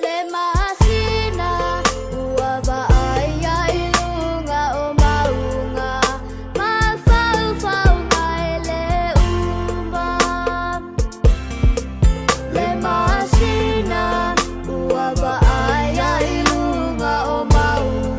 Le masina ua vaaia i luga o mauga, mafaufauga e le uma. Le masina ua vaaia i luga o mauga.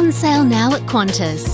On sale now at Qantas.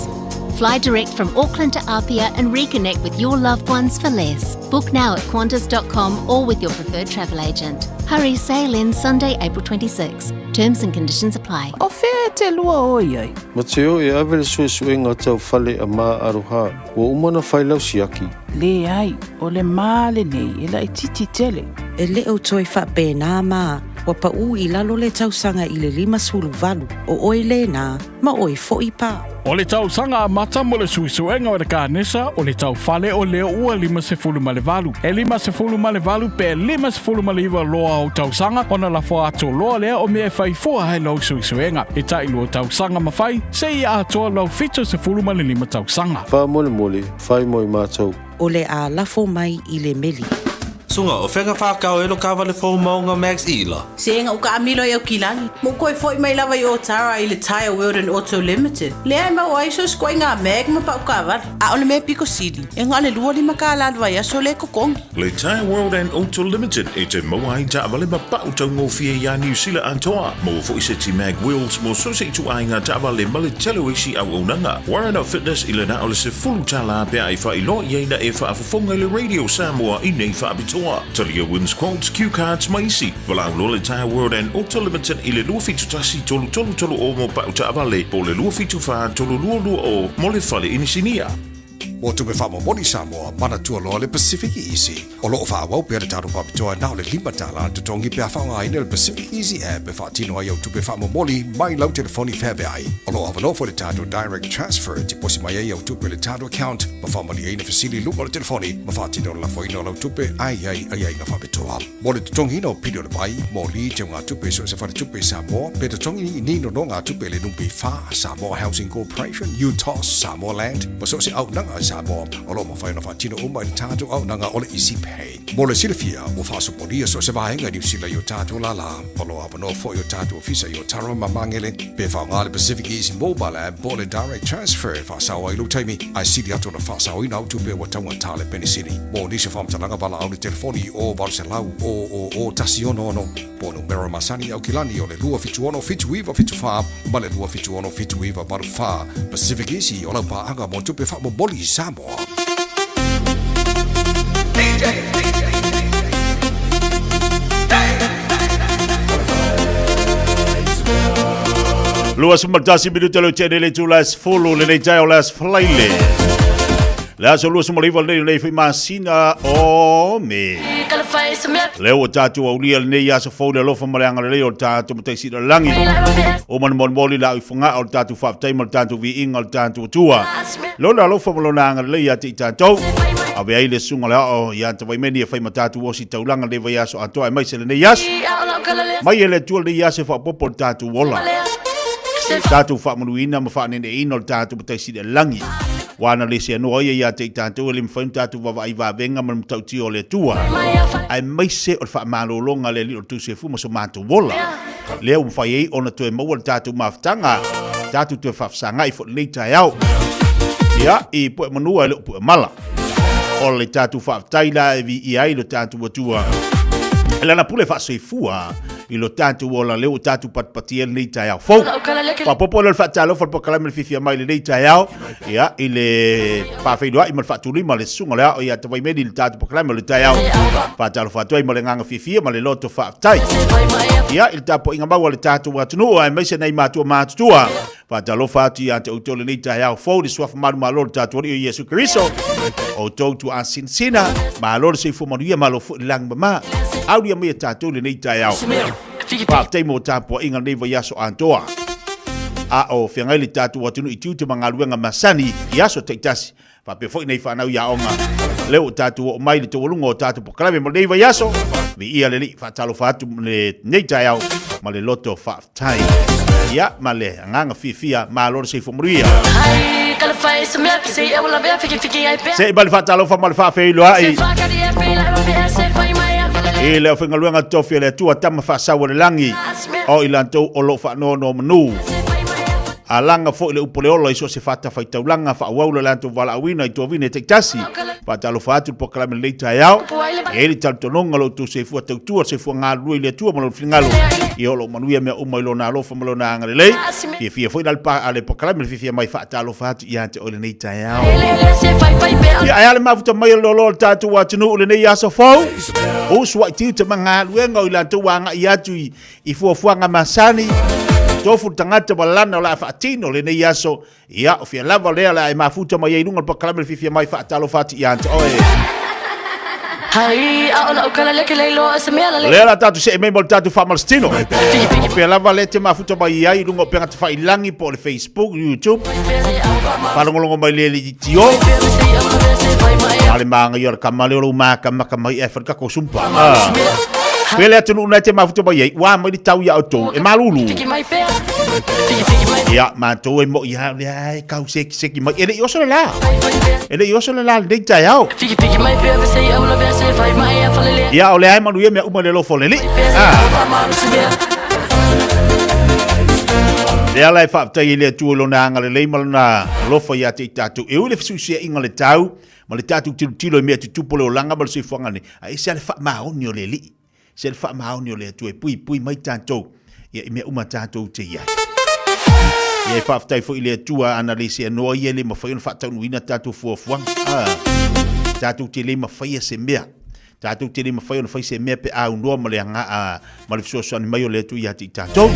Fly direct from Auckland to Apia and reconnect with your loved ones for less. Book now at qantas.com or with your preferred travel agent. Hurry, sale ends Sunday, April 26. Terms and conditions apply. O fea e te lua o i ai? Mateo e ave le suesuega tau fale a Ma Aroha, ua uma ona fai lau siaki. Leai, o le ma lenei e laitiiti tele. E le o toe faapena ma ua paʻū i lalo le tausaga i le 58, o oe lena, ma oe foʻi pa. O le tausaga amata mo le suesuega o le kanesa o le taufale o lea ua 58. E 58 pe 59 loa o tausaga ona lafo atu loa lea o mea e fai fua ai lau suesuega. E tailua tausaga ma fai, seia atoa lau 75 tausaga. Faamolemole, fai mo i matou. O le a lafo mai i le meli. Suga, o fea ka whakao e lo kawale fou maunga Max Ila? Sega u kaamilo i Aukilani, ma u koe foi mai lava i Otara i le Tyre World and Auto Limited, lea e maua ai so se ikoaiga mag ma pau kaavale. A o le mea piko sili, e na o le 25 kālā le vaiaso lea e totogi. Le Tyre World and Auto Limited e te maua ai taavale ma pau taugofie iā Niu Sila atoa. Maua foi seti mag wheels mo so se ituaiga taavale ma le tele o isi auaunaga. Warren Fitness i le na o le $10 pe a e faailoa i ai na e faafofoga i le Radio Samoa i nei faapitoa. Talia Wins Quotes, Cue Cards ma isi. Valaau loa le Tyre World and Auto Limited i le 271 333 o mo pau taavale po o le 274 322 mo le fale inisinia. Mo tupe faamomoli Samoa, manatua loa le Pacific Easy. O lo o faaauau pea le tatou faapitoa na o le $5 le totogi pe a faaaogaina le Pacific Easy app e faatino ai au tupe faamomoli mai lau telefoni feaveai. O lo o avanoa foi le tatou Direct Transfer e tiposi mai ai au tupe i le tatou account ma faamalieina fesili i luga o le telefoni ma faatino le lafoina o lau tupe a i ai aiaiga faapitoa. Mo le totogiina o pili o le vai, moli, teugatupe i so o se faletupe i Samoa, pe totogi ni nonogatupe i le NPF, Samoa Housing Corporation, UTOS, Samoa Land, ma so o se auaunaga a Samoa, o lo o mafai ona faatino uma i le tatou auaunaga o le Easy Pay. Mo le silafia, ua faasopolia so o se vaega i Niu Sila i o tatou lālā. O lo o avanoa foi o tatou ofisa i Otara ma Magele, pe faaaoga le Pacific Easy Mobile App po o le Direct Transfer e faasao ai lou taimi, ae sili atu ona faasaoina au tupe ua taugata le penisini. Mo nisi o faamatalaga valaau le telefoni i o 800 000 166 po o numera masani i Aukilani o le 276 7974 ma le 276 7984. Pacific Easy o lau paaga mo tupe faamomoli i Samoa. 21 minute le tene le itula e 10 lenei taeao le aso Falaile. Le aso 29 lenei o lenei foi masina o Me. Lea ua tatou aulia lenei aso fou le alofa ma le agalelei o le tatou Matai Sili o le Lagi. O mana molimoli la i fogaa o le tatou faafetai ma le tatou viiga o le tatou Atua. Lona alofa ma lona agalelei ia te i tatou. Ave ai le susuga o le aao ia Tavaimeni e fai ma tatou osi taulaga lenei vaiaso atoa aemaise lenei aso. Mai e le Atua lenei aso e faaopoopo le tatou ola. Tatou faamanuiina ma faaneneina o le tatou Matai Sili o le Lagi. Ua ana le seanoa ia ia te i tatou e le mafai ona tatou vaavaai vavega ma le matautia o le Atua, aemaise o le faamalologa a le Alii o le Tusefu ma so matou ola, lea ua mafai ai ona toe maua le tatou mafutaga, tatou toe faafesagai foi i lenei taeao. Ia, i pu'e manua e le o pu'e mala. O le tatou faafetai la e viia ai lo tatou Atua i lana pule faasoifua i lo tatou ola lea ua tatou patipati ai lenei taeao fou. Faaopoopo lea o le faatalofa o le polokalame le fiafia mai i lenei taeao, ia, i le faafeiloai ma le faatulima le susuga o le ao ia Tavaimeli i le tatou polokalame o le taeao. Faatalofa atu ai ma le agaga fiafia ma le loto faafetai. Ia, i le tapuaiga mau a le tatou atunuu aemaise nai matua matutua. Faatalofa atu ia te outou lenei taeao fou le suafa manumalo o le tatou Alii o Iesu Keriso. Outou tuaasinasina, malo le soifua manuia, malo foi le lagi mama. Aulia mai e tatou lenei taeao. Faafetai mo tapuaiga lenei vaiaso atoa. A o feagai le tatou atunuu i tiute ma galuega masani i aso taitasi. Faapea foi nei fanau i aoga. Lea ua tatou oo mai i le taualuga o tatou polokalame mo lenei vaiaso. Viia le Alii, faatalofa atu lenei taeao ma le loto faafetai. Ia, ma le agaga fiafia, malo le soifua manuia. Se i ma le faatalofa ma le faafeiloai i le aufaigaluega tofi a le Atua Tama Faasau o le Lagi o i latou o lo o faanonomanu. Alaga foi le upu o le ola i so o se fatafaitaulaga, faaauau le latou valaauina i toavine taitasi. Faatalofa atu i le polokalame lenei taeao. E i ai le talitonuga o lo outou soifua tautua, le soifua galulue i le Atua ma Lona finagalo, ia o lo o manuia mea uma i Lona alofa ma Lona agalelei. Fiafia foi la le polokalame le fiafia mai faatalofa atu ia te oe lenei taeao. Ia, ae a le mafuta mai o le loaloa o le tatou atunuu i lenei aso fou? Usuai tiute ma galuega o i latou ua agai atu i i fuafuaga masani, tofu le tagata ma lana o le a faatino lenei aso. Ia, o fia lava lea o le a e mafuta mai ai i luga o le polokalame le fiafia mai faatalofa atu ia te oe. Lea la tatou see mai mo le tatou faamalositino. O fea lava lea te mafuta mai ai i luga o upega tafailagi po o le Facebook, YouTube, faalogologo mai le litio. A le māngai o le kama lea o lou makamaka mai e fai kako sumpa. Ah. Pele le atunuu na te mafuta mai ai, ua mai le tau ia outou, e malulu. Ia, matou e moi ia, le ai, kau seki seki mai. E le i oso le la. E le i oso le la lenei taeao. Ia, o le ai manuia mea uma le lofo le li. Ah. Lea la e faafetai i le Atua i lona agalelei ma lona alofa ia te i tatou. E ui le fesuisuiaiga o le tau, ma le tatou tilotilo i mea tutupu o le olaga ma le soifuaga nei, ae ese lava le faamaoni o le Alii, ese le faamaoni o le Atua e puipui mai tatou ia i mea uma tatou te i ai. Ia e faafetai foi i le Atua ana le seanoa ia e le mafai ona faataunuuina tatou fuafuaga. Ah, tatou te le mafaia se mea. Tatou te le mafai ona fai se mea pe a aunoa ma le aga, ma le fesoasoani mai o le Atua ia te i tatou.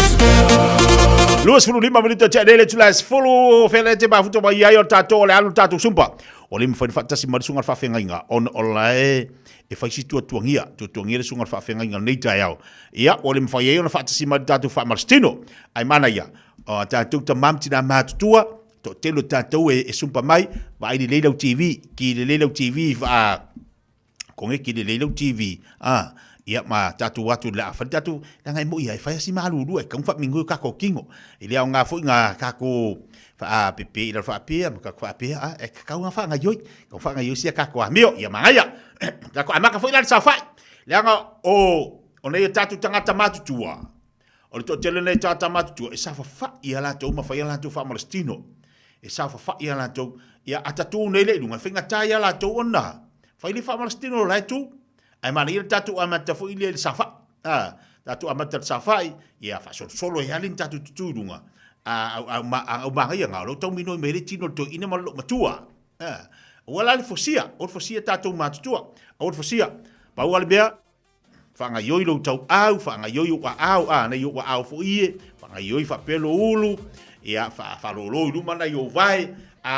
25 minute te le tula 10 fele te mafuta mai ai o tatou o le alu tatou sumpa. O le mafai ona faatasi mai le susuga i le faafeagaiga ona o la e e fai si tuatuagia, tuatuagia le susuga i le faafeagaiga lenei taeao. Ia, ua le mafai ai ona faatasi mai le tatou faamalositino. Ae manaia, o tatou tama ma tina matutua, toatele o tatou e, e sumpa mai, vaai lelei lau TV, ki lelei lau TV, faa kongeki lelei lau TV, a, ia ma tatou atu le a fai tatou, leaga e moi e fai asi malulu e kau faamingo i kako kingo. E le aoga foi ngā kako whaapepe i lalo whaapea, ma kako whaapea, a, e kau ngā whaangaioi, kau whaangaioi sia kako amio, ia mangaia. Kako amaka foi lalo saofai. Leaga o, o nei o tātou tangata matutua, o le toatele nei tātou matutua, e saofafai a latou ma fai a latou faamalositino. E saofafai a latou, ia a tatū nei le i lunga, e faigata ia latou ona, fai le faamalositino o la e tū. Ae manaia le tatou amata foi lea i le saofai. A, tatou amata i le saofai, ia faasolosolo ai lava ni tatou tutū i luga. A, a, a, a, au magaia ngā, o lou tauminoi mai le tino le toeaina ma le loomatua. A, aua la le fosia, aua le fosia tatou matutua, aua le fosia. Pau lava le mea, faagaioi lou tauau, faagaioi ou aao, a, nei ou aao foi e, faagaioi faapea lou ulu, ia, faalolo i luma nai ou vae, a,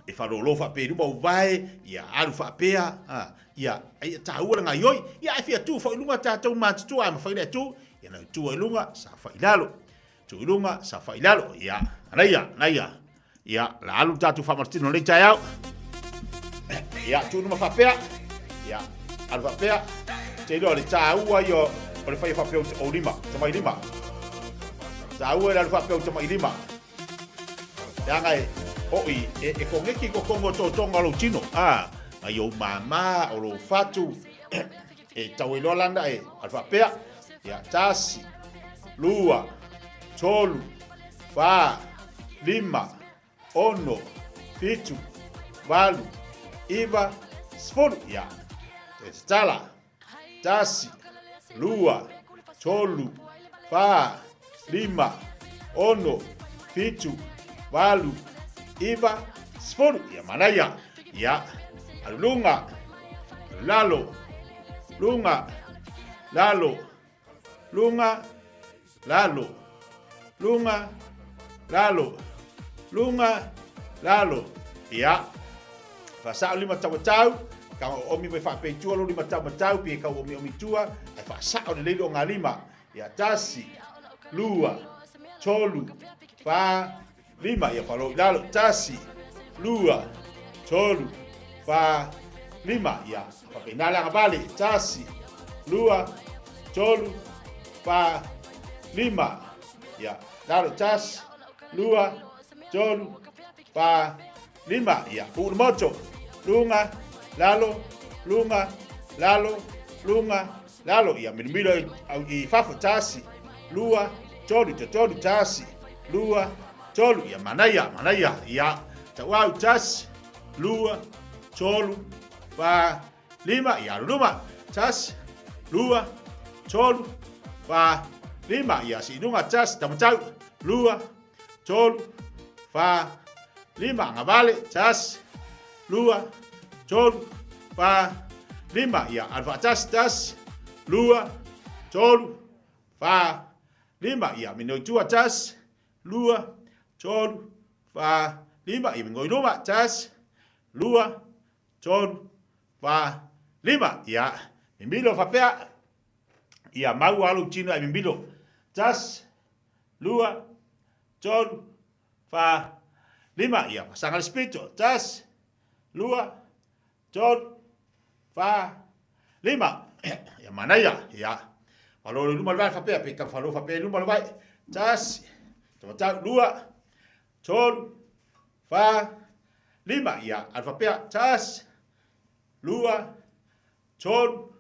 e faalolo faapea i luma ou vae, ia alu faapea, a, ia, ai taua le gaioi, ia ae fia tu foi i luga tatou matutua, a mafai ona e tu, ia na tu ai i luga, saofai i lalo, tu i luga, saofai i lalo, ia, anaia, anaia, ia, la alu tatou faamalositino lenei taeao, ia, tu i luma faapea, ia, alu faapea, te iloa le taua ia o le faia faapea o lima, tamai lima, taua le alu faapea o tamai lima, Leaga e, oi, e, e kongeki ko kongo tō tonga o lou tino, a, ai ou māmā, o lou fatu, e tau e loa lana e, alu faapea, ia, tasi, lua, tolu, whā, lima, ono, fitu, valu, iva, sefulu, ia, te tatala, Tasi, lua, tolu, fa, lima, ono, fitu, valu, iva, sefulu. Ia manaia. Ia, alu luga, alu lalo, luga, lalo, luga, lalo, luga, lalo, luga, lalo. Ia, whaasao lima tau tau, ka o omi mai whaapeitua lo lima tau matau, pi e kau omi omi tua, ai whaasao le leilo o ngā lima. Ia, tasi, lua, tolu, wha, lima. Ia, whalo i lalo, tasi, lua, tolu, wha, lima. Ia, whapena langa vale, tasi, lua, tolu, wha, lima. Ia, lalo, tasi, lua, tolu, wha, lima. Ia, uu le moto, luga, lalo, luga, lalo, luga, lalo. Ia, milomilo i fafo, tasi, lua, tolu, tolu, tasi, lua, tolu. Ia, manaia, manaia. Ia, tauau, tasi, lua, tolu, fa, lima. Ia, alu luma. Tasi, lua, tolu, fa, lima. Ia, sii luga, tasi, taumatau, lua, tolu, fa, lima. Agavale, tasi, lua, tolu, fa, lima. Ia, alu faatasi, tasi, lua, tolu, fa, lima. Ia, minoi tua, tasi, lua, tolu, fa, lima. Ia, minoi luma, tasi, lua, tolu, fa, lima. Ia, mimilo faapea. Ia, mau alu tino e mimilo. Tasi, lua, tolu, fa, lima. Ia, pasaga le spito. Tasi, lua, tolu, fa, lima. Ia, manaia. Ia, falo le luma le vai faapea, pe tau falo faapea i luma le vai. Tasi, tamatau, lua, tolu, fa, lima. Ia, alu faapea. Tasi, lua, tolu,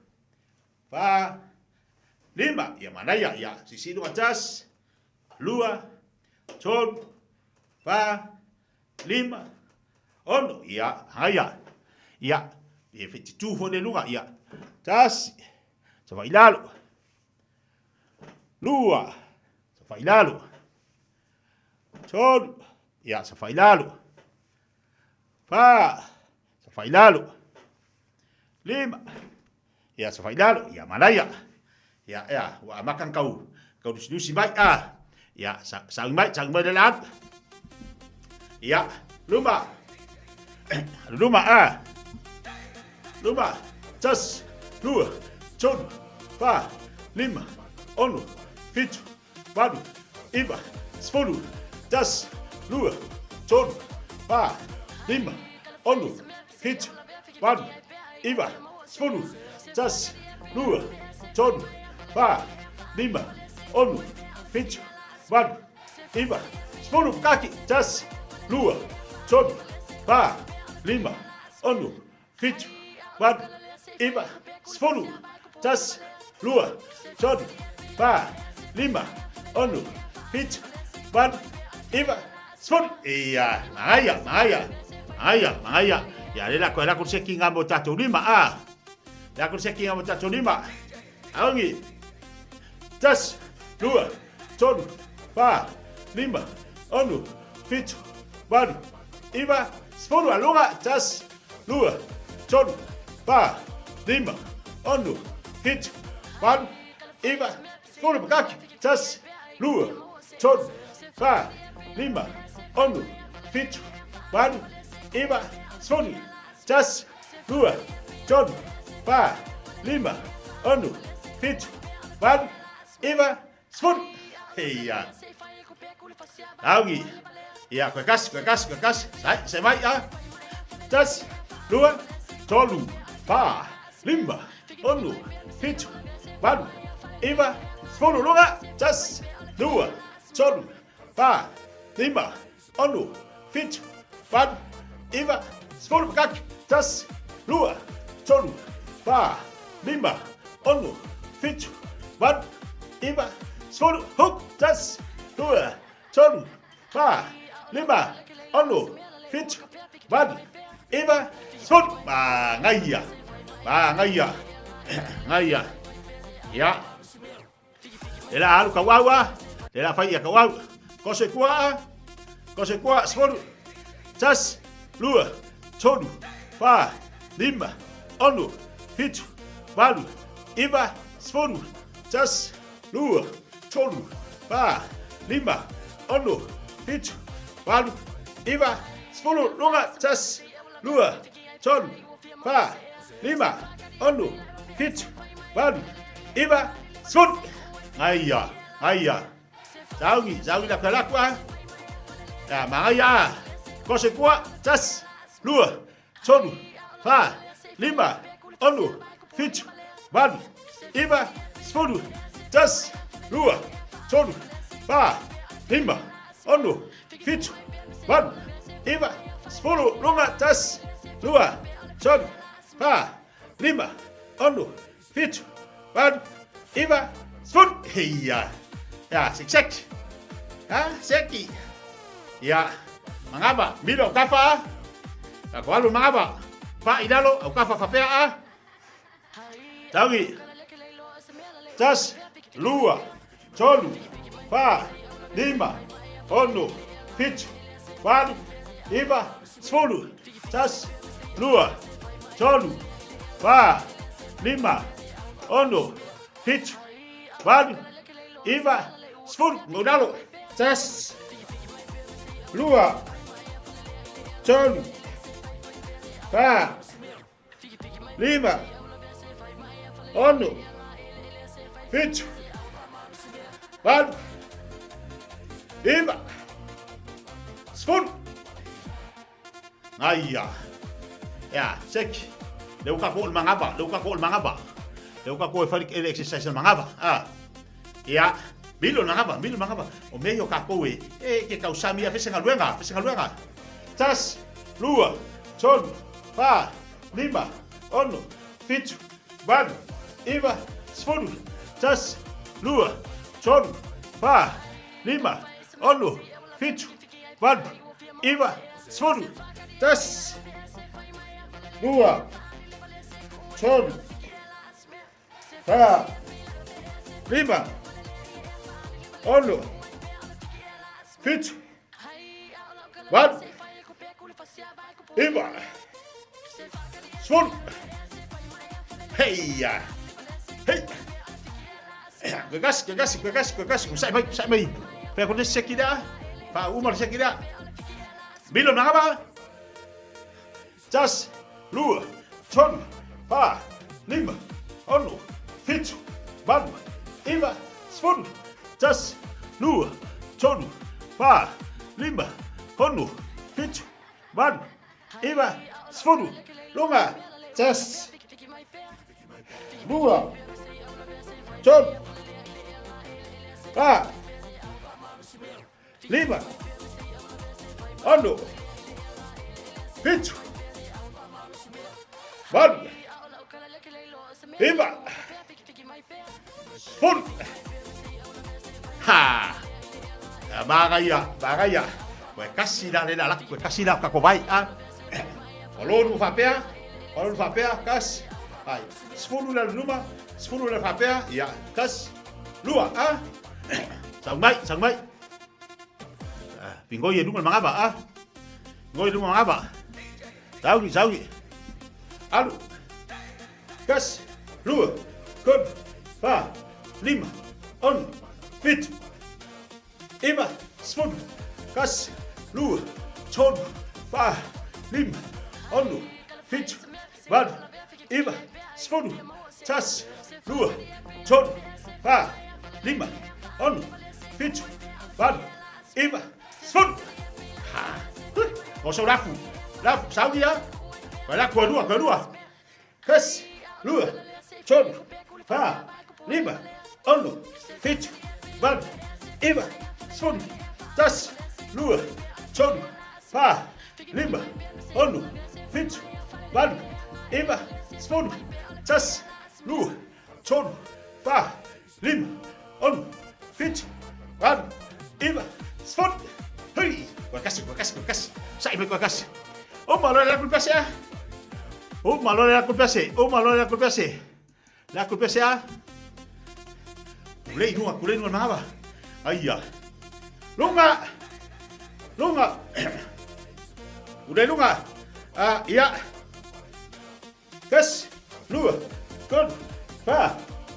fa, lima. Ia, manaia. Ia, sisi luga. Tasi, lua, tolu, fa, lima, ono. Ia, hangaia. Ia, e fetitu foi le luga. Ia, tasi, safa'i lalo. Lua, safa'i lalo. Tolu, ia, safa'i lalo. Fa, safa'i lalo. Lima, ia, safa'i lalo. Ia, manaia. Ia, ea, ua amata ona tau, tau lusilusi mai, a. Ia, sa, saui mai, saui mai le laau. Ia, luma. Luma, a. Luma, tasi, lua, tolu, fa, lima, ono, fitu, valu, iva, sefulu, tasi, lua, tolu, fa, lima, ono, fitu, valu, iva, sefulu, tasi, lua, tolu, fa, lima, ono, fitu, valu, iva, sefulu, kaki, tasi, lua, tolu, fa, lima, ono, fitu, valu, iva, sefulu, tasi, lua, tolu, fa, lima, ono, fitu, valu, iva, sefulu. Ia, magaia, magaia, magaia, magaia. Ia, le lako, e lako se ki ngā mo tātou lima, a. Lako se ki ngā mo tātou lima. Aongi. Tasi, lua, tolu, fa, lima, ono, fitu, valu, iva, sefulu. Aloha, tasi, lua, tolu, fa, lima, ono, fitu, valu, iva, sefulu. Pakaki, tasi, lua, tolu, fa, lima, ono, fitu, valu, iva, sefulu. Tasi, lua, tolu, fa, lima, ono, fitu, valu, iva, sefulu. Ia. Augi. Ia, koe kasi, koe kasi, koe kasi. Sai, sai mai, a. Tasi, lua, tolu, fa, lima, ono, fitu, valu, iva, sefulu. Luga, tasi, lua, tolu, fa, lima, ono, fitu, valu, iva, sefulu makaki, tasi, lua, tolu, fa, lima, ono, fitu, valu, iva, sefulu, hook, tasi, lua, tolu, fa, lima, ono, fitu, valu, iva, sefulu. Magaia, magaia, magaia. Ia. Le la alu kau a, le la fai ia kau au. Kose kua a, kose kua, sefulu, tasi, lua, tolu, fa, lima, ono, fitu, valu, iva, sefulu, tasi, lua, tolu, fa, lima, ono, fitu, valu, iva, sefulu, luga, tasi, lua, tolu, fa, lima, ono, fitu, valu, iva, sefulu. Aia, aia. Saugi, saugi la kalaku a. Ya, magaia a. Kose kua, tasi, lua, tolu, fa, lima, ono, fitu, valu, iva, sefulu, tasi, lua, tolu, fa, lima, ono, fitu, valu, iva, sefulu, luga, tasi, lua, tolu, fa, lima, ono, fitu, valu, iva, sefulu. Ia, ia, sik sik. Ha, seki. Ia, mangava, milo kafa a. Ka ko alu mangava. Fa i lalo, au kafa fapea a. Taugi. Tasi, lua, tolu, fa, lima, ono, fitu, valu, iva, sefulu. Tasi, lua, tolu, fa, lima, ono, fitu, valu, iva, sefulu. Mau lalo. Tasi, lua, tolu, fa, lima, ono, fitu, valu, iva, sefulu. Aia. Ia, seki. Le uka ko o le mangava, le uka ko o le mangava. Le uka ko e fai le exercise le mangava. Ah. Ia, milo le mangava, milo le mangava. O mea ia o kākou e, e ke kausami ia fese galuega, fese galuega. Tasi, lua, tolu, fa, lima, ono, fitu, valu, iva, sefulu. Tasi, lua, tolu, fa, lima, ono, fitu, valu, iva, sefulu. Tasi, lua, tolu, fa, lima, ono, fitu, valu, iva, sefulu. Heia! Hei! Gagasi, gagasi, gagasi, gagasi. Sai mai, sai mai. Pea ko le seki lea. Fa uma le seki lea. Milo na ngaba. Tasi, lua, tolu, fa, lima, ono, fitu, valu, iva, sefulu. Tasi, lua, tolu, fa, lima, ono, fitu, valu, iva, sefulu. Luga, tasi, lua, tolu, fa, lima, ono, fitu, valu, iva, sefulu. Ha! Magaia, magaia. Koe kasi la le la la, koe kasi la ka ko vai a. O lonu faapea, o lonu faapea, kasi, ai, sefulu le luma, sefulu le faapea, ia, kasi, lua, a. Sau mai, sau mai. Pingoi e lunga le mangava, a. Pingoi e lunga mangava. Sauni, sauni. Alu. Kasi, lua, tolu, fa, lima, ono, fitu, iva, sefulu, kasi, lua, tolu, fa, lima, ono, fitu, valu, iva, sefulu, tasi, lua, tolu, fa, lima, ono, fitu, valu, iva, sefulu. Ha. O sau lafu. Lafu, sau ia. Koe la, koe lua, koe lua. Tasi, lua, tolu, fa, lima, ono, fitu, valu, iva, sefulu. Tasi, lua, tolu, fa, lima, ono, fitu, valu, iva, sefulu. Tasi, lua, tolu, fa, lima, ono, fitu, valu, iva, sefulu. Hui! Koe kasi, koe kasi, koe kasi. Sa'i mai koe kasi. Uma loa le laku le pese a. Uma loa le laku le pese. Uma loa le laku le pese. Laku le pese a. Kulei lunga, kulei lunga mangava. Aia. Lunga! Lunga! Kulei lunga. Ah, ia. Tasi, lua, tolu, fa,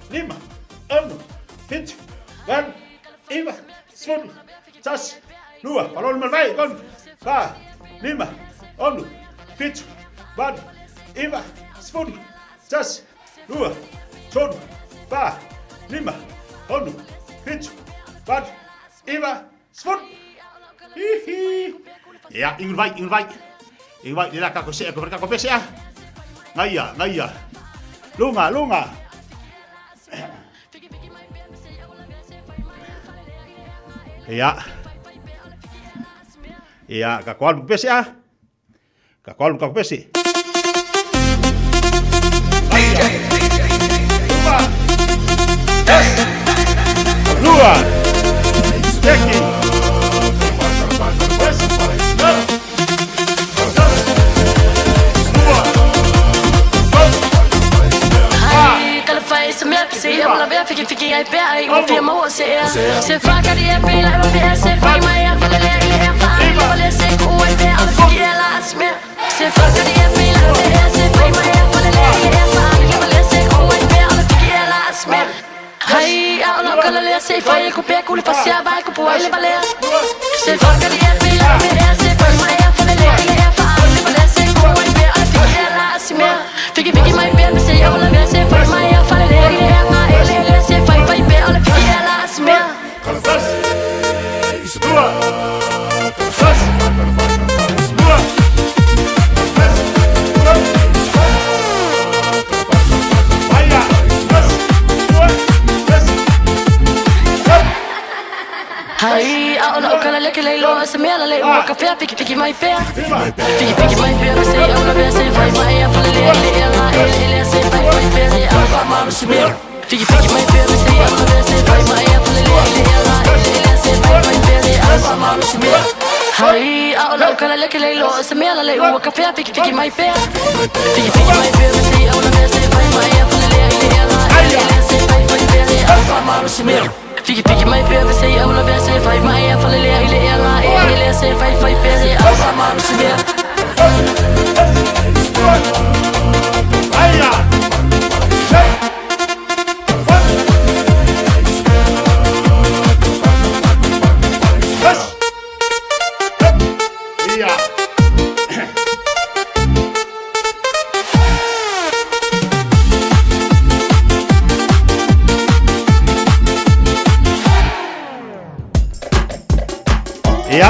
lima, ono, fitu, valu, iva, sefulu, tasi, lua, palolo ma le vai, tolu, fa, lima, ono, fitu, valu, iva, sefulu, tasi, lua, tolu, fa, lima, ono, fitu, valu, iva, sefulu. Hihi. Ia, ingu le vai, ingu le vai. Ingu vai, le la kako sea, ko kako pese a. Ngaia, ngaia. Lunga, lunga. Ia. Ia, kako alu pese a. Kako alu kako pese. Ngaia. Luma. Lua. Teki. Piki piki mai pea. Piki piki mai pea ma se au lavea se fai mai a falelea i le ea gaeleele se fai fai pea se au faamalosi mea. Piki piki mai pea ma se au lavea se fai mai a falelea i le ea gaeleele se fai fai pea se au faamalosi mea. Hai a o lau kala leke le loa se mea la le ua ka pea piki piki mai pea. Piki piki mai pea ma se au lavea se fai mai a falelea i le ea gaeleele se fai fai pea se au faamalosi mea. Piki piki mai pea ma se au lavea se fai mai a falelea i le ea gaeleele se fai fai pea se au faamalosi mea. Ia.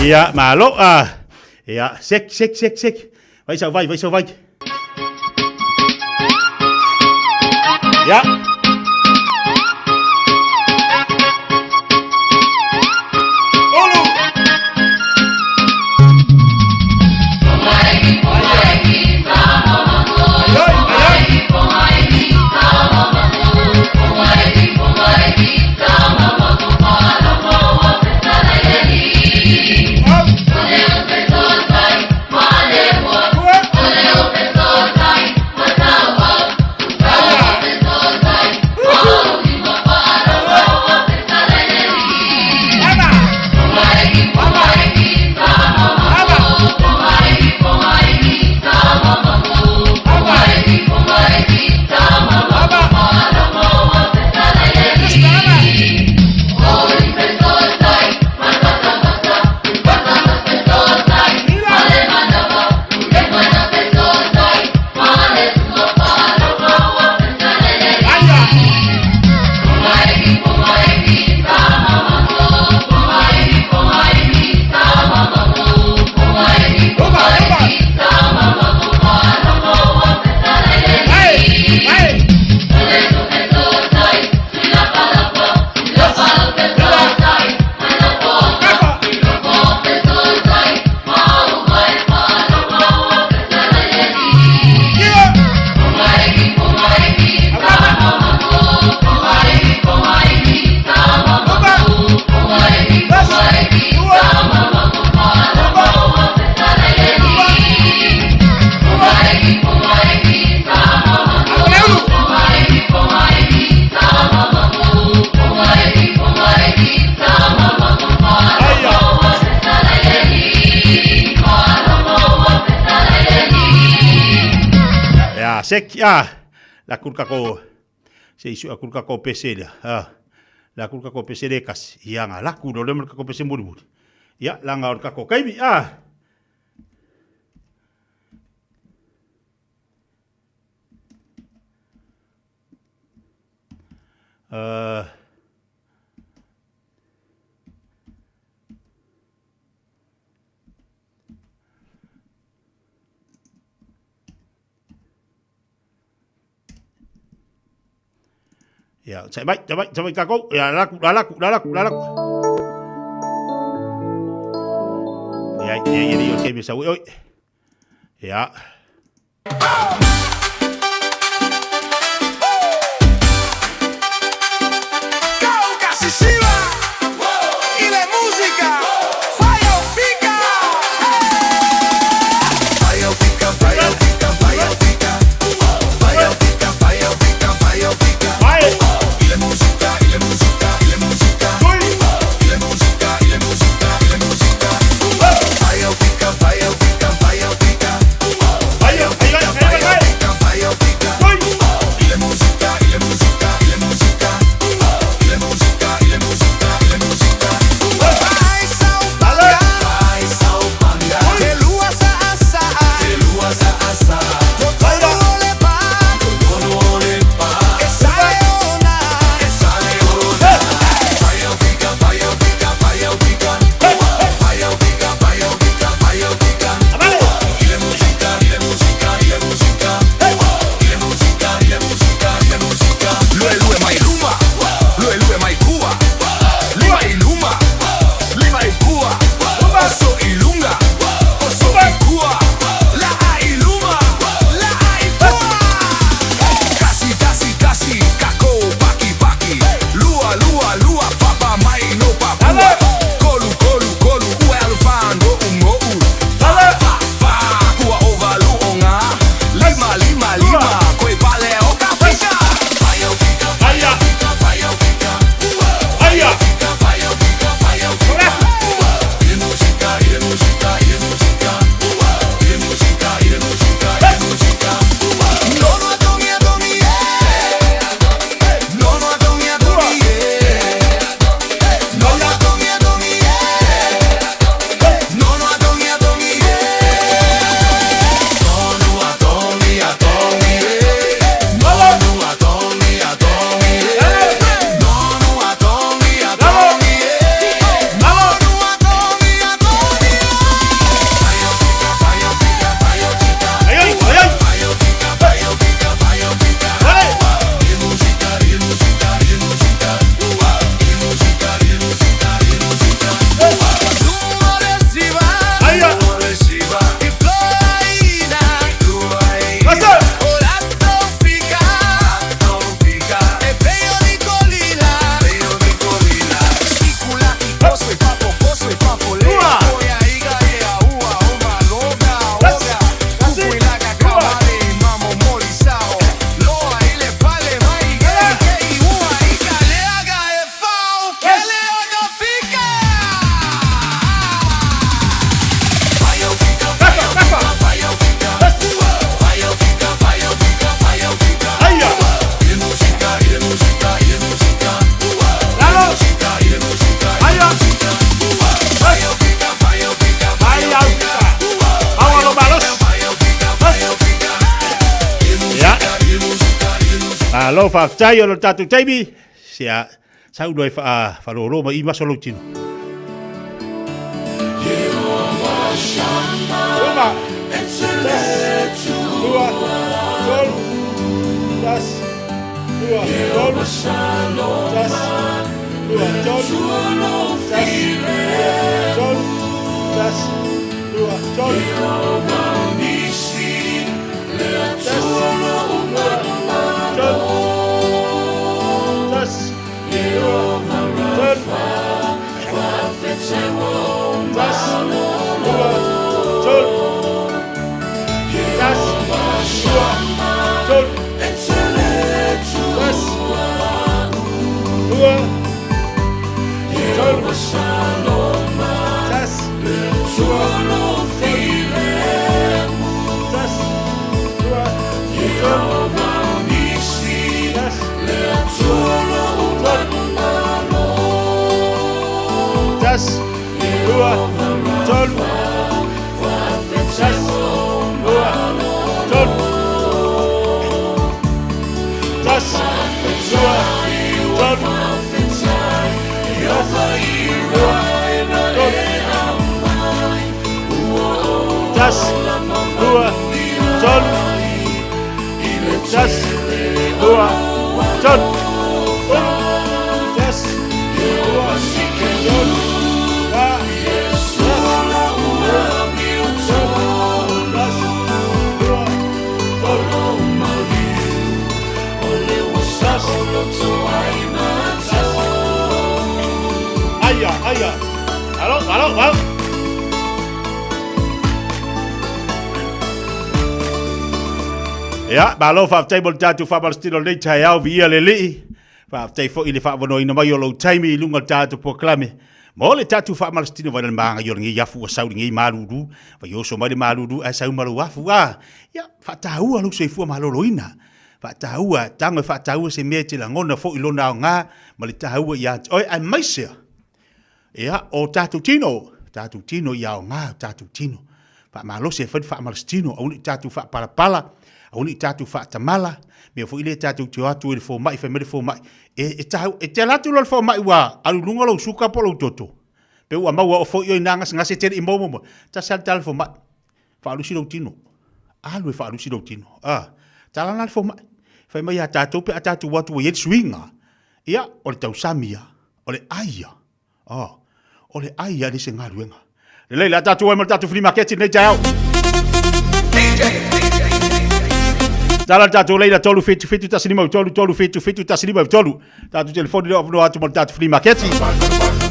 Ia, malo. Ah. Ia, sek, sek, sek, sek. Vai sau vai, vai sau vai. Ia. Ia, sek, ia, la kulka ko, se isu a kulka ko pese lea, ah, la kulka ko pese le kasi, ia nga laku lo le ka ko pese muri muri. Ia, la nga ka ko kaimi, ah. Ia, sai mai, sai mai, sai mai kako. Ia, laku, la laku, la laku, la laku. Ia, ia, ia, ia, ia, ia, oi. Ia. Malo faafetai o lo tatou taimi. Sea, saunoa e faalōlō mai i maso lou tino. Uma, tasi, lua, tolu, tasi, lua, tolu, tasi, lua, tolu, tasi, lua, tolu, tasi, lua, tolu. Tasi, lua, tolu, tasi, lua, tolu, tasi, lua, tolu, tasi, lua, tolu, tasi, lua, tolu, tasi, lua, tasi, lua, tolu, tasi, lua, tolu, tasi, lua, tolu, tasi, lua, tolu, tasi, lua, tolu, tasi, lua, tolu, tasi, lua, tolu, tasi, lua, tolu, tolu, tasi, lua, tolu, fa, tasi, lua, tolu, tasi, lua, tolu, tasi, Aia, aia. Alo, alo, alo. Ia, malo faafetai mo le tatou faamalositino o lenei taeao viia le Alii. Faafetai foi i le faavanoaina mai o lou taimi i luga o le tatou polokalame. Mo le tatou faamalositino vai le magaia o lenei afu ua sau i lenei malulu. Vai oso mai le malulu ae sau ma lou afu. A, ia, faataua lou soifua maloloina. Faataua, tago e faataua se mea e te lagona foi lona aoga ma le taua ia te oe, aemaise ia, o tatou tino, tatou tino ia aoga o tatou tino. Faamalosi e fai le faamalositino, aua ne i tatou faapalapala, aua ne i tatou faatamala, mea foi lea tatou te o atu i le fomai, fai mai le fomai, e, e, tau, e te alu atu loa le fomai ua alu i luga lou suka po o lou toto, pe ua maua o foi oe i nā gasegase e te le i maua muamua, tasi lava le tala a le fomai, Faalusi lou tino. Alu e faalusi lou tino. Ah, tala la le fomai. Fai mai ia tatou pe a tatou o atu ua i ai le suiga. Ia, o le tausami ia, o le ai ia. Oh, o le ai ia e le se galuega. Lelei, le a tatou ai ma le tatou flea market i lenei taeao. Tala le tatou leila 3 7 7 1 5 3 3 7 7 1 5 3. Tatou telefoni lea o avanoa atu mo le tatou flea market.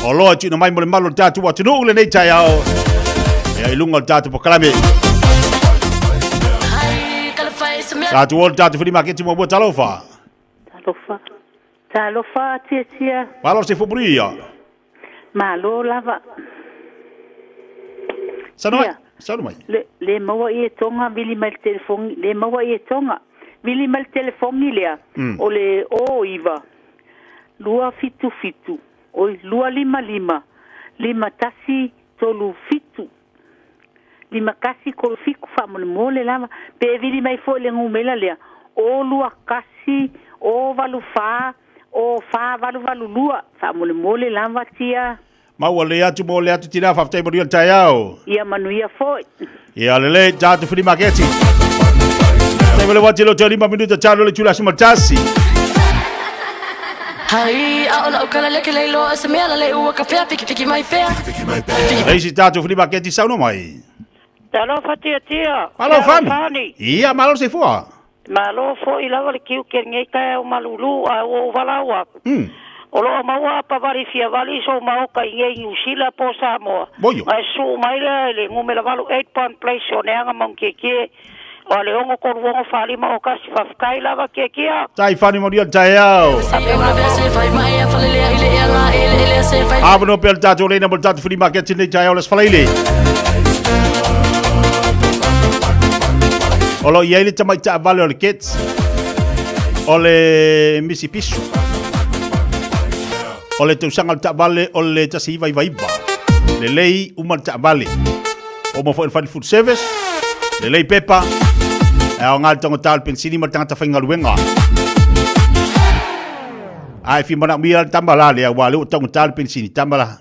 O loa e tuuina mai mo le malu o le tatou atunuu lenei taeao. Ia i luga o le tatou polokalame. Tatou o le tatou flea market muamua talofa. Talofa. Talofa Tiatia. Malo se fumuri ia. Malo lava. Sano mai. Sano mai. Le, le maua i e tonga vili mai le telefoni, le maua i e tonga. Vili mai le telefoni lea, mm. o le o iva, 277, oi, 255, 51, 37. 51 37 faamolemole lava pe vili mai foi le gumela lea o 21 o 84 o 4882 faamolemole lava tia. Ma ua lei atu mo le atu tina faafetai manuia le taeao. Ia manuia foi. Ia lelei tatou flea maketi. Tai wale wati lo 5 minuta talo le tula suma tasi. Hai, a ona ukala leke le loa se mea la le ua ka pea piki piki mai pea. Leisi tatou flea maketi saunoa mai. Talofa tiatia. Malo Fani. Ia malo soifua. Malo foi lava le tiute i lenei taeao malulu ae ua ou valaau aku. O lo o maua apa vali fia vali i sou maoka i nei Niu Sila po o Samoa. Ona e susuu mai lea i le numera 8 Pond Place o Neaga Maungiekie o a le 6 3 6 4 5 0 1. Faafetai lava Kiekia. Tai Fani manuia le taeao. Avanoa pea le tatou leina mo le tatou flea market i lenei taeao le Aso Faraile. O lo o i ai le tamai taavale o le Kets, o le Mitsubishi. O le tausaga o le taavale o le 1999. Lelei uma le taavale. Uma foi le fai full service, lelei pepa, e aoga le tagata o le pensini ma le tagata faigaluega. A e fia manaomia le tama la lea, aua o lea ua taugata le penisini tama la.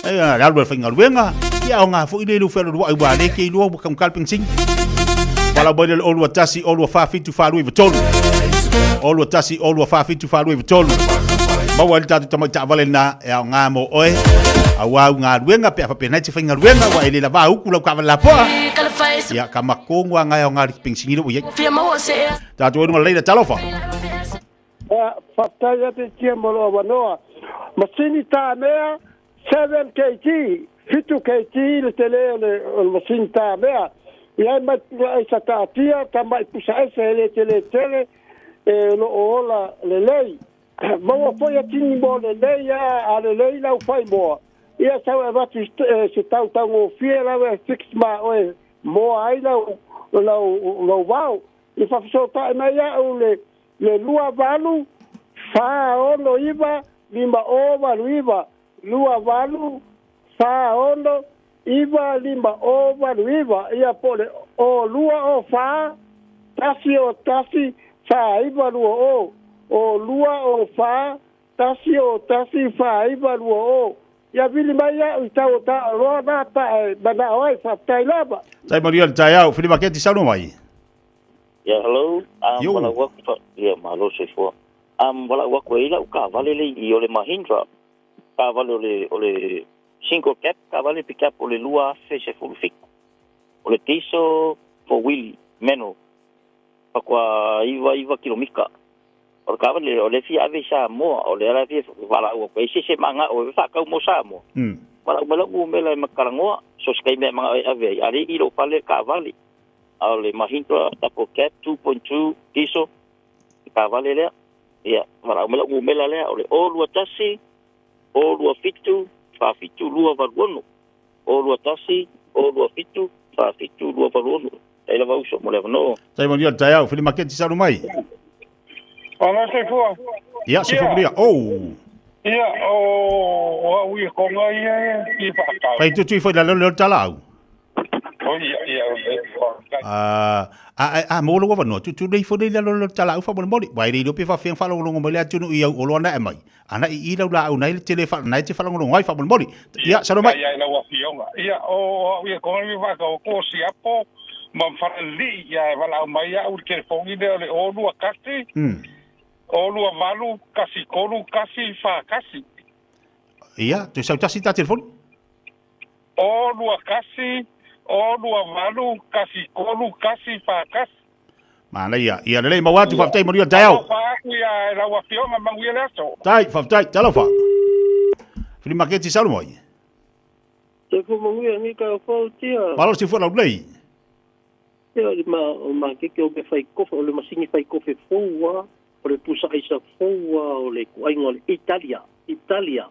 E le alu e faigaluega, ia aoga foi lea i lou fealualuai aua o lea e te iloa ua taugata le penisini. Valaau mai lea i le 0 2 1 0 2 4 7 4 2 9 3. 0 2 1 0 2 4 7 4 2 9 3. Maua ai le tatou tamai taavale lena e aoga mo oe aua au galuega pe a faapena e te faigaluega ua e le lavā uku lau taavale lapoa. Ia ka makongo a ngai aoga le penisini lea ua i ai. Tatou ai luga leila talofa. Faafetai atu i tia mo lou avanoa. Masini tamea 7 kg, 7 kg le tele o le, o le masini tamea. Ia ai mai pula aisa taatia, tamai pusa aisa e le tele tele, e o lo o ola lelei. Maua foi atini mo lelei a, a lelei lau faimoa. Ia sau e avatu se tau taugofie lau e fix ma oe moa ai lau, lau, lau vao. I faafesootai mai iaʻu le le 28 469 5089, 28 46 9 50 89, ia po o le 0 2 0 4 1 0 1 4 9 2 0, 0 2 0 4 1 0 1 4 9 2 0. Ia vili mai iaʻu i tau o ta oloa na pa e manao ai. Faafetai lava. Tai manuia le taeao, Filipa Keti saunoa mai. Yeah, hello. Yo. Walau aku fa, yeah, malo soifua. Walau aku e ila u kaavale le i o le Mahindra. Kaavale o le, o le single cab, kaavale pickup o le 2017. O le diesel four wheel manual. Faatoa 99 kilomita. O le kaavale o le fia ave i Samoa, o le ala fia walau aku e se se manga o e whaakau mo Samoa. Walau mai lau numera e makalanoa, so se taimi e manga e ave ai. Ale i lou fale kaavale. A o le Mahindra Double Cab 2.2 diesel le taavale lea. Ia, valaau mai lau numera lea o le 0 21 027 47 286. 0 21 027 47 286. Tai lava uso mo le avanoa. Tai manuia le taeao, Filipa Maketi saunoa mai. Malo soifua. Ia, soifua manuia. Oh. Ia, o o au ia konga ia e i whaatau. Fai tutui foi la leo leo talau. O ia, ia, o le A, a, a, mo lou avanoa, tutu nei foi nei lalo leo talau fa mole. Wai rei pe fa feng fa longo mai le atunu i au oloa na e mai. Ana i i lau la au nei le tele fa nei te fa longo ai fa mole. Ia, saunoa mai. Ia, lau afioga. Ia, o au ia konga i whaatau, ko siapo, ma wharali, ia, e walau mai au le telefoni lea o le o lua kasi, o lua valu, kasi kolu, kasi wha kasi. Ia, tu sau tasi ta telefoni. O lua kasi, o lua valu, kasi kolu, kasi wha kasi. Mana ia, ia lelei mau atu faafetai manuia le taeao. Alofa aku ia e lau afioga manuia le aso. Tai, faafetai, talofa. Filipa Maketi saunoa mai. Soifua manuia ni ka fau tia. Malo soifua laulelei. Ia o le ma o makeke o me fai kofe o le masini fai kofe fou a o le pusa aisa fou a o le kuaiga o le Italia Italia.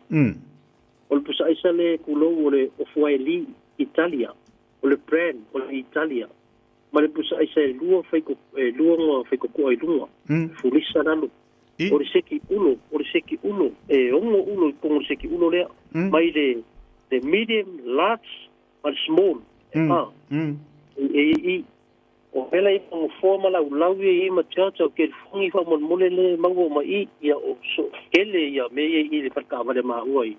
O le pusa aisa le kulou o le Ofuaeli Italia o le brand o le Italia ma le pusa aisa e lua fai ko e lua nga fai kokoa i luga. Fulisa lalo. O le seki ulo o le seki ulo e ono ulo i totonu o le seki ulo lea mai le le medium large ma le small e a e i i o mela i nofoa ma laulau ia i ma tiata o kelifogi faamolemole le maua ma i ia o so kele ia mea ia i le fale taavale maua i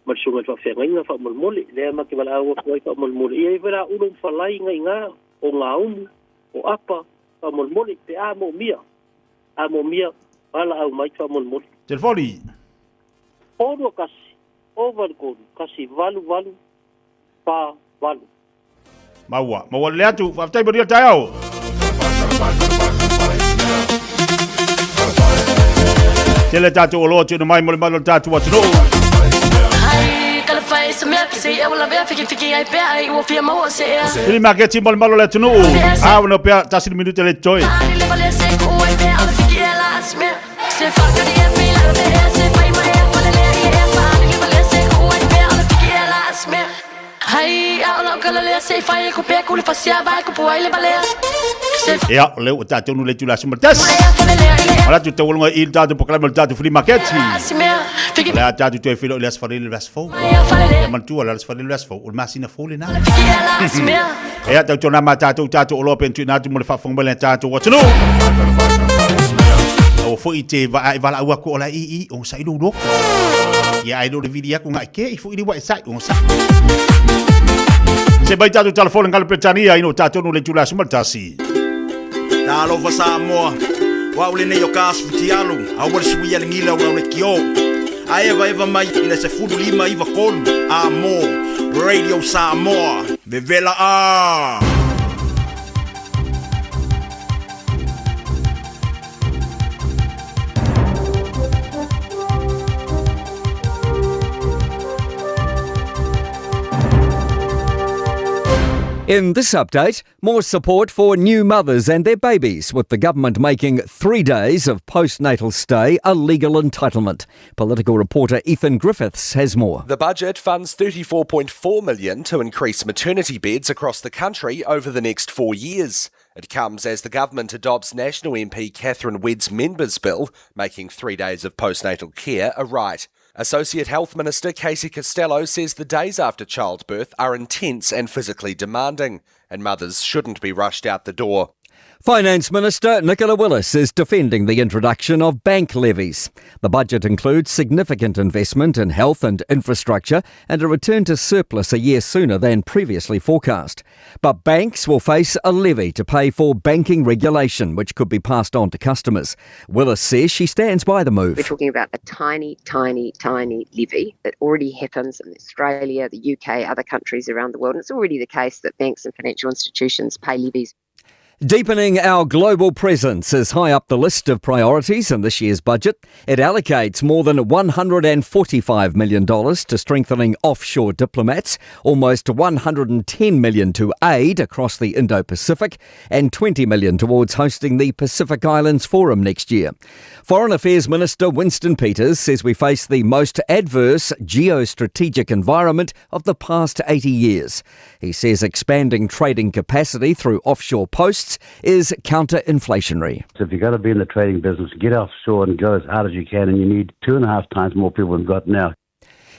ma le susuga i le faafeagaiga faamolemole lea ma te valaau atu ai faamolemole ia i foi la ulo ma falai gaiga o gaumu o apa faamolemole pe a moomia a moomia valaau mai faamolemole. Telefoni. 0 2 1 0 8 3 1 8 8 4 8. Maua, maua lelei atu, faafetai manuia le taeao. Tele tatou oloa tuuina mai mo le malu o le tatou atunuu. Fili maketi mo le malu o le atunuu. A ono pea tasi le minute le totoe. Ia, o lea ua tatou nu le itula 11. Manatu taualuga i le tatou polokalame o le tatou flea market. O le a tatou toe feiloai i le aso Faraile le aso fou. Ia manatua le aso Faraile le aso fou, o le masina fou lena. Ia, tautuana ma tatou tatou oloa pe na tuuina atu mo le faafofoga mai a le tatou atunuu. Aua foi e te va e valaau atu o la i i onosai lou loto. Ia ae le o le vili atu na e ke i foi le wa e sai onosai. Se mai tatou telefone ngalo Peretania ina o tatou no le itula 11. Talofa Samoa, o au lenei o ka asu futialu, aua le suia le gila o lau le kio. A eva eva mai i le 15 93 a mo Radio Samoa. Vevela a! In this update, more support for new mothers and their babies, with the government making 3 days of postnatal stay a legal entitlement. Political reporter Ethan Griffiths has more. The budget funds $34.4 million to increase maternity beds across the country over the next 4 years. It comes as the government adopts National MP Catherine Webb's Members Bill, making 3 days of postnatal care a right. Associate Health Minister Casey Costello says the days after childbirth are intense and physically demanding, and mothers shouldn't be rushed out the door. Finance Minister Nicola Willis is defending the introduction of bank levies. The budget includes significant investment in health and infrastructure and a return to surplus a year sooner than previously forecast. But banks will face a levy to pay for banking regulation, which could be passed on to customers. Willis says she stands by the move. We're talking about a tiny, tiny, tiny levy that already happens in Australia, the UK, other countries around the world. And it's already the case that banks and financial institutions pay levies. Deepening our global presence is high up the list of priorities in this year's budget. It allocates more than $145 million to strengthening offshore diplomats, almost $110 million to aid across the Indo-Pacific, and $20 million towards hosting the Pacific Islands Forum next year. Foreign Affairs Minister Winston Peters says we face the most adverse geostrategic environment of the past 80 years. He says expanding trading capacity through offshore posts is counter-inflationary. So if you've got to be in the trading business, get offshore and go as hard as you can, and you need 2.5 times more people than we've got now.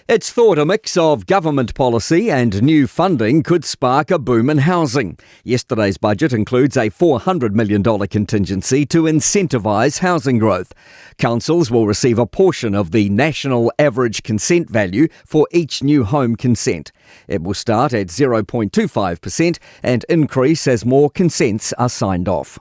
It's thought a mix of government policy and new funding could spark a boom in housing. Yesterday's budget includes a $400 million contingency to incentivise housing growth. Councils will receive a portion of the national average consent value for each new home consent. It will start at 0.25% and increase as more consents are signed off.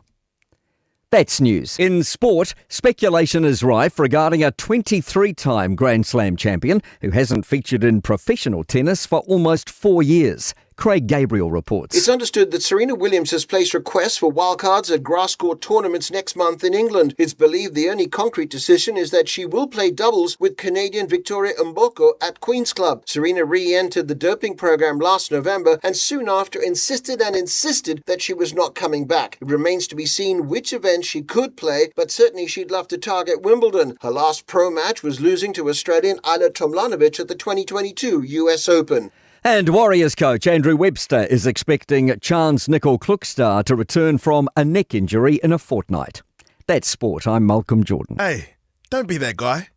That's news. In sport, speculation is rife regarding a 23-time Grand Slam champion who hasn't featured in professional tennis for almost 4 years. Craig Gabriel reports. It's understood that Serena Williams has placed requests for wildcards at grass court tournaments next month in England. It's believed the only concrete decision is that she will play doubles with Canadian Victoria Mboko at Queen's Club. Serena re-entered the doping program last November and soon after insisted that she was not coming back. It remains to be seen which event she could play, but certainly she'd love to target Wimbledon. Her last pro match was losing to Australian Ajla Tomljanovic at the 2022 US Open. And Warriors coach Andrew Webster is expecting Charnze Nicoll-Klokstad to return from a neck injury in a fortnight. That's sport. I'm Malcolm Jordan. Hey, don't be that guy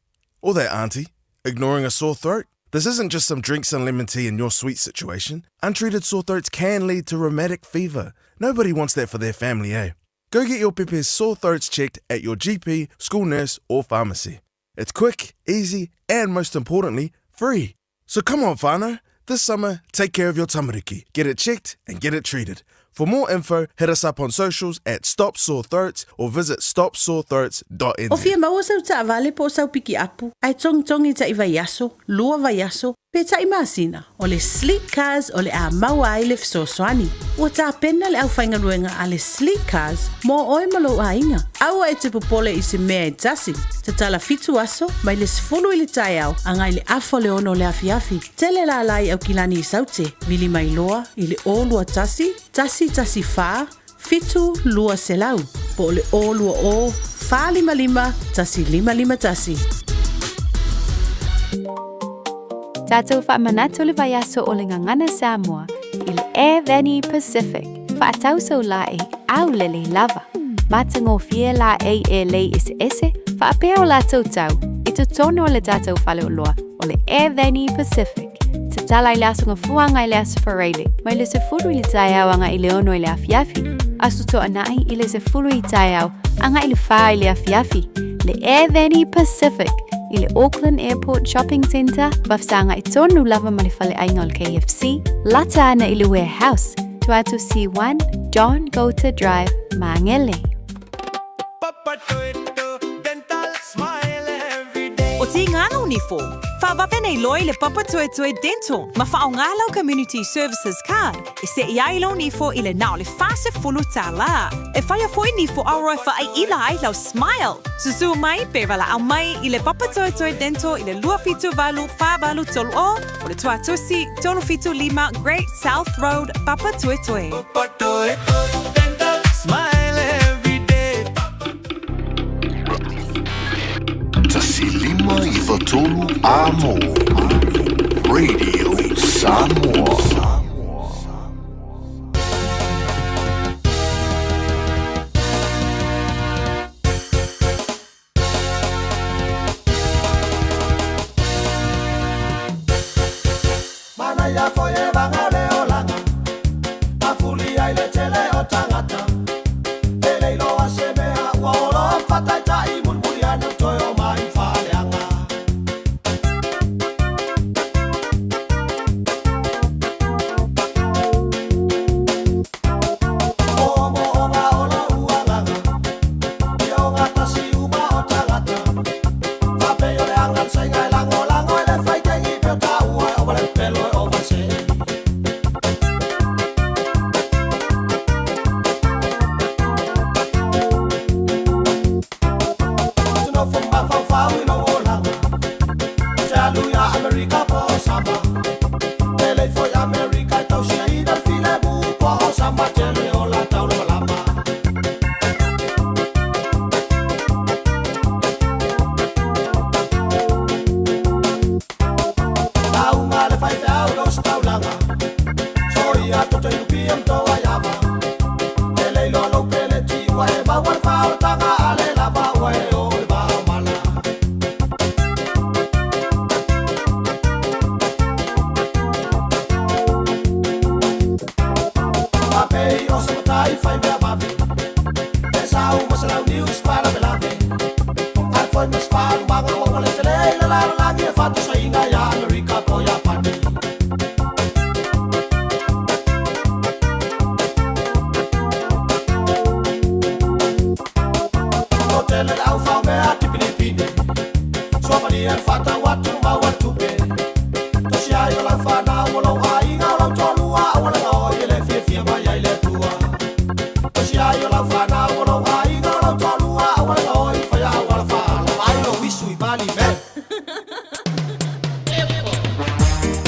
or that auntie ignoring a sore throat. This isn't just some drinks and lemon tea in your sweet situation. Untreated sore throats can lead to rheumatic fever. Nobody wants that for their family, eh? Go get your pepe's sore throats checked at your GP, school nurse, or pharmacy. It's quick, easy, and most importantly, free. So come on, whānau. This summer, take care of your tamariki. Get it checked and get it treated. For more info, hit us up on socials at Stop Sore Throats or visit stopsorethroats.nz. O fia maua sau taavale po o sau pikiapu, ae togitogi ta'i vaiaso, 2 vaiaso, pe ta'i masina, o le Sleek Cars o le a maua ai le fesoasoani. Ua tapena le aufaigaluega a le Sleek Cars mo oe ma lou aiga. Aua e te popole i se mea e tasi. Tatala 7 aso, mai le 10 i le taeao, agai i le 5:30 o le afiafi. Tele lala i Aukilani i Saute, vili mai loa i le 0 21 1 1 4 7 200, po o le 0 20 455 1551. Tatou faamanatu le vaiaso o le Gagana Samoa i le Air Vani Pacific. Faatau sau laei aulelei lava. Matagofie laei e lei eseese faapea o latou tau i totonu o le tatou faleoloa o le Air Vani Pacific. Tatala i le Aso Gafua agai i le Aso Faraile, mai le 10 i le taeao agai i le 6 i le afiafi, Aso Toonai i le 10 i taeao agai i le 4 i le afiafi. Le Air Pacific i le Auckland Airport Shopping Centre, faafesagai tonu lava ma le faleaiga o le KFC, lata ana i le Warehouse, Tuatu C1, John Goulter Drive, Magele. O Tīngana o Nifo, Whaavawe nei loa i le Papatoetoe Dental ma whaonga lau Community Services Card e seʻi ai lou nifo i le na o le 40 tālā. E whaia foi nifo auro e whaaiila ai lau smile. Susū mai pe valaau mai i le Papatoetoe Dental i le 278 483 o o le Tuatosi 375 Great South Road, Papatoetoe. Smile every day. 1 5 9 3 Amo Radio Samoa. Mana ia foi e vanga le olaga Mafuli ai le tele o tangata E leilo a se mea ua olo fataitai mulimuli ane toe o mai faleaga. O mo o nga ola uagaga Ia o gatasi uma o tagata Fapei o le aga le saiga e lagolago e le faitegi pe o taua e ova le pelo e ova sei. Nofo mafaufau i lou olaga Se alu ia Amerika po o sama E lei foi Amerika e tausiaina le filemu po o sama tele o la taulamalama. Lauga le faifeau i ositaulaga Soia toto i lupia ma toa iava E leiloa lou peleti ua e maua le faaolataga a le lava ua e o le vaomala. Mapei o se matai fai mea vave E sau ma se launiu se faalavelave Ae foi ma se faalumaga ua ua le tele i le lalolagi e faatosaiga ia Amerika po Iapani. O tele le au faomea tipinipini Suamalia le faatau atu maua le tupe Tosi ai o lau fanau o lou aiga o lau tolua Aua le gaoi e le fiafia mai ai le Atua Tosi ai o lau fanau o lou aiga o lau tolua Aua le gaoi faia auala faala Vaai lou isu i mali me. E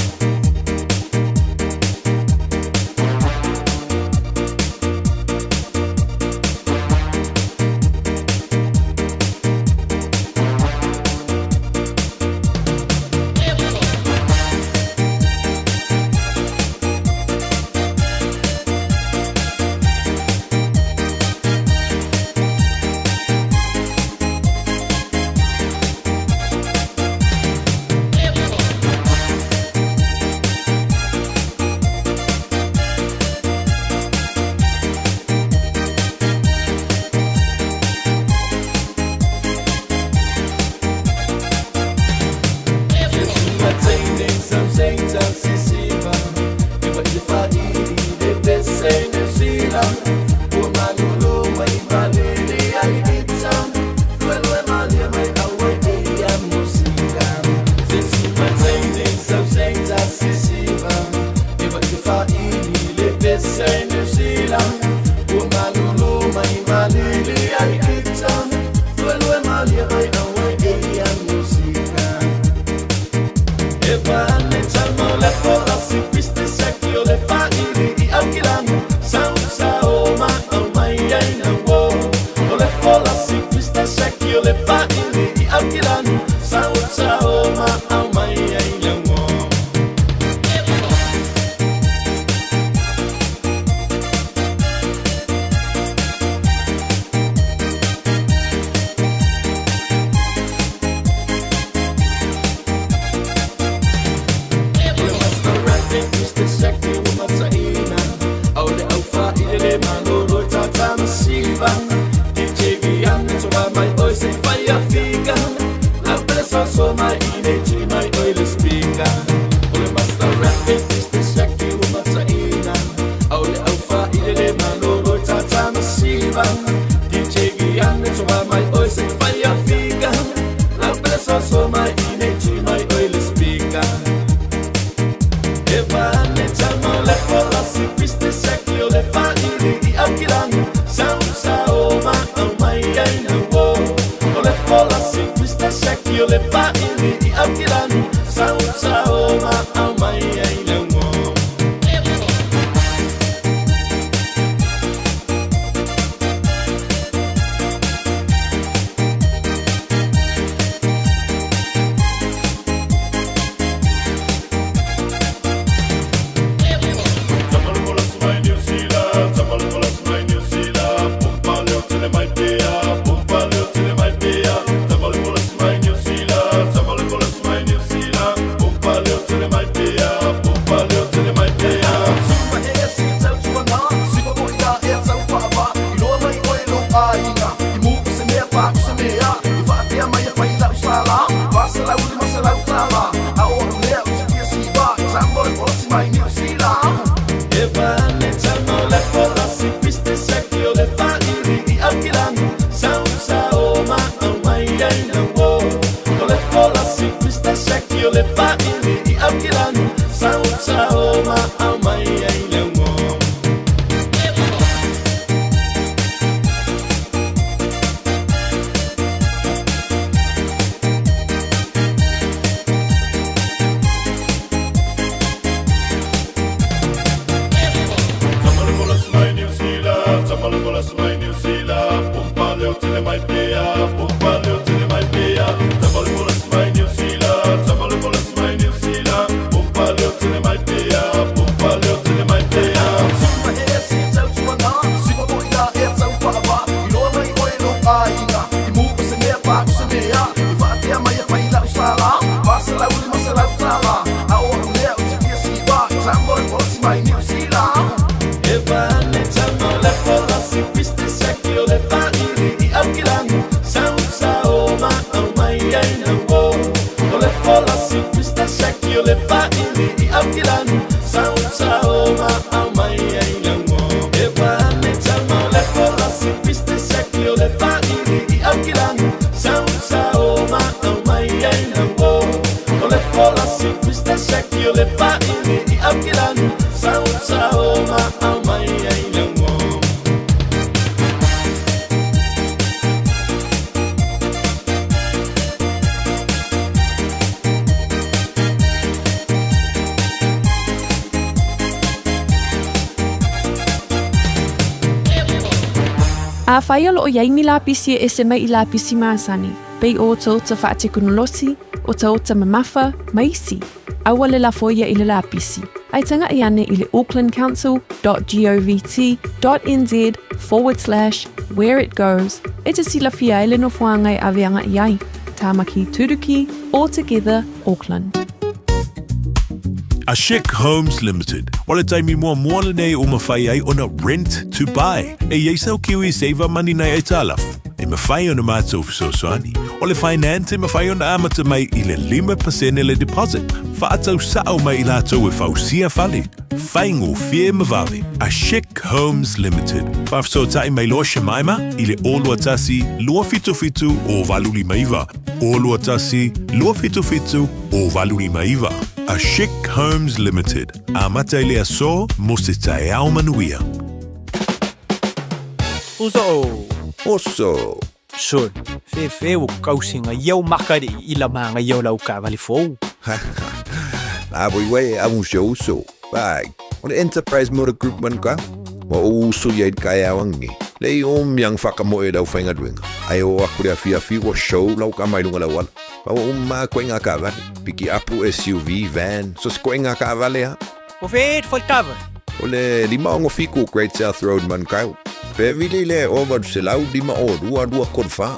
Afai o loo iai ni lapisi e ese mai i lapisi masani, pei o otaota faatekonolosi, otaota mamafa, ma isi, aua le lafoia i le lapisi. Ae taga'i ane i le aucklandcouncil.govt.nz/where it goes e te silafia ai le nofoaga e ave aga'i ai. Tāmaki Turuki, All Together, Auckland. A Chic Homes Limited. O le taimi muamua lenei ua mafai ai ona rent to buy. E i ai sau Kiwi Saver Money nai aitalafu. E mafai ona matou fesoasoani. O le finance e mafai ona amata mai i le 5% le deposit. Faatau sao mai i latou e fausia fale. Faigofie ma vave. A Chic Homes Limited. Faafesootai mai loa Shemaima i le 021 277 0859. 021 277 0859. A Chic Homes Limited. Amata i le aso mo se taeao manuia. Uso. Oso. Sol, fefe o kausinga iau makari i la manga iau lau kavali fou. La voi wei a un show so. Vai. O le Enterprise Motor Group man ka. Wa o uso ia i kai awangi. Le i o miang whakamoe lau whainga duenga. Ai o aku le awhi awhi wa show lau ka mai lunga lau ala. Pa wa umma koe ngā kavale. Piki apu SUV, van, so se koe ngā kavale ha. O whēt fo kava. O le 567 Great South Road Manukau. Pe vili le o 805 2 2 3 4.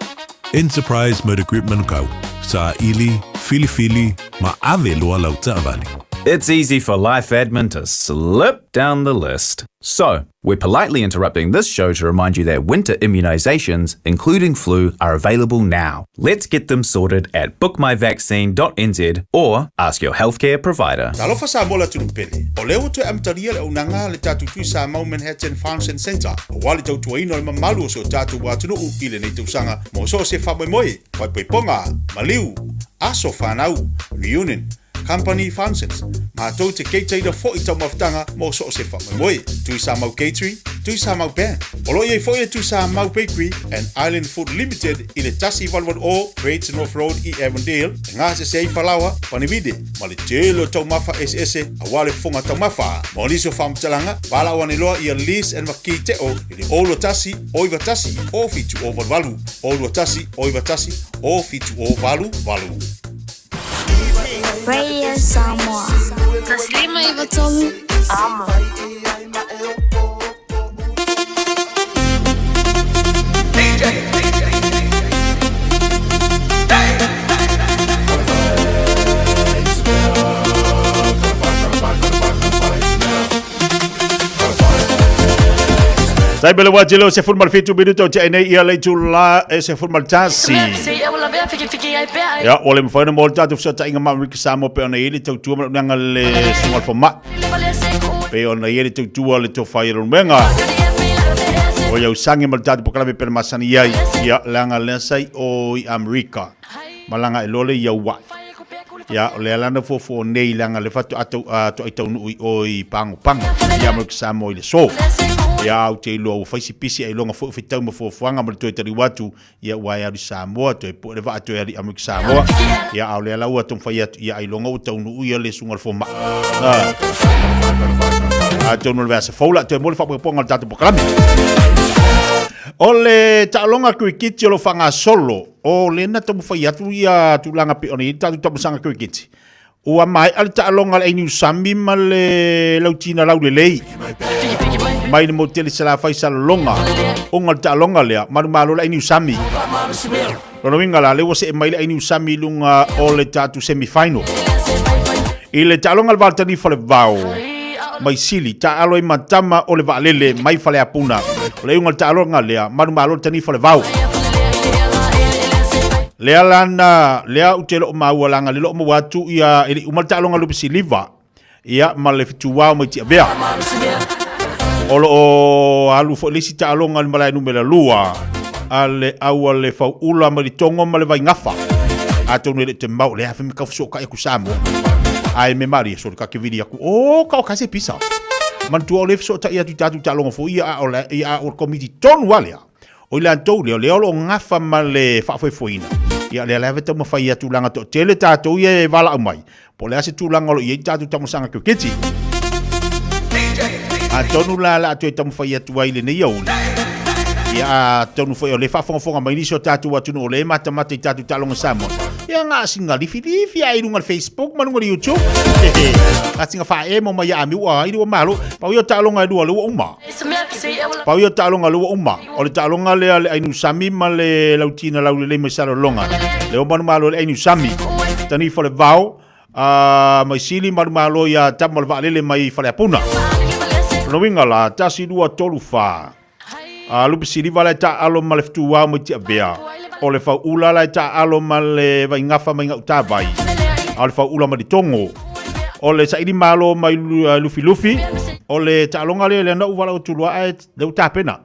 Enterprise Motor Group Manukau, saili, filifili, ma ave loa lau taavale. It's easy for life admin to slip down the list. So, we're politely interrupting this show to remind you that winter immunisations, including flu, are available now. Let's get them sorted at bookmyvaccine.nz or ask your healthcare provider. Talofa Samoa le atunuu pele. O lea ua toe amatalia le auaunaga a le tatou Tui Samau Manhattan Function Centre aua le tautuaina o le mamalu o si o tatou atunuu i lenei tausaga mo so o se faamoemoe, faaipoipoga, maliu, aso fanau, reunion, Company Functions, matou te keitaina foi taumafataga mo so o se faamoemoe. Tui Samau Catering, Tui Samau Band. O lo o i ai foi le Tui Samau Bakery and Island Food Limited i le 188 Great North Road i Avondale, e gasese ai falaoa, panivide, ma le tele o taumafa eseese aua le fofoga taumafa. Mo nisi o faamatalaga, valaau ane loa ia Liz and Makii Teo i le 021 091 0788, 021 091 0788. Radio Samoa. Taslima Ivatolu. Amo. Tai bele wa jelo se fun mal 7 minuto te nei ia le tula e se fun mal tasi. Ia, ua le mafai ona mo le tatou fesootaiga ma Amerika Samoa pei ona i ai le tautua ma le unaga le susuga o le fomai. Pei ona i ai le tautua le tofa i Leulumoega. O ia usangi ma le tatou polokalame pei ona masani i ai. Ia, leaga lea sa i o i Amerika. Malaga ai loa lea i Aua'i. Ia, o lea la na fuafua nei leaga le faatoa tau, toai taunuu i o i Pagopago, i Amerika Samoa i le aso. Ia, ou te iloa ua fai si pisi ailoga foi o fetau ma fuafuaga ma le toe taliu atu, ia ua e alu i Samoa, toe pue le vaa toe alu i Amerika Samoa. Ia, a o lea la ua taumafai atu, ia ailoga ua taunuu ia le susuga i le fomai. Atonu o le vaiaso fou la toe mo le faapopoga o le tatou polokalame. O le taaloga kirikiti o lo o faagasolo, o lea na taumafai atu ia tulaga pei ona i ai le tatou taumasaga kirikiti. Ua maea le taaloga a le Ainiusami ma le Lautina Laulelei mai le motele Salafai Salelologa. Ona o le taaloga lea, manumalo le Ainiusami. Lona uiga la, lea ua see mai le Ainiusami i luga o le tatou semi-final. I le taaloga a le Valtani Falevao mai Sili, taaalo ai ma tama o le vaalele mai Faleapuna. O le iuga o le taaloga lea, manumalo le Tani Falevao. Lea la na, lea ou te loo maua langa le loo maua atu ia e le uma le taaloga lupe siliva ia ma le fituao mai Tiavea. O loo alu foi le isi taaloga le malae numera 2 a le au a le Fauula mai le Togo ma le Vaingafa. Atonu e le te mau le afe me kau fesootai aku Samoa. Ae me malie sole ka ke vili aku o ka o ka se pisa. Manatua o le fesootai atu i tatou taaloga foi ia a o le ia a o le komiti tonu a lea. O i latou lea, o lea o lo o gafa ma le faafoefoeina. Ia, lea lava e taumafai atu leaga toatele tatou ia e valaau mai, po o le a se tulaga o lo o i ai le tatou taumasaga kiriketi. Atonu la o le a toe taumafai atu ai i lenei aoauli. Ia, atonu foi o lea e faafogafoga mai nisi o tatou atunuu o lea e matamata i tatou taaloga Samoa. Ia, na o sina lifilifi lava i luga o le Facebook ma luga o le YouTube. Na o sina faaemo mai ia Amiu ai le ua malo. Pau ia o taaloga e lua o lea ua uma. Pau ia o taaloga lea ua uma, o le taaloga lea a le Ainusami ma le Lautina Laulelei mai Salelologa. Lea ua manumalo le Ainusami, Tanifa o le Vao, a mai Sili manumalo ia Tama o le Vaalele mai Faleapuna. Lona uiga la, 1, 2, 3, 4. A lupe siliva la e taaalo ma le fetuao mai Tiavea. O le Fauula la e taaalo ma le Vaingafa mai Gautavai. A o le Fauula mai Letogo. O le saili malo mai Lufilufi, o le taaloga lea lea na ou valaau atu loa ae lea ua tapena.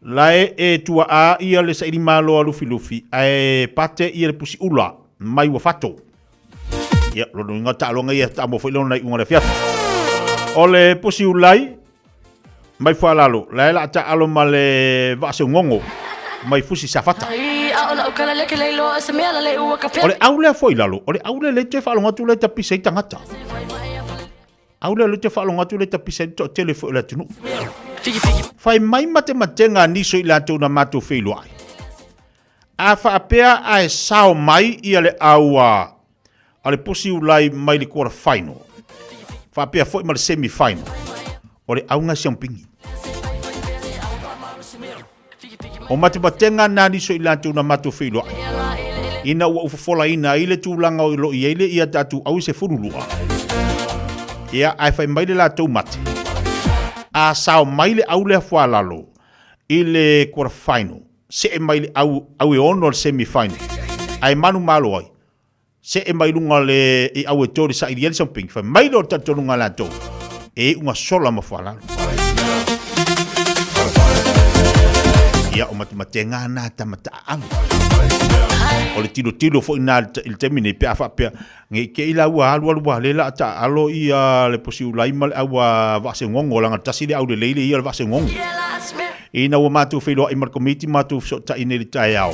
La e e tuaa ia le saili malo a Lufilufi ae pate ia le pusi ula mai Uafato. Ia, lona uiga o taaloga ia taamua foi lona iuga o le afiafi. O le pusi ulai mai Fualalo, la e la taalo ma le Vaaseugogo mai Fusi Safata. O le au lea foi lalo, o le au lea le toe faalogo atu lea tapisa ai tagata. Au lea le toe faalogo atu lea tapisa ai le toatele foi o le atunuu. Fai mai matematega a nisi o i latou na matou feiloai. A faapea ae sao mai ia le au a a le pusi ulai mai le quarter final, faapea foi ma le semi final, o le auga e siampigi. O matematega na nisi o i latou na matou feiloai, ina ua ou fofolaina ai le tulaga o lo o i ai le ia tatou au e 12. Ia, ae fai mai le latou mate, a sao mai le au lea fualalo i le quarter final, see mai le au, au e ono le semi final, ae manumalo ai, see mai luga le i au e tolu saili ai le sampingi, fai mai lea o le talitonuga a latou, e iuga sola ma fualalo. Ia, o matematega na tama taaalo. O le tilotilo foi na i le taimi nei, pe a faapea, Nge i te i la ua alu alu ua le la taaalo ia le posiulai ma le au a vaasegogo leaga tasi le aulelei le ia o le vaasegogo. Ina ua matou feiloai ma le komiti matou fesootai nei i le taeao,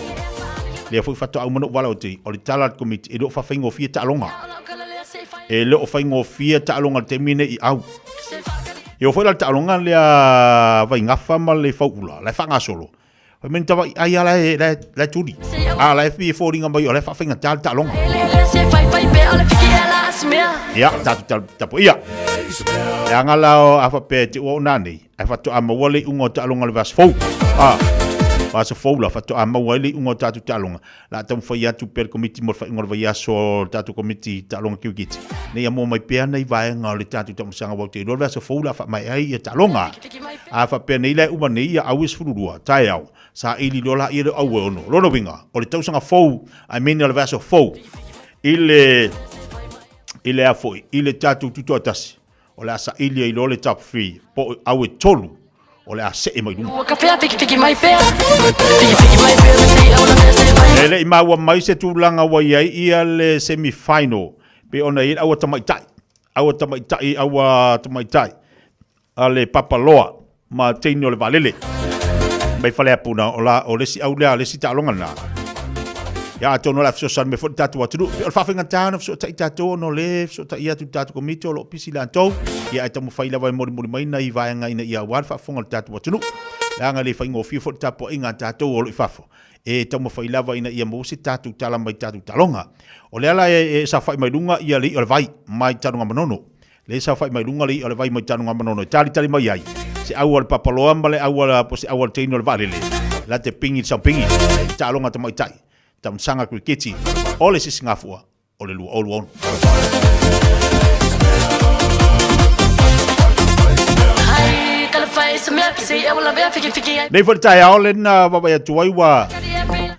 lea foi faatoa uma ona ou valaau atu ai, o le tala a le komiti e le o faafaigofie taaloga. E le o faigofie taaloga i le taimi nei i au. E oo foi la i le taaloga lea Vaigafa ma le Fauula, la e faagasolo, Fai mai ni tava'i ai a la e, la e, la e tuli. A la e fi e foliga mai o la e faafaigata le taaloga. Ia, tatou tapuaia. Leaga la o a faapea e te ua o nanei, ae faatoa maua le iuga o taaloga o le vaiaso fou. A, vaiaso fou la faatoa maua ai le iuga o tatou taaloga. La a taumafai atu pea le komiti mo le faaiuga o le vaiaso o le tatou komiti taaloga kirikiti, ina ia maua mai pea nai vaega o le tatou taamilosaga aua ou te iloa le vaiaso fou la a faamaea ai ia taaloga. A faapea nei la e uma nei ia Aue 12, taeao, saili loa laia lea o Aue 6. Lona uiga, o le tausaga fou, I mean o le vaiaso fou, i le, i le a foi, i le tatou tutoatasi, o le a saili ai loa le top 3, po o Aue 3, o le a see mai luga. E le i maua mai se tulaga ua i ai ia le semi final, pei ona i ai le aua tamaitai, aua tamaitai, aua tamaitai a le Papaloa ma teine o le vaalele mai Faleapuna, o la o le isi au lea, le isi taaloga lena. Ia atonu o le a fesoasoani mai foi le tatou atunuu. O le faafaigata ona fesootai tatou ona o lea e fesootai atu i le tatou komiti o lo o pisi latou, ia ae taumafai lava e molimoli mai nai vaega ina ia aua le faafofoga a le tatou atunuu. Leaga e le faigofie foi le tapuaiga a tatou o lo o i fafo, e taumafai lava ina ia maua se tatou tala mai tatou taaloga. O lea la e saofai mai luga ia le i'a o le vai mai Tanugamanono. Lea e saofai mai luga le i'a o le vai mai Tanugamanono e talitali mai ai se au a le Papaloa ma le au a po o se au a le teine o le vaalele la te pingi i le sampingi i taaloga tamaitai taamilosaga kiriketi o le Sisigafua o le 2026. Nei foi le taeao lena vaavaai atu ai ua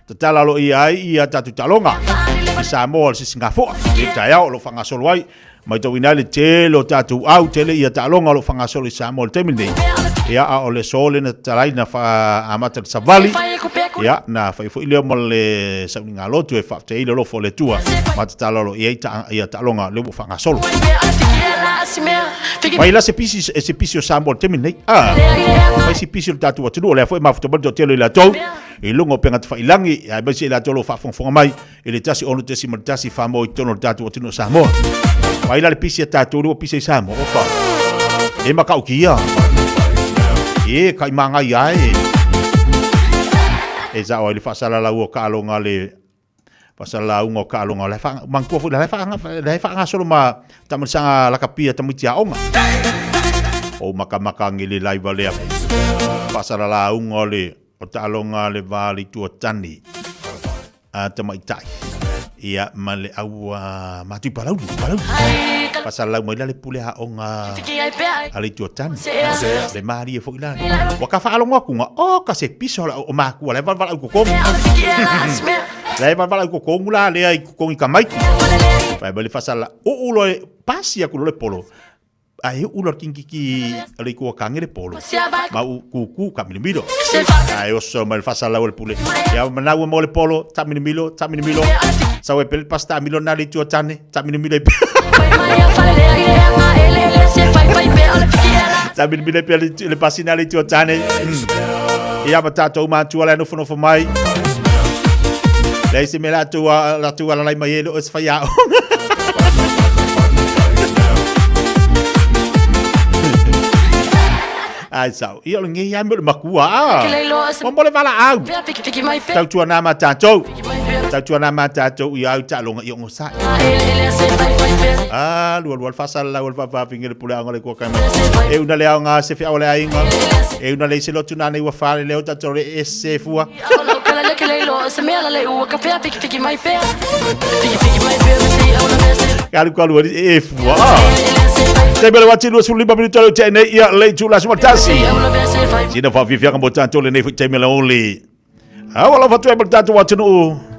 tatala aloaia ai ia tatou taaloga i Samoa o le Sisigafua. I le taeao o lo o faagasolo ai Matauina ai le tele o tatou au, tele ia taaloga o lo o faagasolo i Samoa i le taimi lenei. Ia, a o le aso lea na tatala ai, na amata le savali. Ia, na fai foi lea ma le sauniga lotu e faafetai ai le alofa o le Atua ma tatala o lo o i ai ia taaloga lea ua faagasolo. Mai la se pisi, se pisi o Samoa i le taimi lenei. Ah, mai se pisi o le tatou atunuu, o lea foi e mafuta mai le toatele o i latou i luga o upega tafailangi, aemaise i latou o lo o faafogafoga mai i le 106.1 whamau i totonu o le tatou atunuu o Samoa. Mai la le pisi a tatou lea ua pisa i Samoa. Opa. E matautia. E kai mangai ai. E sao ai le faasalalau o taaloga le faasalalauga o taaloga o la e faa manatua foi la e faa la e faagasolo ma taamilosaga lakapi a tamaiti aoga. O makamaka ngele laiva lea faasalalauga o le o taaloga le va le itu o tane. a tamaitai ia ma le au a matui palauli palauli fasalalau mai la le pule aoga a le itu o tane le malie foi la ua ka faalogo atu ga o ka se piso la o makua la e valavala au kokogu la e valavala au kokogu la lea i kokogi kamaiti fai mai le fasala uu loa pasi aku loa le polo Ae uu loa le kikiki o le ikuakange le polo. Ma u kuku ka milimilo. Ae oso mai le faasalau o le pule. Ia manau mo le polo, ta milimilo, ta milimilo. Sau e pele pasta milo na le itu tane, ta milimilo e Ta milimilo e pele le pasina le itu tane. Ia ma tātou mātua le nofonofo mai. Leai se mea latou latou alalai mai e le o se faiaoga. Ai sao, ia o le ngei lava mea o le makua. Ah. Mo mo le valaau. Tautuana ma tātou. Tautuana ma tātou ia au taaloga i ogosa'i. Ah, lua lua le faasalalau o le faafaafinga le pule aoga le kua kai mai. E una le aoga se feau o le aiga. E una le se lotu nāna i ua whare leo tātou le e se fua. Kalu kalu e fua. Ah. Taimi o le uati 25 minuta lea ua tea nei ia le itula aso ma tasi. Sina whaafiafiaga mo tātou lenei foi taimi le oli. Aua lava atu ai mo le tātou atunuu.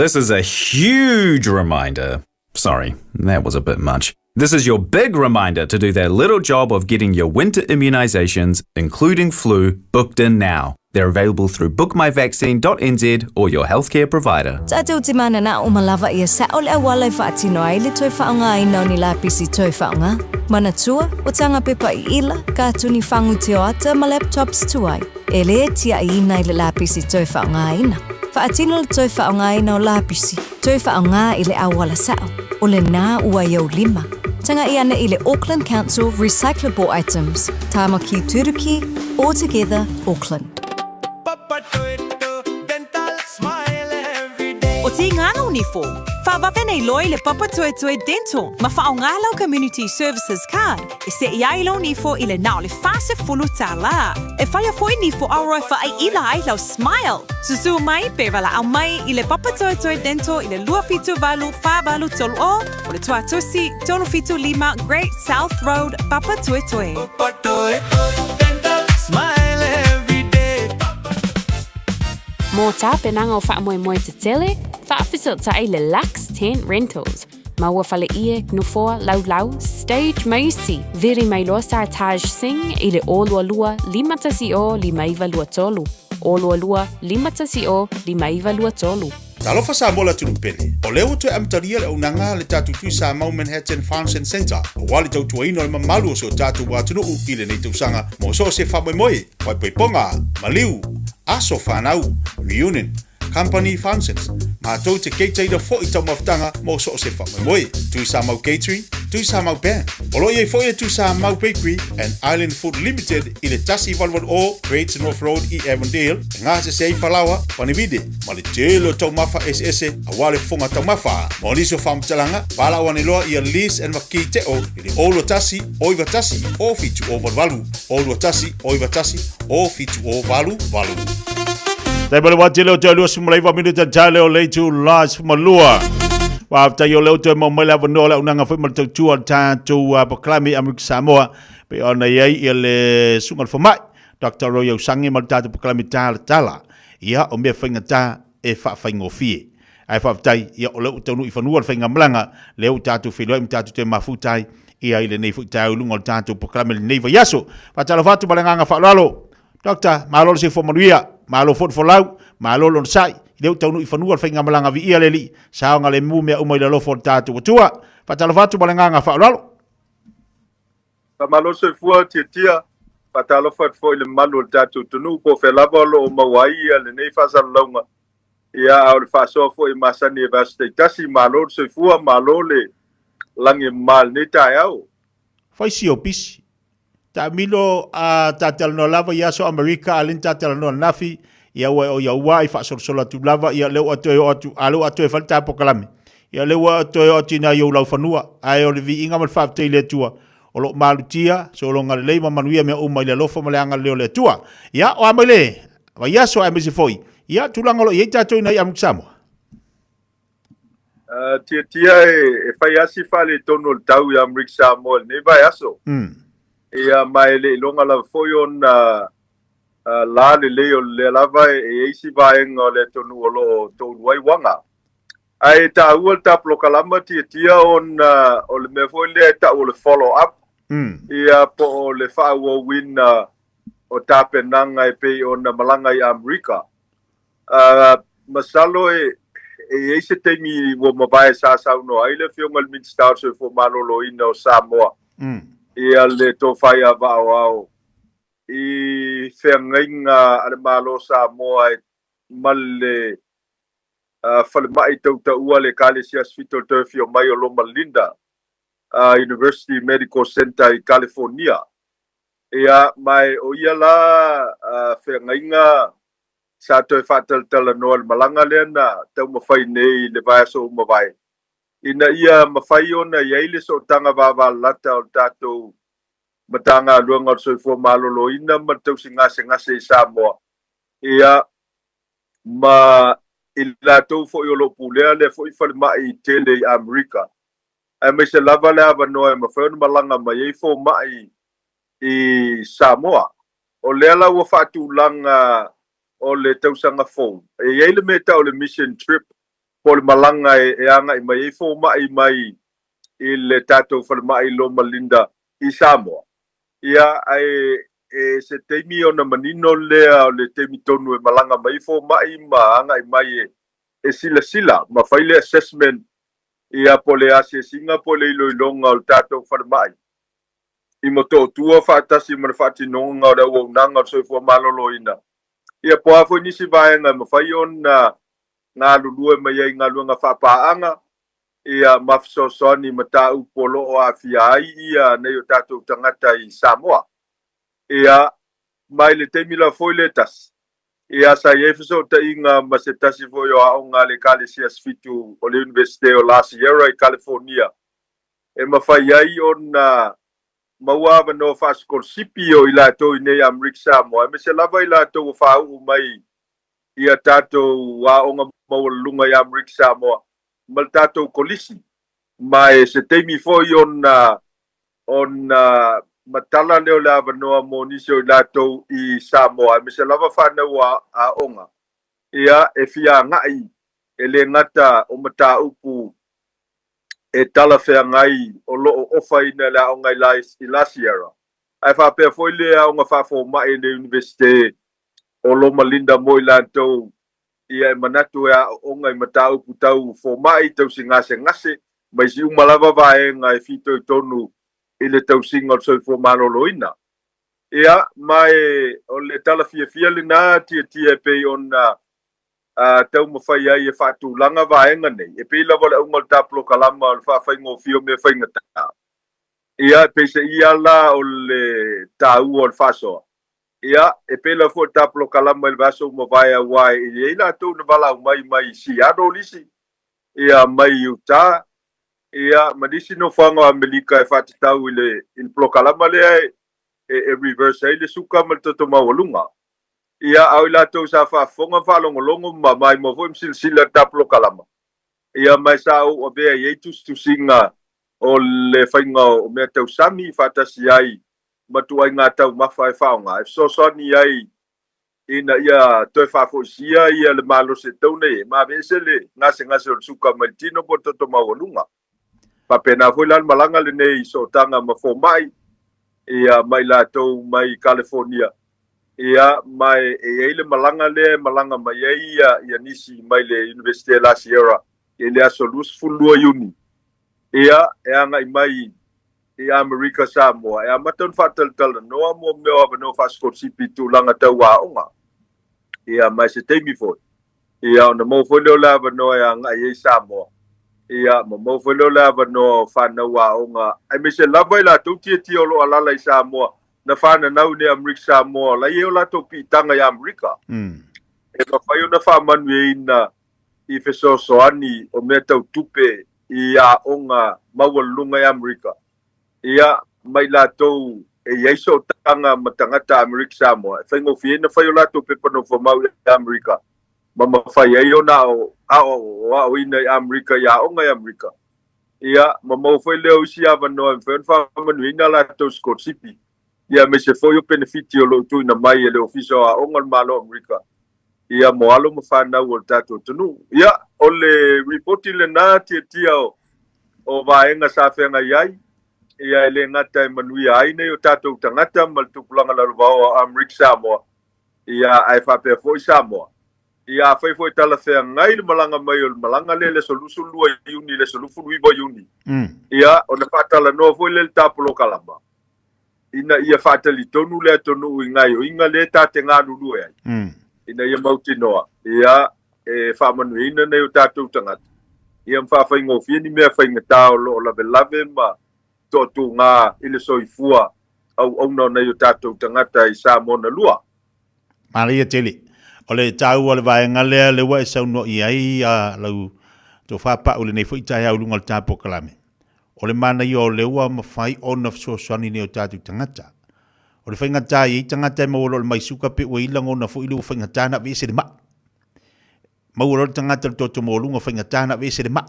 This is a huge reminder. Sorry, that was a bit much. This is your big reminder to do that little job of getting your winter immunisations, including flu, booked in now. They're available through bookmyvaccine.nz or your healthcare provider. Tātou te manana o malava ia sao le auala e whaatino ai le toi whaonga ai nau ni lapisi toi whaonga. Manatua, o tanga pepa i ila, ka tuni whangu te oata ma laptops tuai. E le tia i ina i le lapisi toi whaonga aina. Whaatino le toi whaonga aina o lapisi, toi whaonga i le auala sao, o le nā ua iau lima. Tanga i ana i le Auckland Council Recyclable Items, Tāmaki Turuki, All Together, Auckland. O Tīnganga nifo. Faavavene loa i le Papatoetoe Dental ma faaaoga lau Community Services Card e seʻi ai lou nifo i le na o le $40. E faia foi nifo auro e faaiʻila ai lau smile. Susū mai pe valaau mai i le Papatoetoe Dental i le 278 483 o le Tuatusi 375 Great South Road, Papatoetoe. Smile every day. Mō tapenaga o faamoemoe tetele, faafesootai le Lux Tent Rentals. Maua faleie, nofoa, laulau, stage ma isi. Vili mai loa Sartaj Singh i le 022 510 5923. 022 510 5923. Talofa Samoa le atunuu pele. O lea ua toe amatalia le auaunaga a le tatou Tui Samoa Manhattan Function Centre aua le tautuaina o le mamalu o si o tatou atunuu i lenei tausaga mo so o se faamoemoe, faaipoipoga, maliu, aso fanau, reunion, Company Functions, matou te keitaina foi taumafataga mo so o se faamoemoe. Tuisamau Catering, Tuisamau Band. O lo o i ai foi le Tuisamau Bakery and Island Food Limited i le 1880 Great North Road i Avondale, e gasese ai falaoa, panivide, ma le tele o taumafa eseese aua le fofoga taumafa. Mo nisi o faamatalaga, valaau ane loa ia Liz and Makii Teo i le 021 091 0788, 021 091 0788. Tai le wati leo te 29 minute ta leo le tu la 12. Faafetai o leo toe mau mai le avanoa le auaunaga foi ma le tautua o le tatou polokalame Amerika Samoa pei ona i ai ia le susuga i le fomai Dr. Roy Ausangi ma le tatou polokalame talatala. Ia, o mea faigata e faafaigofie. Ae faafetai, ia o lea ua taunuu i fanua le faigamalaga, lea ua tatou feiloai ma tatou toe mafuta ai ia i lenei foi taeao i luga o le tatou polokalame i lenei vaiaso. Faatalofa atu ma le agaga faaaloalo. Doctor, malo le soifua manuia, malo foi le folau, malo le onosai, i lea ua taunuu i fanua le faigamalaga viia le Alii, saogalemu mea uma i le alofa o le tatou Atua. Faatalofa atu ma le agaga faaaloalo. Faamalo le soifua Tiatia, faatalofa atu foi i le mamalu o le tatou atunuu po o fea lava o lo o maua ai ia lenei faasalalauga, ia a o le faasoa foi e masani e vaiaso taitasi. Malo le soifua, malo le lagi e mama i lenei taeao. Fai si o pisi. Taamilo a ta talanoa lava i aso Amerika a leni ta talanoa ananafi, ia ua o ia ua i faasolosolo atu lava, ia lea ua toe oo atu, a lea ua toe fai le ta polokalame. Ia lea ua toe oo atu i nai ou laufanua, ae o le viiga ma le faafetai i le Atua, o lo o malutia, sologa lelei ma manuia mea uma i le alofa ma le agalelei o le Atua. Ia, o a mai le vaiaso aemaise foi, ia, tulaga o lo o i ai tatou i nai Amerika Samoa. Tiatia e fai lava si faaletonu o le tau i Amerika Samoa i lenei vaiaso. Ia, ma e le iloga lava foi ona la lelei o lea lava e i ai si vaega o le atunuu o lo o toulu ai uaga. Ae taua le ta polokalama Tiatia ona o le mea foi lea e tau o le follow up, ia po o le faaauauina o tapenaga e pei ona malaga i Amerika. Masalo e i ai se taimi ua mavae sa saunoa ai le Afioga i le Minisita o le Soifua Maloloina o Samoa ia le tofa ia Vaaoao i feagaiga a le Malo o Samoa ma le falemai tautaua le Ekalesia Asifita o le Toe Afio Mai o Loma Linda University Medical Center i Kalifornia. Ia, ma o ia la feagaiga sa toe faatalatalanoa i le malaga lea na taumafai nei i le vaiaso ua mavae, ina ia mafai ona i ai le sootaga vavalalata o le tatou Matagaluega o le Soifua Maloloina ma le Tausi Gasegase i Samoa, ia, ma i latou foi o lo o pulea lea foi falemai tele i Amerika, aemaise lava le avanoa e mafai ona malaga mai ai fomai i Samoa. O lea la ua faatulaga o le tausaga fou, e i ai le mea e tau o le mission trip po o le malaga e agai mai ai fomai mai i le tatou falemai Loma Linda i Samoa. Ia, ae e se taimi ona manino lea o le taimi tonu e malaga mai ai fomai ma agai mai e silasila ma fai le assessment ia po o le asiasiga po o le iloiloga o le tatou falemai i Motootua faatasi ma le faatinoga o le auaunaga o le soifua maloloina, ia po o a foi nisi vaega e mafai ona galulue mai ai i galuega faapaaga, ia ma fesoasoani i mataupu o lo o aafia ai ia nei o tatou tagata i Samoa. Ia, ma i le taimi lava foi lea e tasi, Ia, sa i ai fesootaiga ma se tasi foi o aoga a le Ekalesia Sifitu o le Iunivesite o La Sierra i Kalifornia e mafai ai ona maua avanoa faasikolasipi o i latou i nei Amerika Samoa, aemaise lava i latou ua faauu mai i a tatou aoga maualuluga i Amerika Samoa ma le tatou kolisi. Ma e se taimi foi ona ona matala lea o le avanoa mo nisi o i latou i Samoa, aemaise lava fanau aoga, ia, e fia agai, e le gata o mataupu e talafeagai o lo o ofaina e le aoga i La Sierra, ae faapea foi le aoga faafomai i le Iunivesite o Loma Linda mo i latou ia e manatu e aooga i mataupu tau fomai, tausi gasegase, ma isi uma lava vaega e fitoitonu i le tausiga o le soifua maloloina. Ia, ma e o le tala fiafia lena Tiatia e pei ona taumafai ai e faatulaga vaega nei, e pei lava o le auga o le ta polokalama o le faafaigofie o mea faigata. Ia, e peiseai la o le taua o le faasoa. Ia, e pei lava foi o le ta polokalama i le vaiaso ua mavae aua e i ai latou na valaau mai mai Seattle nisi, ia, mai Utah, ia, ma nisi nofoaga o Amerika e faatatau i le, i le polokalama lea e, e reverse ai le suka ma le toto maualuga. Ia, a o i latou sa faafofoga ma faalogologo ma maimoa foi ma silasila i le ta polokalama, ia, ma e sa ou avea i ai tusitusiga o le faiga o mea tau sami faatasi ai ma ituaiga taumafa e faaaoga e fesoasoani ai ina ia toe faafoisia ia le malosi e tatau ona i ai, ma aveese le gasegase o le suka mai le tino po o le toto maualuga. Faapena foi la le malaga lenei i sootaga ma fomai ia ma i latou mai Kalifornia, ia ma e i ai le malaga lea e malaga mai ai ia, ia nisi mai le Iunivesite La Sierra i le aso 22 Iuni, ia e agai mai i Amerika Samoa e amata ona faatalatalanoa mo mea o avanoa faasikolasipi i tulaga tau aoga. Ia, ma i se taimi foi, ia, ona maua foi lea o le avanoa e agai ai Samoa, ia, ma maua foi lea o le avanoa o fanau aoga, aemaise lava i latou tiatia o lo o alaala i Samoa, na fananau i nei Amerika Samoa, o la e i ai o latou piitaga i Amerika, e mafai ona faamanuiaina i fesoasoani o mea tau tupe i aoga maualuluga i Amerika, ia, ma i latou e i ai sootaga ma tagata Amerika Samoa, e faigofie ai ona fai o latou pepa nofomau i Amerika, ma mafai ai ona aoaoina i Amerika i aoga i Amerika, ia, ma maua foi lea o isi avanoa e mafai ona faamanuiaina a latou sikolasipi, ia, aemaise foi o penefiti o lo o tuuina mai e le Ofisa o Aoga o le Malo o Amerika. ia mo alo ma fanau o le tatou atunuu. Ia, o le ripoti lena tiatia o, o vaega sa feagai ai, ia e le gata e manuia ai nei o tatou tagata ma le tupulaga lalovaoa o Amerika Samoa, ia ae faapea foi Samoa. Ia afai foi e talafeagai le malaga mai o le malaga lea i le aso 22 Iuni i le aso 29 Iuni, ia ona faatalanoa foi lea i le ta polokalama. ina ia faatalitonu le atunuu i gaoioiga lea ta te galulue ai, ina ia mautinoa, ia, e faamanuiaina nai o tatou tagata, ia ma faafaigofie ni mea faigata o lo o lavelave ma toatuga i le soifua auauna o nai o tatou tagata i Samoa na lua. Manaia tele. O le taua o le vaega lea, lea ua e saunoa i ai lau tofa Pau i lenei foi taeao i luga o le ta polokalame. O le manaia o lea ua mafai ona fesoasoani nei o tatou tagata. O le faigata e i ai tagata e maua loa le mai suka pe ua i ai lagona foi lea ua faigata ona aveese le mai. Maua loa le tagata le toto maualuga faigata ona aveese le mai.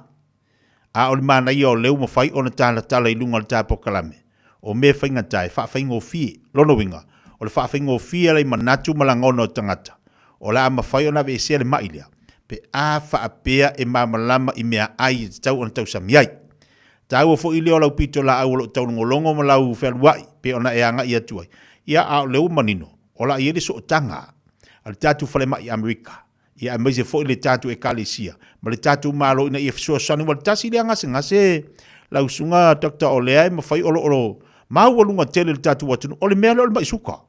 A o le manaia o lea ua mafai ona talatala i luga o le ta polokalame, o mea faigata e faafaigofie. Lona uiga, o le faafaigofie ala i manatu ma lagona o tagata, o le a mafai ona aveesea le mai lea, pe a faapea e malamalama i meaai e tatau ona tausami ai. Taua foi lea o lau pitolaau o lo o taulogologo ma lau fealuai pei ona e agai atu ai. Ia, a o lea ua manino, o le a i ai le sootaga a le tatou falemai i Amerika, ia aemaise foi le tatou Ekalesia ma le tatou Malo ina ia fesoasoani. Aua o le tasi lea gasegase lau susuga Doctor o lea e mafai o lo o maualuga tele i le tatou atunuu, o le mea lea o le mai suka.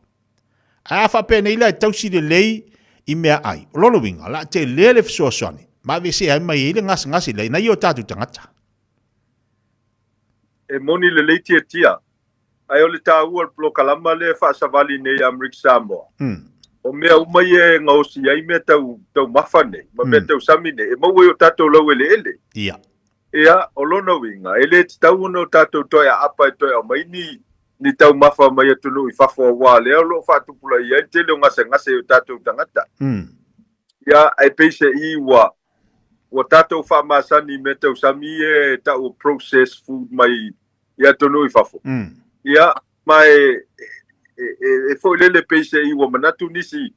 Ae a faapea nei la e tausi lelei i meaai, o lona uiga, o le a tele le fesoasoani ma aveesea ai mai ai le gasegase lea i nai o tatou tagata. E moni lelei tiatia, ae o le taua o le polokalama lea e faasavali nei i Amerika Samoa, O mea uma ia e gaosi ai mea tau taumafa nei ma mea tausami nei, e maua i o tatou laueleele. Ia. Ia, o lona uiga, e le tatau ona o tatou toe aapa e toe aumai ni, ni taumafa mai atunuu i fafo auā lea o lo o faatupulaia ai le tele o gasegase i o tatou tagata. Ia, ae peiseai ua, ua tatou faamasani i mea tausami ia e tau o processed food mai i atunuu i fafo. Ia, ma e, e, e, e foi lele peiseai ua manatu nisi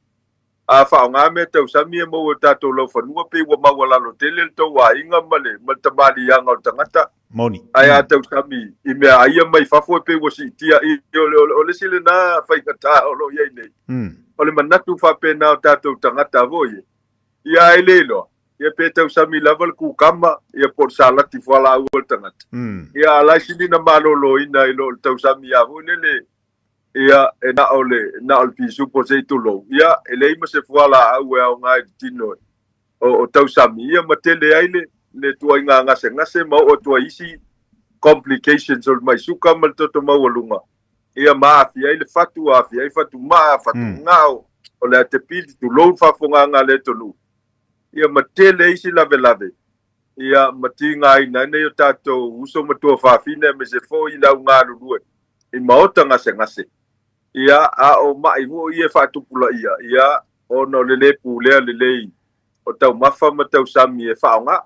a faaaoga mea tausami e maua i o tatou laufanua pei ua maualalo tele le tou aiga ma le ma le tamaliiaga o le tagata. Moni. Ae a tausami i mea aia mai fafo e pei ua siitia i o le, o le isi lena faigata o lo o i ai nei. O le manatu faapena o tatou tagata foi e. Ia ae le iloa, ia pe tausami lava le kukama, ia po o le salati fualaau a le tagata. Ia a la e sili ona maloloina i lo le tausami a foi lele Ia, e na o le, na o le pisupo se i tulou. Ia, e leai ma se fualaau e aoga i le tino e, o, o tausami, ia ma tele ai le, le tuaiga gasegase ma oo atu ai isi complications o le mai suka ma le toto maualuga, ia ma aafia ai le fatu, aafia ai fatumaa, fatugao, o le atepili, tulou le faafofogaaga a le atunuu. Ia ma tele isi lavelave, ia ma tigaina ai nai o tatou uso ma tuafafine aemaise foi le au galulue i maota gasegase, ia, a o maʻi foi ia e faatupulaia, ia, ona o le lē pulea lelei o taumafa ma tausami e faaaoga.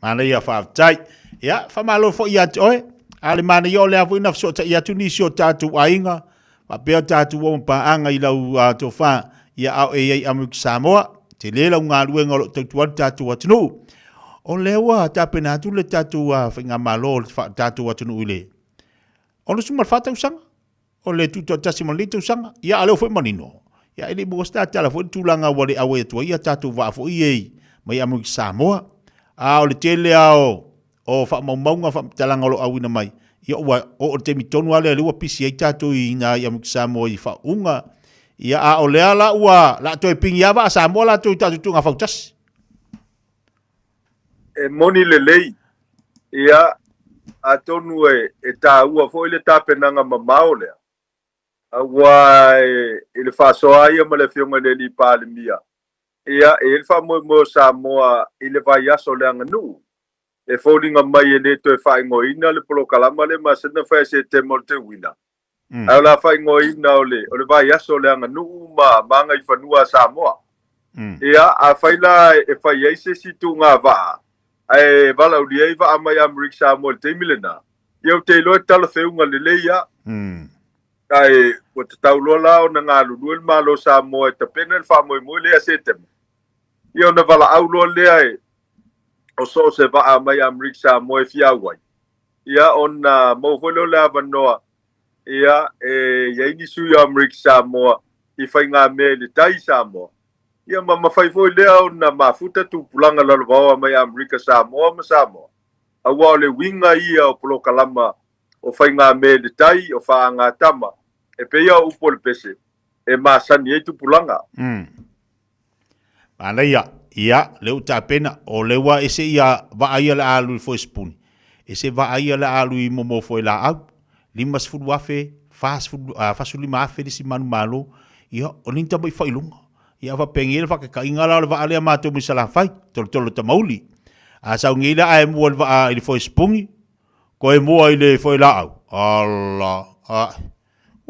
Manaia faafetai. Ia, faamalo foi ia te oe. A o le manaia o lea foi na fesootai atu nisi o tatou aiga, faapea tatou uo ma paaga i lau tofa, ia a o e i ai Amerika Samoa, tele lau galuega o lo o tautua ai le tatou atunuu. O lea ua tapena atu le tatou faigamalo o le tatou atunuu i le 64 tausaga o le tutoatasi ma lenei tausaga. Ia, a o lea ua foi manino, ia, e le i maua se tatala foi le tulaga ua le auai atu ai a tatou vaa foi ia mai Amerika Samoa. A o le tele lava o faamaumauga faamatalaga o lo o auina mai, ia ua oo i le taimi tonu lava lea lea ua pisi ai tatou i ina i Amerika Samoa i faauuga. Ia, a o lea la ua la toe pigi lava vaa Samoa latou i tatou tuuga fautasi. E moni lelei, ia, atonu e, e taua foi le tapenaga mamao lea, auā e, i le faasoa ia ma le Afioga i le Alii Palemia, ia, e i ai le faamoemoe o Samoa i le vaiaso o le aganuu, e foliga mai e le toe faaigoaina le polokalama lea masani ona fai ia Setema o le teuina, Ae o le a faaigoaina o le, o le vaiaso o le aganuu ma, ma agaifanua a Samoa. Ia, afai la e fai ai se isi tuugavaa, ae valaaulia ai vaa mai Amerika Samoa i le taimi lena, ia ou te iloa e talafeuga lelei lava. Ae ua tatau loa la ona galulue le Malo o Samoa e tapena le faamoemoe lea ia Setema. Ia ona valaau loa lea e o so o se vaa mai Amerika Samoa e fia auai. Ia ona maua foi lea o le avanoa ia e i ai ni sui o Amerika Samoa i faigamea i le tai i Samoa. Ia ma mafai foi lea ona mafuta tupulaga lalovaoa mai Amerika Samoa ma Samoa, auā o le uiga ia o polokalama o faigamea i le tai, o faagatama, e pei a o upu o le pese, e masani ai tupulaga. Manaia, ia, lea ua tapena, o lea ua ese ia vaa ia le a alu i foesipuni, ese vaa ia le a alu i momo foelaau, 50,000, 40, 45,000 le isi manumalo, ia, o ni tamai faailoga. Ia, faapea le faakekaiga la o le vaa lea matou mai Salafai, tolotolo tamauli. A sau nei la ae mua i le vaa i le foesipuni, koe mua i le foelaau, ala, a,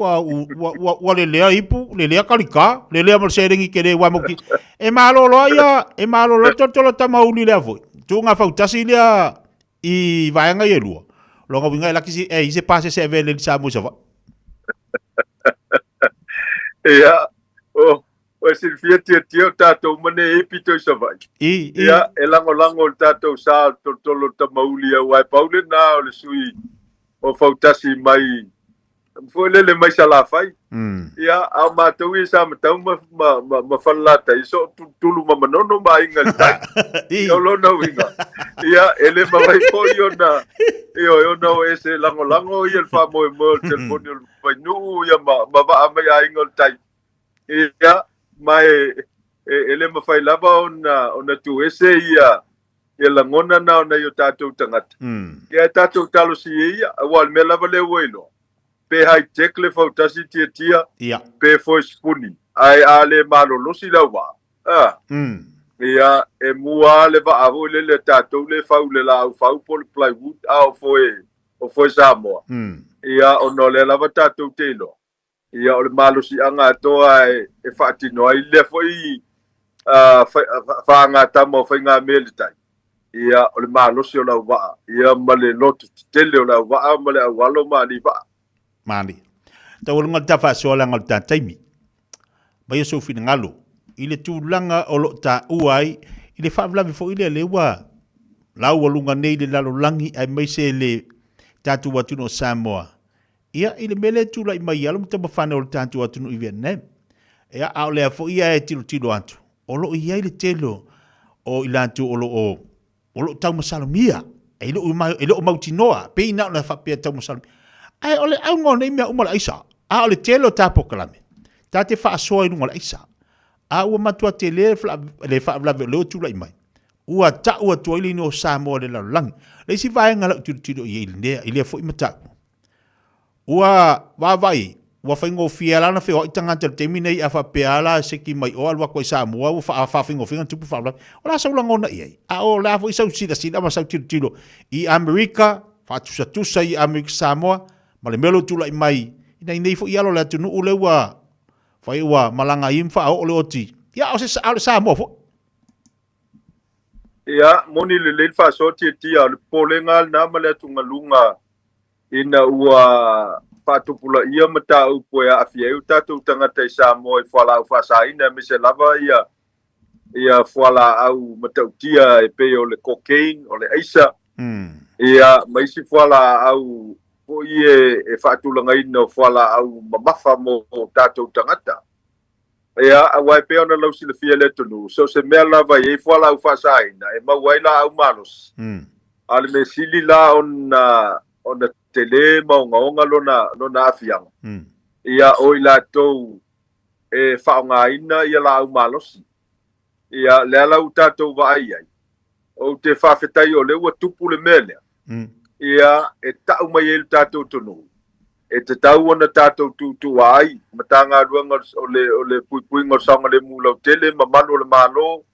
Ua, ua, ua, ua lelea ipu, lelea kalika, lelea ma le seleni tele ua mauti. E malolo ai ia, e malolo ai tolotolo tamauli lea foi. Tuuga fautasi lea i vaega ia e lua. Lona uiga e laki si, e i se pasese e vele i Samoa i Savaii. Ia, o, o e silafia tiatia o tatou ma ne e pito i Savaii. I, i. Ia, e lagolago le tatou sa o le tolotolo tamauli aua e pau lena o le sui o fautasi mai foi lele mai Salafai. Ia, a o matou ia sa matau ma, ma, ma, ma Falelatai, so o Tulutulu ma Manono ma aiga i le tai. Ia, o lona uiga. Ia, e le mafai foi ona, ioe, ona o ese lagolago ia le faamoemoe o le telefoni o le Vainuu, ia, ma, ma vaa mai aiga o le tai. Ia, ma e, e, e le mafai lava ona, ona tuuese ia, ia lagona na o nai o tatou tagata. Ia e tatou talosia ia, aua o le mea lava lea ua iloa, pe high tech le fautasi tiatia, Ia. pe foe sipuni. Ae a le malolosi le auvaa, a, ia, e mua lava le vaa foi lele a tatou lea e fau i le laau fau po o le plywood, a o foe, o foe Samoa, ia, ona o lea lava tatou te iloa, ia, o le malosiaga atoa e faatino ai lea foi faagatama o faigamea i le tai, ia, o le malosi o le auvaa, ia, ma le loto tetele o le auvaa ma le aualo ma alii vaa. Malie. Taualuga le ta faasoa leaga o le ta taimi. Mai o sou finagalo i le tulaga o lo o taua ai i le faalavelave foi lea lea ua laualuga nei i le lalolagi aemaise le tatou atunuu o Samoa. Ia, i le mea lea e tulai mai i alo ma tamafanau o le tatou atunuu i Vietnam. Ia, a o lea foi e tilotilo atu, o lo o i ai le tele o i latou o lo o o lo o taumasalomia, e le o mautinoa, pei na ona faapea taumasalomia. Ae o le auga o nei mea uma o le aisa, a o le tele o ta polokalame, ta te faasoa i luga o le aisa. A ua matua tele le faalavelave o lea ua tulai mai, ua tau atu ai le igoa o Samoa i le lalolagi. O le isi vaega o lau tilotilo i ai i lea foi mataupu, Ua vaavaai, ua faigofie la ona feoai tagata i le taimi nei a faapea la seki mai o alu atu ai Samoa ua faafaigofie ona tupu faalavelave. O le a sau lagona i ai? A o le a foi sau silasila ma sau tilotilo i Amerika, faatusatusa i Amerika Samoa ma le mea o lo o tulai mai i nei foi alo o le atunuu lea ua fai ua malaga ai ma faaoo le oti. Ia, a o le Samoa foi. Ia, moni lelei le faasoa tiatia, o le popolega lava lena ma le atugaluga ina ua faatupulaia mataupu e aafia ai o tatou tagata i Samoa i fualaau faasaina aemaise lava ia ia fualaau matautia e pei o le cocaine, o le aisa, ia ma isi fualaau foi e, e faatulagaina o fualaau mamafa mo tatou tagata. Ia, aua e pei ona lausilafia e le atunuu, so o se mea lava e i ai fualaau faasaina e maua ai laau malosi. A o le mea sili la ona, ona tele ma ogaoga lona, lona aafiaga, ia, o i latou e faaaogaina ia laau malosi. Ia, lea la ua tatou vaai i ai, ou te faafetai o lea ua tupu le mea lea, ia, e tau mai ai le tatou atunuu, e tatau ona tatou tuutuua ai Matagaluega o le, o le Puipuiga o le Saogalemu Lautele ma Malu o le Malo,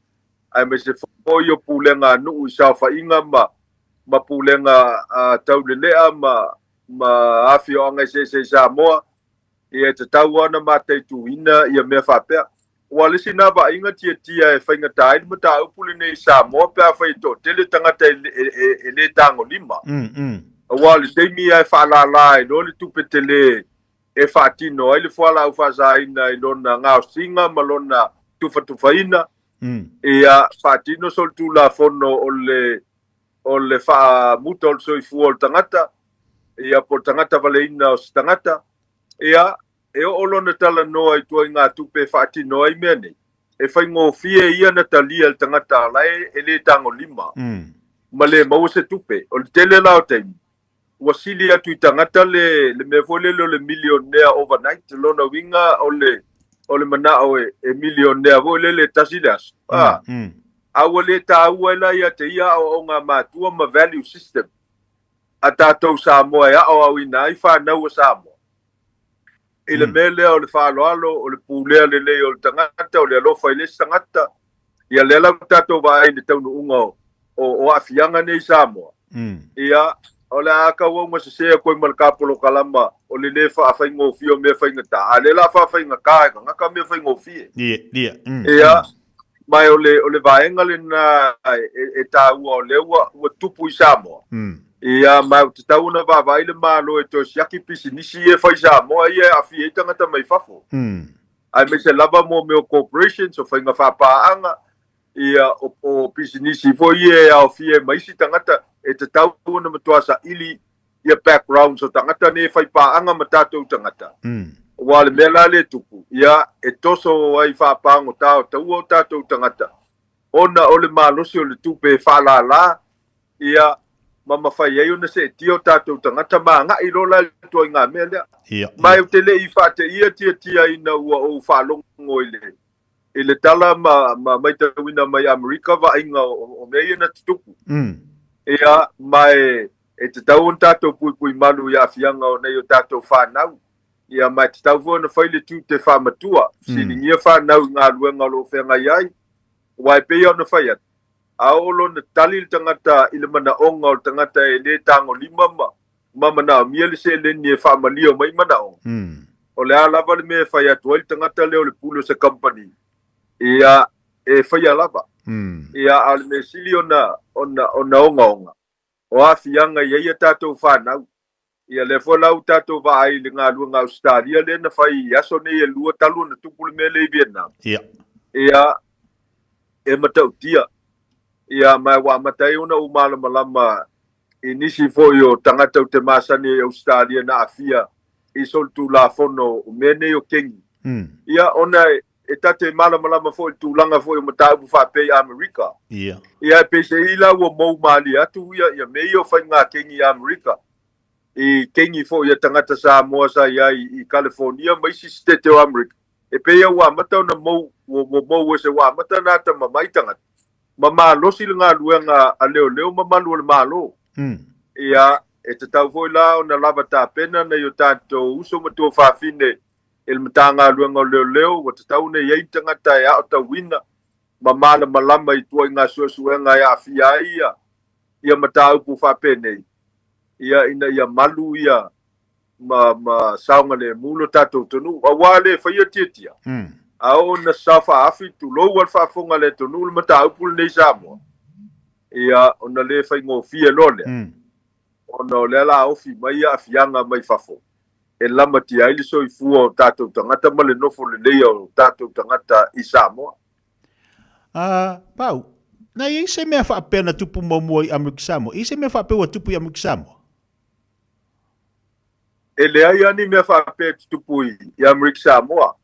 aemaise foi o pulega a nuu i saofaiga ma, ma pulega taulelea ma, ma afioaga eseese i Samoa, ia e tatau lava ona mataituina ia mea faapea. Aua o le isi lena vaaiga tiatia e faigata ai le mataupu lenei i Samoa pe afai e toatele tagata e, e, e, e le tagolima. Aua o le taimi lava e faalala ai loa le tupe tele e faatino ai le fualaau faasaina i lona gaosiga ma lona tufatufaina, ia faatino solitulafono o le o le faamuta o le soifua o le tagata, ia po o le tagata valeina o se tagata, ia e oo lona talanoa i ituaiga tupe e faatino ai mea nei, e faigofie ia ona talia e le tagata la e le tagolima ma le maua se tupe. O le tele la o taimi, ua sili atu i tagata le, le mea foi lele o le milionea overnight, lona uiga o le, o le manao e, e milionea foi lele e tasi le aso. A, a ua le taua ai la ia te ia aoaoga a matua ma value system a tatou Samoa e aoaoina ai fanau a Samoa. I le mea lea o le faaaloalo, o le pulea lelei o le tagata, o le alofa i le isi tagata, ia lea la ua tatou vaai i le taunuuga o, o, o aafiaga nei i Samoa. Ia, o le a tauau sese atu ai ma le ta polokalama o le lē faafaigofie o mea faigata, a o lea o le a faafaigata e tagata mea faigofie. Ia, ia, Ia, ma o le, o le vaega lena e, e taua o lea ua, ua tupu i Samoa. Ia, ma ua tatau ona vaavaai le Malo e toe siaki pisinisi ia e fai i Samoa ia e aafia ai tagata mai fafo. Aemaise lava mo mea o corporations, o faiga faapaaga, ia, o, o pisinisi foi ia e aofia ai ma isi tagata, e tatau ona matua saili ia backgrounds o tagata nei e fai paaga ma tatou tagata. Aua o le mea la lea e tupu, ia, e toso ai faapagota o taua o tatou tagata, ona o le malosi o le tupe e faalala, ia, ma mafai ai ona seetia o tatou tagata ma agai loa la i le ituaiga mea lea. Ia, Ma ou te le i faateia tiatia ina ua ou faalogo i le, i le tala ma, ma maitauina mai Amerika vaaiga o, o mea ia na tutupu. Ia, ma e, e tatau ona tatou puipui malu i aafiaga o nei o tatou fanau. Ia, ma e tatau foi ona fai le tiute faamatua, fesiligia fanau i galuega o lo o feagai ai, aua e pei ona fai atu, a oo loa ona tali le tagata i le manaoga o le tagata e le tagolima ma ma manaomia le seleni e faamalio mai manaoga, o le a lava le mea e fai atu ai le tagata lea o le pule o se kamupani, ia, e faia lava. Ia, a o le mea sili ona, ona, ona ogaoga, o aafiaga i ai a tatou fanau. Ia lea foi la ua tatou vaai i le galuega a Ausetalia lea na fai i aso nei e lua talu ona tupu le mea lea i Vietnam. Ia. Ia, e matautia. Ia, ma ua amata ai ona ou malamalama i nisi foi o tagata ou te masani ai i Ausetalia na aafia i solitulafono o mea nei o kengi. Ia, ona e ta te malamalama foi i le tulaga foi o mataupu faapea i Amerika. Ia. Ia, e peiseai la ua mou malie atu ia, ia mea ia o faiga kengi i Amerika, i kengi foi a tagata Samoa sa i ai i Kalifonia ma isi sitete o Amerika, e pei a ua amata ona mou, ua, ua mou ese, ua amata ona atamamai tagata, ma malosi le galuega a leoleo ma malu o le Malo. Ia, e tatau foi la ona lava tapena nai o tatou uso ma tuafafine i le Matagaluega o Leoleo, ua tatau ona i ai ni tagata e aotauina ma malamalama i ituaiga suesuega e aafia ai ia ia mataupu faapenei, ia ina ia malu ia ma ma saogalemu lo tatou atunuu. Aua le faia tiatia, a oo ina saofaafi, tulou a le faafofoga a le atunuu le mataupu lenei i Samoa, ia ona le faigofie loa lea. Ona o lea la ofi mai aafiaga mai fafo e lamatia ai le soifua o tatou tagata ma le nofo leleia o tatou tagata i Samoa. A, Pau, na i ai se mea faapea na tupu muamua i Amerika Samoa? E i ai se mea faapea ua tupu i Amerika Samoa? E leai lava ni mea faapea e tutupu i Amerika Samoa.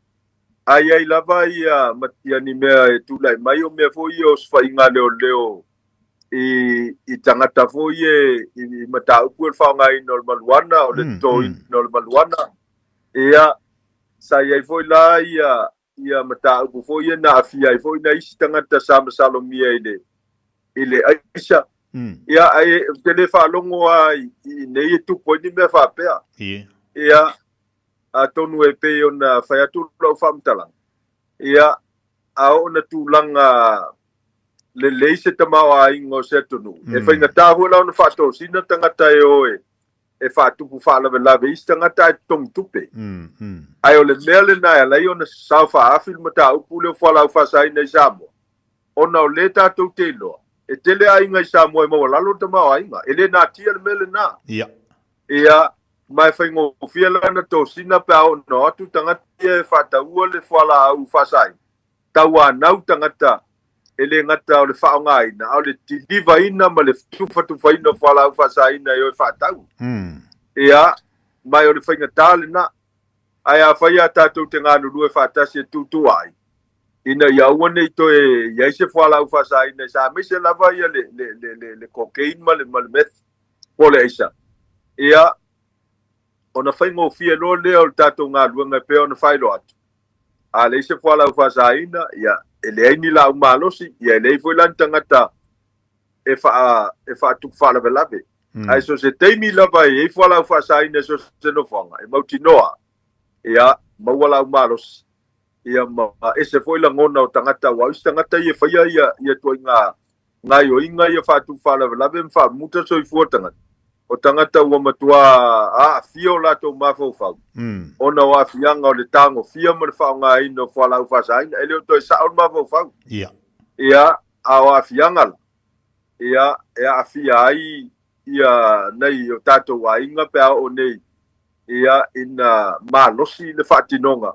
A i ai lava ia, ia ni mea e tulai mai, o mea foi ia o osofaiga a leoleo i, i tagata foi e, i, i mataupu o le faaaogaina o le maluana, o le totoina o le maluana. Ia, sa i ai foi la ia, ia mataupu foi ia na aafia ai foi nai isi tagata sa masalomia i le, i le aisa. Ia, ae ou te le faalogo lava i, i inei e tupu ai ni mea faapea. Ia, atonu e pei ona fai atu lau faamatalaga, ia, a oo ina tulaga lelei se tamaoaiga o se atunuu, e faigata foi la ona faatosina tagata e o e e faatupu faalavelave i isi tagata ae totogi tupe. Ae o le mea lena e ala ai ona sao faaafi le mataupu lea o fualaau faasaina i Samoa, ona o lea tatou te iloa, e tele aiga i Samoa e maualalo le tamaoaiga. E le natia le mea lena. Ia. Ia, ma e faigofie la ona tosina pe a oo ina o atu tagata ia e faataua le fualaau faasaina. Tauanau tagata e le gata o le faaaogaina, a o le deliver-ina ma le tufatufaina o fualaau faasaina e o e faatau. Ia, ma o le faigata lena. Ae afai lava tatou te galulue faatasi e tuutuu ai, ina ia aua ne i toe i ai se fualaau faasaina i sa, aemaise lava ia le, le, le, le, le cocaine ma le, ma le meth, po o le aisa. Ia, ona faigofie loa lea o le tatou galuega e pei ona faailoa atu. A leai se fualaau faasaina, ia, e leai ni laau malosi, ia, e leai foi la ni tagata e faa, e faatupu faalavelave. Ae so o se taimi lava e i ai fualaau faasaina i so o se nofoaga, e mautinoa, ia, maua laau malosi, ia, ma ese foi lagona o tagata, aua o isi tagata ia e faia ia, ia ituaiga gaoioiga ia faatupu faalavelave ma faamuta soifua o tagata, o tagata ua matua aafia o latou mafaufau ona o aafiaga o le tagofia ma le faaaogaina o fualaau faasaina, e le o toe sao le mafaufau. Ia. Ia, a o aafiaga la, ia, e aafia ai ia nai o tatou aiga pe a oo nei ia ina malosi le faatinoga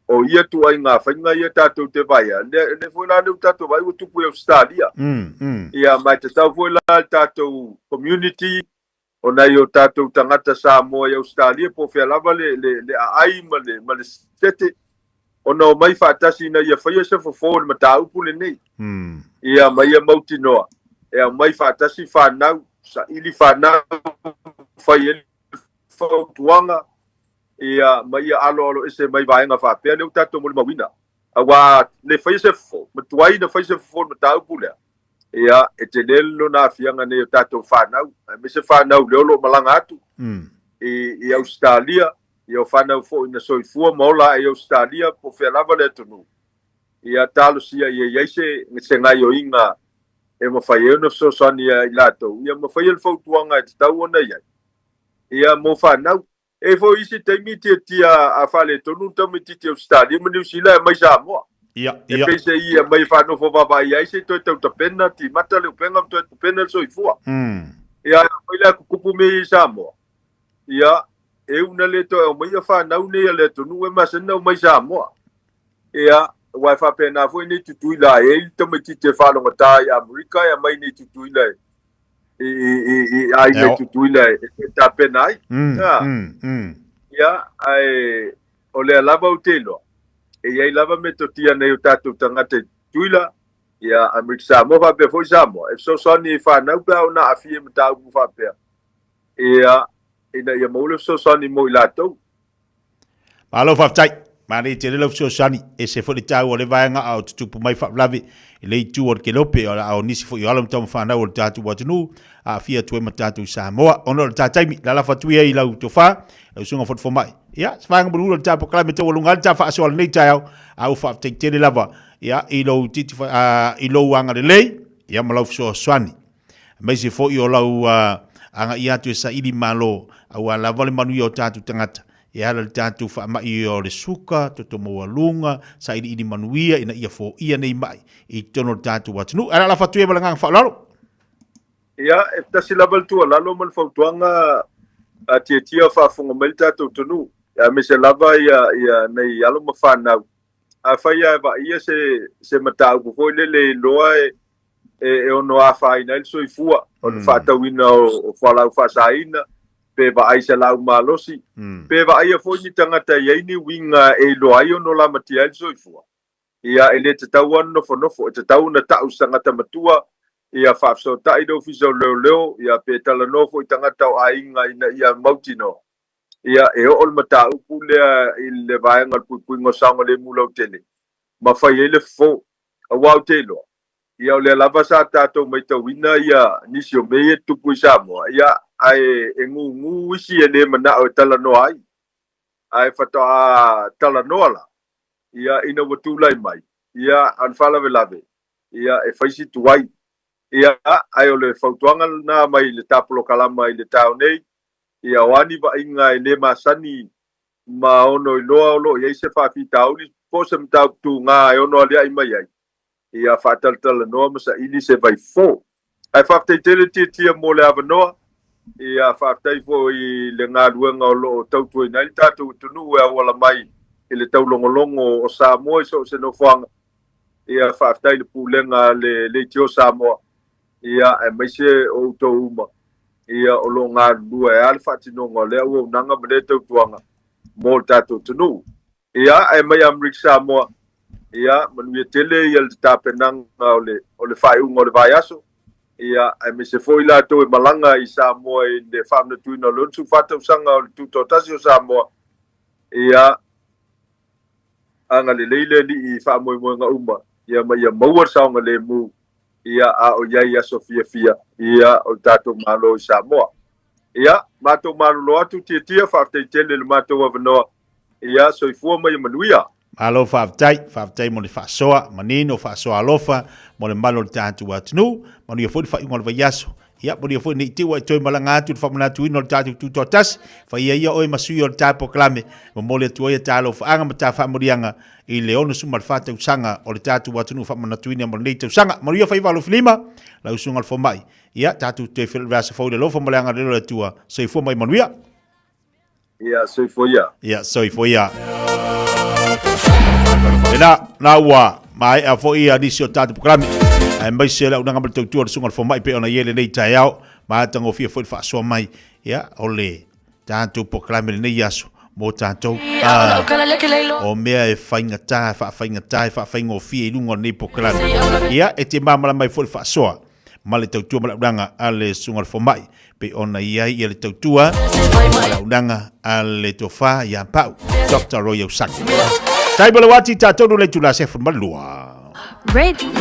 o ia ituaiga faiga ia tatou te vaai, lea, lea foi la lea ua tatou vaai ua tupu i Ausetalia. Ia, ma e tatau foi la le tatou community o nai o tatou tagata Samoa i Ausetalia po o fea lava le, le, le aai ma le, ma le sitete, ona omai faatasi ina ia faia se fofo i le mataupu lenei. Ia, ma ia mautinoa e aumai faatasi fanau, saili fanau, fai ai le fautuaga, ia, ma ia aloaloese mai vaega faapea lea ua tatou molimauina. Aua le faia se fofo, matuai na fai se fofo i le mataupu lea, ia, e tele lona aafiaga nei o tatou fanau, aemaise fanau lea o lo o malaga atu i, i Ausetalia. Ia o fanau foi na soifua ma ola ae i Ausetalia po o fea lava le atunuu, ia talosia ia i ai se se gaioiga e mafai ai ona fesoasoani ia i latou, ia ma faia le fautuaga e tatau ona i ai, ia mo fanau. E i ai foi isi taimi tiatia a faaletonu le tamaitiiti Ausetalia ma Niu Sila e aumai Samoa. Ia, E pei se i aumai e faanofo vaavaai ai se i toe tautapena, timata le upega ma toe tapena le soifua. Ia, aumai la e tutupu mea ia i Samoa. Ia, e ū na le toe aumaia fanau nei a le atunuu e masani ona aumai Samoa. Ia, aua e faapena foi nei Tutuila e i ai le tamaitiiti e faalogata i Amerika e aumai nei Tutuila e i i i i aiga i Tutuila e e tapena ai. Ia. Ia, ae o lea lava ou te iloa, e i ai lava metotia nei o tatou tagata i Tutuila, ia, Amerika Samoa faapea foi Samoa, e fesoasoani i fanau pe a oo ina aafia i mataupu faapea. Ia, ina ia maua le fesoasoani mo i latou. Malo faafetai. Manaia tele lau fesoasoani. Ese foi le taua o le vaega a o tutupu mai faalavelave i le itu o le kelope a o nisi foi o alo ma tama fanau o le tatou atunuu aafia atu ai ma tatou i Samoa. Ona o le ta taimi, lalafo atu ia i lau tofa, lau susuga foi le fomai. Ia, se vaega mulimuli o le ta polokalame taualuga ai le ta faasoa i lenei taeao, a ua faafetai tele lava ia i lou titi i lou agalelei ia ma lau fesoasoani. Aemaise foi o lau agaia atu e saili malo aua lava le manuia o tatou tagata e ala i le tatou faamai o le suka, toto maualuga, sailiili manuia ina ia foia nei mai i totonu o le tatou atunuu. Ae lalafo atu ia ma le agaga faaaloalo. Ia, e tasi lava le tuualalo ma le fautuaga a tiatia o faafofoga mai le tatou atunuu, aemaise lava ia, ia nei alo ma fanau. Afai lava e vaaia se, se mataupu foi lele e iloa e, e, e ono afaina ai le soifua, o le faatauina o, o fualaau faasaina, pe vaai se laau malosi, pe vaaia foi ni tagata e i ai ni uiga e iloa ai ono lamatia ai le soifua. Ia, e le tatau lava ona nofonofo, e tatau ona tau se tagata matua, ia faafesootai le Ofisa o Leoleo, ia pe talanoa foi i tagata o aiga ina ia mautinoa, ia e oo le mataupu lea i le vaega o le puipuiga o saogalemu lautele ma fai ai le fofo. Aua ou te iloa, ia o lea lava sa tatou maitauina ia nisi o mea ia e tutupu i Samoa, ia ae e gūgū isi e le manao e talanoa ai, ae faatoa talanoa la, ia ina ua tulai mai, ia a o le faalavelave, ia e fai si tuai. Ia ae o le fautuaga lena mai le ta polokalama i le taeao nei, ia o a ni vaaiga e le masani ma ono iloa o lo o i ai se faafitauli po o se mataupu tuga e ono aliaʻi mai ai, ia faatalatalanoa ma saili se vaifofo. Ae faafetai tele Tiatia mo le avanoa, ia faafetai foi i le galuega o lo o tautuaina ai le tatou atunuu e auala mai i le taulogologo o Samoa i so o se nofoaga. Ia faafetai i le pulega a le Leitio Samoa, ia aemaise o outou uma ia o lo o galulue ai le faatinoga o lea auaunaga ma lea tautuaga mo le tatou atunuu. Ia, ae mai Amerika Samoa, ia, manuia tele ia le tapenaga o le, o le faaiuga o le vaiaso, ia, aemaise foi latou e malaga i Samoa i le faamanatuina o le 64 tausaga o le Tutoatasi o Samoa, ia, agalelei le Alii i faamoemoega uma, ia, ma ia maua le saogalemu ia, a o i ai i aso fiafia, ia, o le tatou Malo i Samoa. Ia, matou malolo atu, Tiatia, faafetai tele i le matou avanoa. Ia, soifua ma ia manuia. Malo faafetai, faafetai mo le faasoa manino, faasoa alofa mo le malu o le tatou atunuu. Manuia foi le faaiuga o le vaiaso. Ia, manuia foi ne i te i ua e toe malaga atu i le faamanatuina o le tatou Tutoatasi. Faia ia oe ma sui o le ta polokalame, momoli atu ai a ta alofaaga ma ta faamoliaga i le 64 tausaga o le tatou atunuu faamanatuina mo lenei tausaga. Manuia faiva alofilima, lau susuga i le fomai. Ia, tatou toe feiloai i le vaiaso fou i le alofa ma le agalelei o le Atua. Soifua ma ia manuia. Ia, soifua ia. Ia, soifua ia. Lena, na ua maea foi ia nisi o tatou polokalame, aemaise le auaunaga ma le tautua a le susuga i le fomai pei ona i ai lenei taeao, matagofie foi le faasoa mai, ia, o le tatou polokalame lenei aso mo tatou. Ah, o mea e faigata, e faafaigata, e faafaigofie i luga o lenei polokalame. Ia, e te malamalama ai foi le faasoa ma le tautua ma le auaunaga a le susuga i le fomai, pei ona i ai ia le tautua ma le auaunaga a le tofa ia Pau, Dr. Roy Ausaki. Tai mo le wati tātou no le itula 12.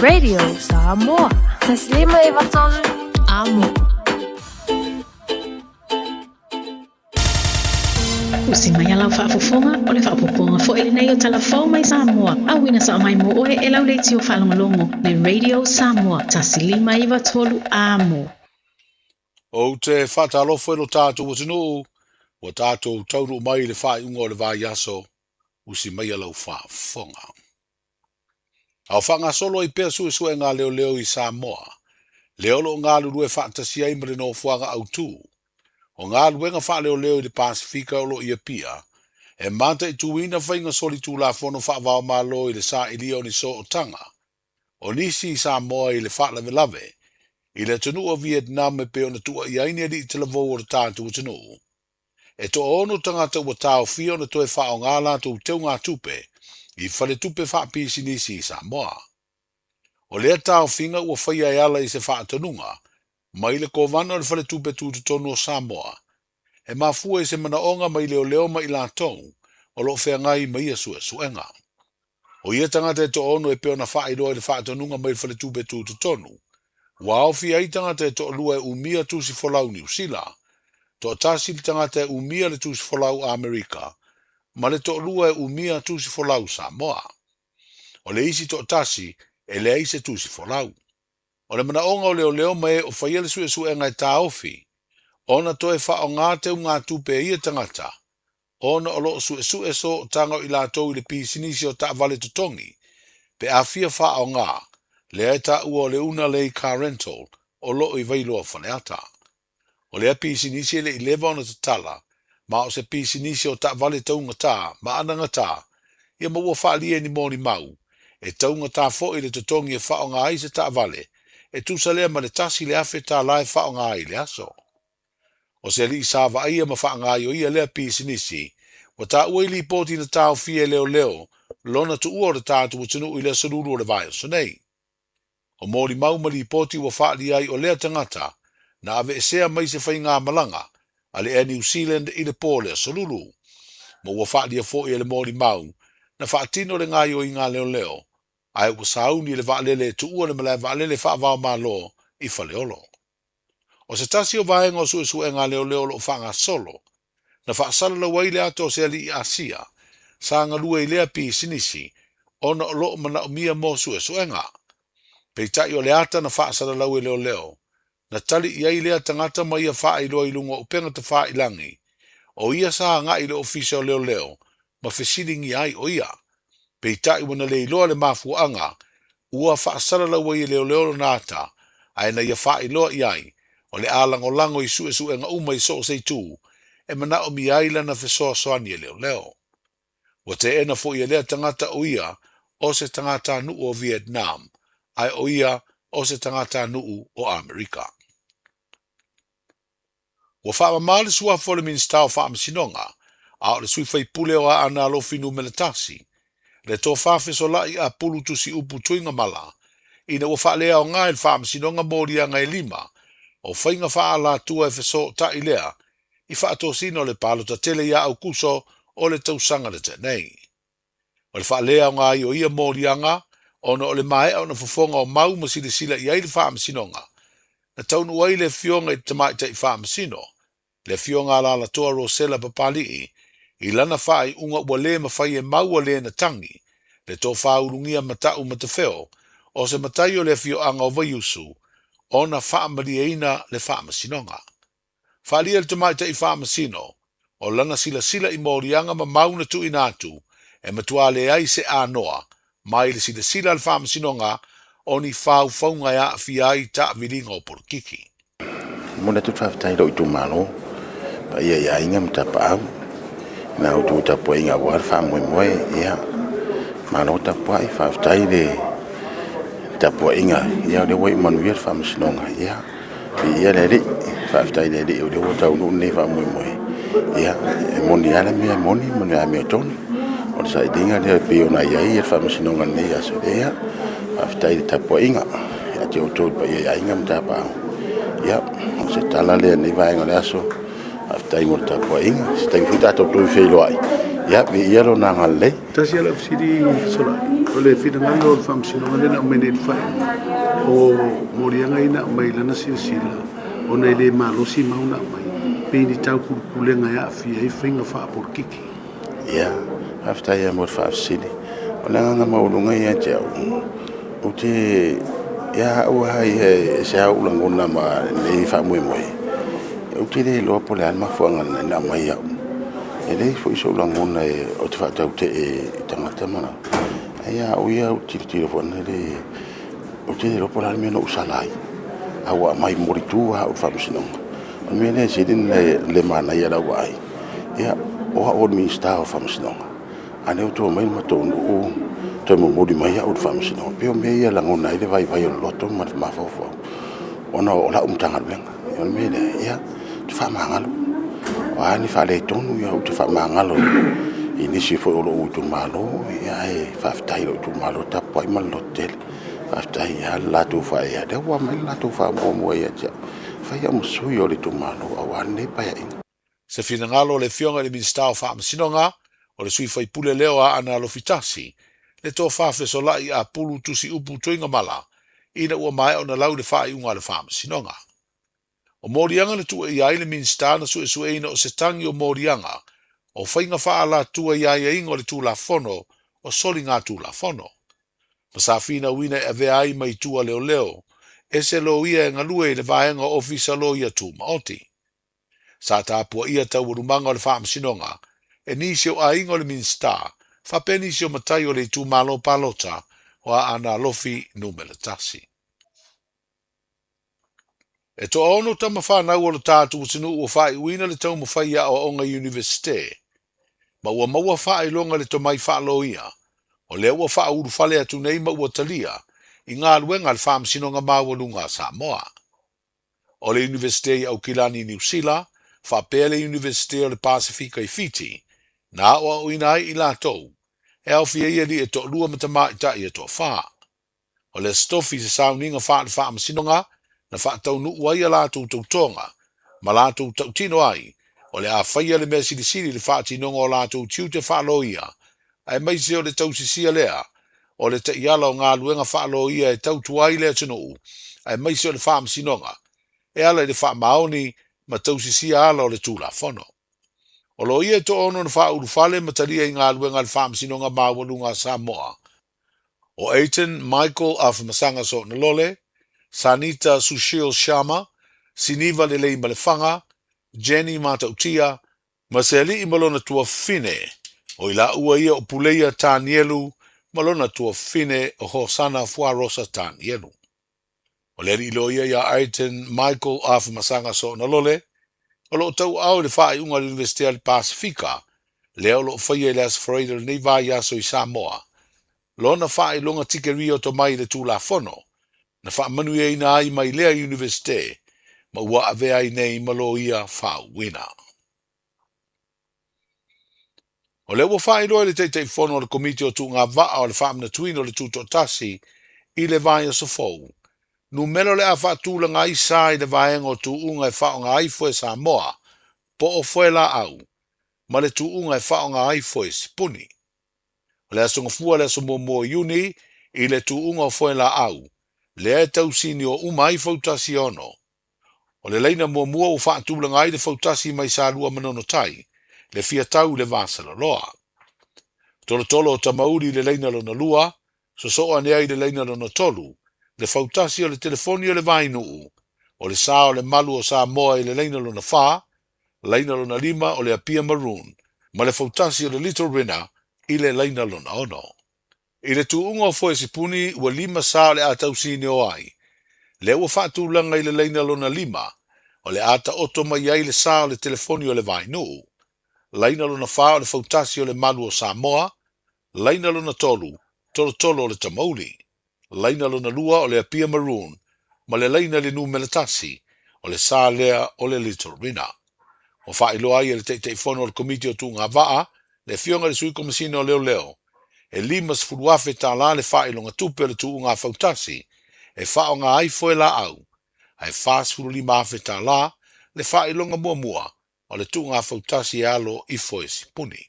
Radio Samoa. Taslima e vatolu. Amo. Usi mai a lau faafofoga, o le faaopoopoga foi lenei o Tala Fou mai Samoa, auina sao mai mo oe e lau leitio faalogologo, le Radio Samoa 1593 Amo. Ou te faatalofa i lo tatou atunuu, ua tatou taunuu mai i le faaiuga o le vaiaso, usi maia lau faafofoga. A o faagasolo ai pea suesuega a leoleo i Samoa, lea o lo o galulue faatasi ai ma le nofoaga autu o galuega faaleoleo i le Pasefika o lo o i Apia, e mataituina faiga solitulafono faava-o-Malo i le sailia o ni sootaga o nisi i Samoa i le faalavelave i le atunuu o Vietnam e pei ona tuuaia ai ni alii talavou o le tatou atunuu. E toaono tagata ua taofia ona toe faaaoga a latou teugatupe i faletupe faapisinisi i Samoa. O lea taofiga ua faia e ala i se faatonuga mai le Kovana o le Faletupe Tutotonu o Samoa, e mafua i se manaoga mai leoleo ma i latou o lo o feagai ma ia suesuega. O ia tagata e toaono e pei ona faailoa i le faatonuga mai le Faletupe Tutotonu, ua aofia ai tagata e toalua e umia tusi folau Niu Sila, toatasi le tagata e umia le tusi folau Amerika, ma le toalua e umia tusi folau Samoa. O le isi toatasi e leai se tusi folau. O le manaoga o leoleo ma e o faia le suesuega e taofi ona toe faaaoga teugatupe e ia tagata ona o lo o suesue sootaga o i latou i le pisinisi o taavale totogi pe a fia faaaoga lea e taua o le Una Lei Car Rental o lo o i Vailoa Faleata. O lea pisinisi e le i leva ona tatala ma o se pisinisi o taavale taugata ma anagata ia ma ua faaalia i ni molimau e taugata foi le totogi e faaaoga ai se taavale e tusa lea ma le $1,000 e faaaoga ai i le aso. O se alii sa vaaia ma faagaioia lea pisinisi, ua taua i lipoti na taofia e leoleo lona tuua o le tatou atunuu i le aso Lulu o le vaiaso nei. O molimau ma lipoti ua faaalia ai o lea tagata na aveesea mai se faigamalaga a le Air New Zealand i le po o le aso Lulu, ma ua faaalia foi e le molimau na faatino le gaioiga a leoleo ae ua sauni i le vaalele e tuua le malae vaalele faava-o-Malo i Faleolo. O se tasi o vaega o suesuega a leoleo o lo o faagasolo, na faasalalau ai le ata o se alii Asia sa galue i lea pisinisi ona o lo o manaomia mo suesuega. Peitai o le ata na faasalalau e leoleo, na tali i ai lea tagata ma ia faailoa i luga o upega tafailagi, o ia sa agai i le ofisa o leoleo ma fesiligia ai o ia. Peitai ua na le iloa le mafuaaga ua faasalalau ai e leoleo lona ata, ae na ia faailoa i ai, o le a lagolago i suesuega uma i so o se itu e manaomia ai lana fesoasoani e leoleo. Ua teena foi e lea tagata o ia o se tagatanuu o Vietnam, ae o ia o se tagatanuu o Amerika. Ua faamama le suafa o le Minisita o Faamasinoga, a o le sui faipule o Aana Alofi Numera 1, le tofa fesolaʻi a Pulu Tusiupu Tuigamala, ina ua faaleaoga e le Faamasinoga moliaga e lima o faiga faaalatua e fesootai lea i faatosina o le palota tele ia Aukuso o le tausaga na tea nei. O le faaleaoga ai o ia moliaga ona o le maea ona fofoga o mau ma silasila i ai le Faamasinoga, na taunuu ai le Afioga i le Tamaitai Faamasino, le Afioga Alalatoa Rosella Papali'i, i lana faaiuga ua le mafai e maua le na tagi, le tofa ulugia Mata'u Matafeo o se matai o le afioaga o Vaiusu, ona faamalieina le Faamasinoga. Faaalia e le Tamaitai Faamasino, o lana silasila i moliaga ma mau na tuuina atu, e matua leai se anoa mai le silasila a le Faamasinoga o ni faufauga e aafia ai taaviliga o polokiki. Momoli atu le faafetai i lou itumalo, paia i aiga ma tapaau, i la outou tapuaiga aua le faamoemoe, ia, malo tapuai, faafetai le tapuaiga, ia o lea ua iu manuia le faamasinoga, ia. Viia le Alii, faafetai i le Alii o lea ua taunuu lenei faamoemoe. Ia, e moni lava le mea e moni ma le amiotonu. O le sailiga lea e pei ona i ai le faamasinoga i lenei aso. Ia, faafetai i le tapuaiga ia te outou le paia i aiga ma tapaau. Ia, o se tala lea i lenei vaega o le aso. Faafetai mo le tapuaiga. Se taimi foi tatou toe feiloai. Ia, viia lona agalelei. Tasi lava lau fesili Solai, o le finagalo o le Faamasinoga lea na aumai nei i le faaiuga, o moliaga ia na aumai i lana silasila ona e le malosi mau na aumai. Pei ni taupulepulega e aafia ai faiga faapolokiki? Ia, faafetai lava mo le faafesili. O le agaga maualuga ia te au, ou te, ia au lava ia e ese lava ou lagona ma lenei faamoemoe, ou te le iloa po o le a le mafuaaga na aumai au. E leai foi sou lagona ou te faatautee i tagata ma, ae ia au ia ou te tilotilo foi lele, ou te le iloa po o le a le mea na ou sala ai, a ua aumai molitu lava au i le faamasinoga. O le mea lea e sili ona le manaia i lau vaai, ia, o au o le Minisita o Faamasinoga, a o lea ua toe omai le matou nuu toe momoli mai au i le Faamasinoga. E pei o mea ia e lagona ai le vaivai o le loto ma le mafaufau, ona o lau Matagaluega. O le mea lea, ia, ou te faamagalo. O a ni faaletonu, ia ou te faamagalo i nisi foi o lou itumalo, ae faafetai i lou itumalo le tapuai ma le lototele. Faafetai lava le latou faaeaea, lea ua aumai le latou faamuamua ia te au. Fai au ma sui o le itumalo aua lenei Paeaiga. Se finagalo o le Afioga i le Minisita o Faamasinoga, o le sui faipule lea o Aana Alofi Tasi, le Tofa Fesola'i Apulu Tusiupu Tuigamala, ina ua maea ona lau le faaiuga a le Faamasinoga. O moliaga na tuuaia ai le Minisita na suesueina o se tagi o moliaga o faiga faaalatua i aiaiga o le Tulafono o Soligatulafono. Ma sa finauina e avea ai mai tua leoleo ese loia e galue i le vaega o Ofisa Loia Tumaoti. Sa tapuaia taualumaga o le faamasinoga e nisi o aiga o le Minisita faapea nisi o matai o le itumalo palota o Aana Alofi Numera 1. E toaono tama fanau o lo tatou atunuu ua faaiuina le taumafai i aoaoga i Iunivesite, ma ua maua faailoga i le tomai faaloia, o lea ua faaulufale atu nei ma ua talia i galuega a le Faamasinoga Maualuga a Samoa. O le Iunivesite i Aukilani i Niu Sila, faapea le Iunivesite o le Pasefika i Fiti, na aoaoina ai i latou, e aofia ai alii e toalua ma tamaitai e toafa. O le Aso Tofi se sauniga faale-faamasinoga na faataunuu ai a latou tautoga ma latou tautino ai o le a faia le mea silisili i le faatinoga o latou tiute faaloia, aemaise o le tausisia lea o le taiala o galuega faaloia e tautua ai le atunuu aemaise o le faamasinoga e ala i le faamaoni ma tausisia ala o le Tulafono. O loia e toaono na faaulufale ma talia i galuega a le Faamasinoga Maualuga a Samoa, o Eitan Michael Afamasaga Soonalole, Sanita Sushil Sharma, Siniva Leleimalefanga, Jenny Matautia, ma se alii ma lona tuafafine, o i laua ia o Puleia Tanielu ma lona tuafafine o Hosana Fuarosa Tanielu. O le alii loia ia Ayrton Michael Afamasaga Soonalole, o lo o tauaao i le faaiuga a le Iunivesite a le Pasefika, lea o lo o faia i le Aso Faraile o lenei vaiaso i Samoa, lona faailoga tikeria o tomai i le Tulafono, na faamanuiaina ai mai lea Iunivesite ma ua avea ai nei ma loia faauuina. O lea ua faailoa e le Taitaifono o le Komiti o Tuugavaa o le Faamanatuina o le Tutoatasi i le vaiaso fou, numera o le a faatulaga ai sa i le vaega o tuuga e faaaoga ai foe Samoa po o foe laau ma le tuuga e faaaoga ai foe sipuni. O le Aso Gafua le aso muamua o Iuni i le tuuga o foe laau, lea e tausinio uma ai fautasi e ono. O le laina muamua ua faatulaga ai le fautasi mai Salua Manono Tai, le fiatau i le Vasaloloa. Tolotolo o Tamauli i le laina lona lua, sosoo ane ai i le laina lona tolu, le fautasi o le telefoni o le Vainuu, o le sa o le malu o Samoa i le laina lona fa, laina lona lima o le Apia Maroon, ma le fautasi o le Little Rinner i le laina lona ono. I le tuuga o Foesipuni ua lima sa o le a tausinio ai, lea ua faatulaga i le laina lona lima, o le a taoto mai ai le sa o le telefoni o le Vainuu, laina lona fa o le fautasi o le Malu o Samoa, laina lona tolu, tolotolo o le Tamauli, laina lona lua o le Apia Maroon, ma le laina i le numera tasi, o le sa lea o le Little Rina. Ua faailoa ai e le Taitaifono o le Komiti o Tuugavaa, le Afioga i le Sui Komasina o Leoleo, e $50,000 le faailoga tupe o le tuuga fautasi e faaaoga ai foe laau, ae $45,000 le faailoga muamua o le tuuga fautasi e alo i foe sipuni.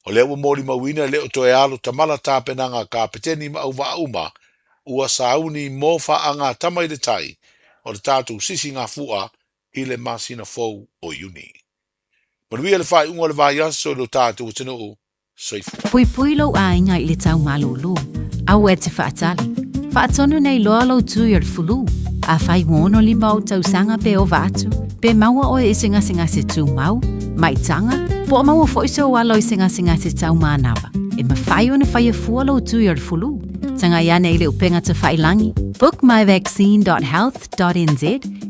O lea ua molimauina e le o toe alo tamala tapenaga a kapeteni ma auvaa uma ua sauni mo faagatama i le tai o le tatou sisi gafu'a. i le masina fou o Iuni. Manuia le faaiuga o le vaiaso i lo tatou atunuu. Soifua. Puipui lou aiga i le tau malūlū, aua e te faatali. Faatonu nei loa lou tui o le fulu. Afai ua 65 ou tausaga pe ova atu, pe maua oe i se gasegase tumau, maitaga, po o maua foi sou alo i se gasegase tau manava, e mafai ona faia fua lou tui o le fulu. Tagai ane i le upega tafailangi, bookmyvaccine.health.nz,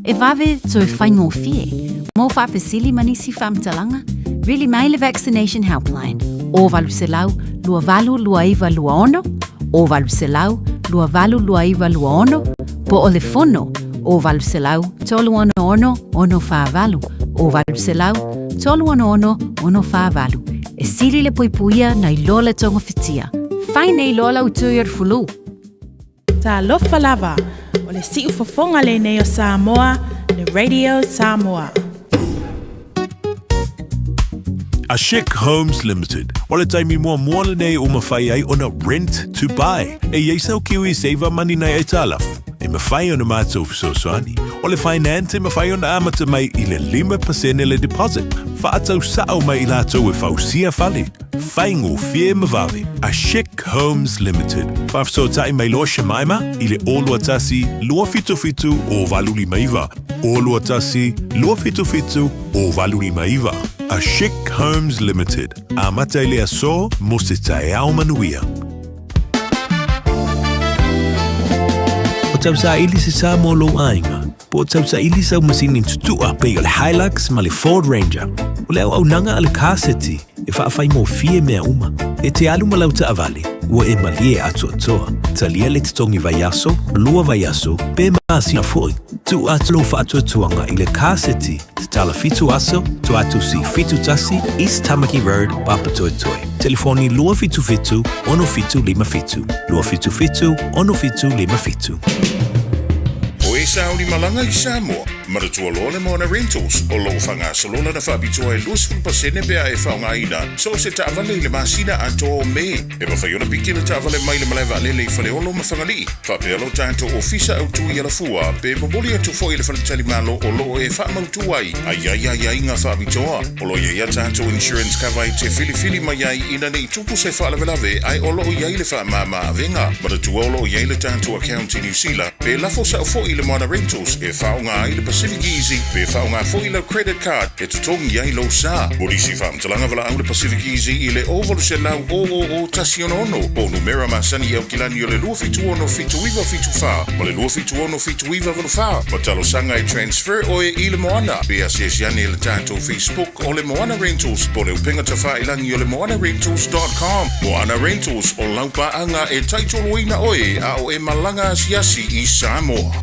e vave toe faigofie. Mo faafesili ma nisi faamatalaga, vili mai le Vaccination Helpline, 0800 282926, 0800 282926, po o le fono 0800 366 648, 0800 366 648. E sili le puipuia nai lo le togafitia. Fai nei loa lau tui o le fulu. Talofa lava, o le siufofoga lenei o Samoa, le Radio Samoa. A Chic Homes Limited, o le taimi muamua lenei ua mafai ai ona rent to buy. E i ai sau kiwi saver money nai aitalafu, e mafai ona matou fesoasoani. O le finance e mafai ona amata mai i le 5% le deposit, faatau sao mai i latou e fausia fale. Faigofie ma vave. A Chic Homes Limited. Faafesootai mai loa Shemaima i le 021 277 0859. 021 277 0859. A Chic Homes Limited. Amata i le aso mo se taeao manuia. O tausaili se sa mo lou aiga, po o tausaili sau masini tutua pei o le Hilux ma le Ford Ranger. O le auaunaga a le Car City e faafaigofie mea uma. E te alu ma lau taavale, ua e malie atoatoa. Talia le totogi vaiaso, lua vaiaso, pe masina foi. Tuu atu lou faatuatuaga i le Car City Tatala 7 aso, Tuatusi 71, East Tamaki Road, Papatoetoe. Telefoni 277 6757. 277 6757. O e sauni malaga i Samoa, manatua loa le Moana Rentals o lo o faagasolo lana faapitoa e 20% pe a e faaaogaina so o se taavale i le masina atoa o Me. E mafai ona piki le taavale mai le malae vaalele i Faleolo ma Fagalii, faapea lo tatou ofisa autu i Alafua, pe momoli atu foi i le faletalimalo o lo o e faamautu ai a i ai aiaiga faapitoa. O lo o i ai a tatou insurance cover e te filifili mai ai ina ne i tupu se faalavelave ae o lo o i ai le faamama avega. Manatua o lo o i ai le tatou account i Niu Sila, pe lafo sao foi i le Moana Rentals e faaaoga ai le Pacific Easy pe faaaoga foi lau credit card e totogi ai lou sa. Mo nisi faamatalaga valaau le Pacific Easy i le 0800 000 166 po o numera masani i Aukilani o le 276 7974 ma le 276 7984 ma talosaga e transfer oe i le Moana. Pe asiasi ane i le tatou Facebook o le Moana Rentals po o le upega tafailangi o le moanarentals.com. Moana Rentals, o lau paaga e taitoloina oe a o e malaga asiasi i Samoa.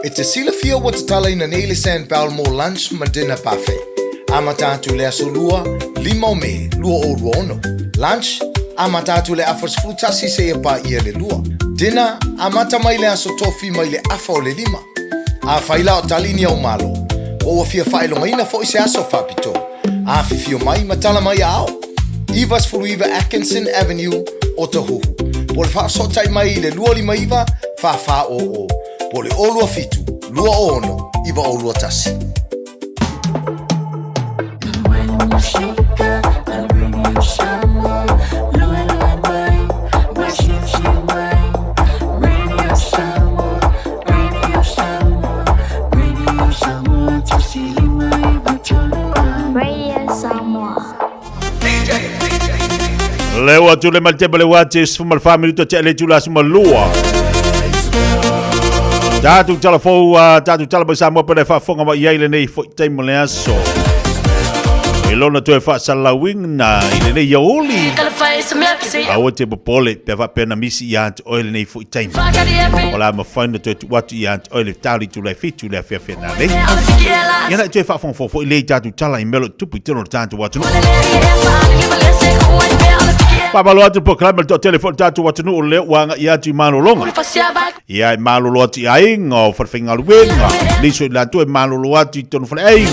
E te silafia ua tatalaina nei le San Bell mo lunch ma dinner buffet. Amata atu le aso lua, 5 o Me, 2026. Lunch, amata atu le afa 11 seia paia le lua. Dinner, amata mai le aso tofi mai le afa o le lima. Afai la o tali ni au malo, po ua fia faailogaina foi se aso faapitoa, afifio mai ma tala mai aao. 99 Atkinson Avenue, Otahuhu. Po o le faafesootai mai i le 259 4400, po o le 027 26 9021. Leo atu le maltepa le wate sefuma le minuto te le tula suma lua. Tātou tala fou, tātou tala mai Samoa pele faafofoga mai ai lenei foi taimi o le aso. E lona toe faasalauina i lenei aouli. Aua te popole pe faapea na misi ia te oe lenei foi taimi. O la mafai na toe tuu atu ia te oe le tali tula e fitu le afiafi na nei. Ia na toe faafogafoga foi lei tātou tala i mea o lo o tupu i totonu o le tātou atunuu. Faamalo atu po kalama le toatele foi o le tātou atunuu lea ua agai atu i malologa. Ia e malolo atu i aiga o falefaigaluega, nisi o i latou e malolo atu i totonu o faleaiga.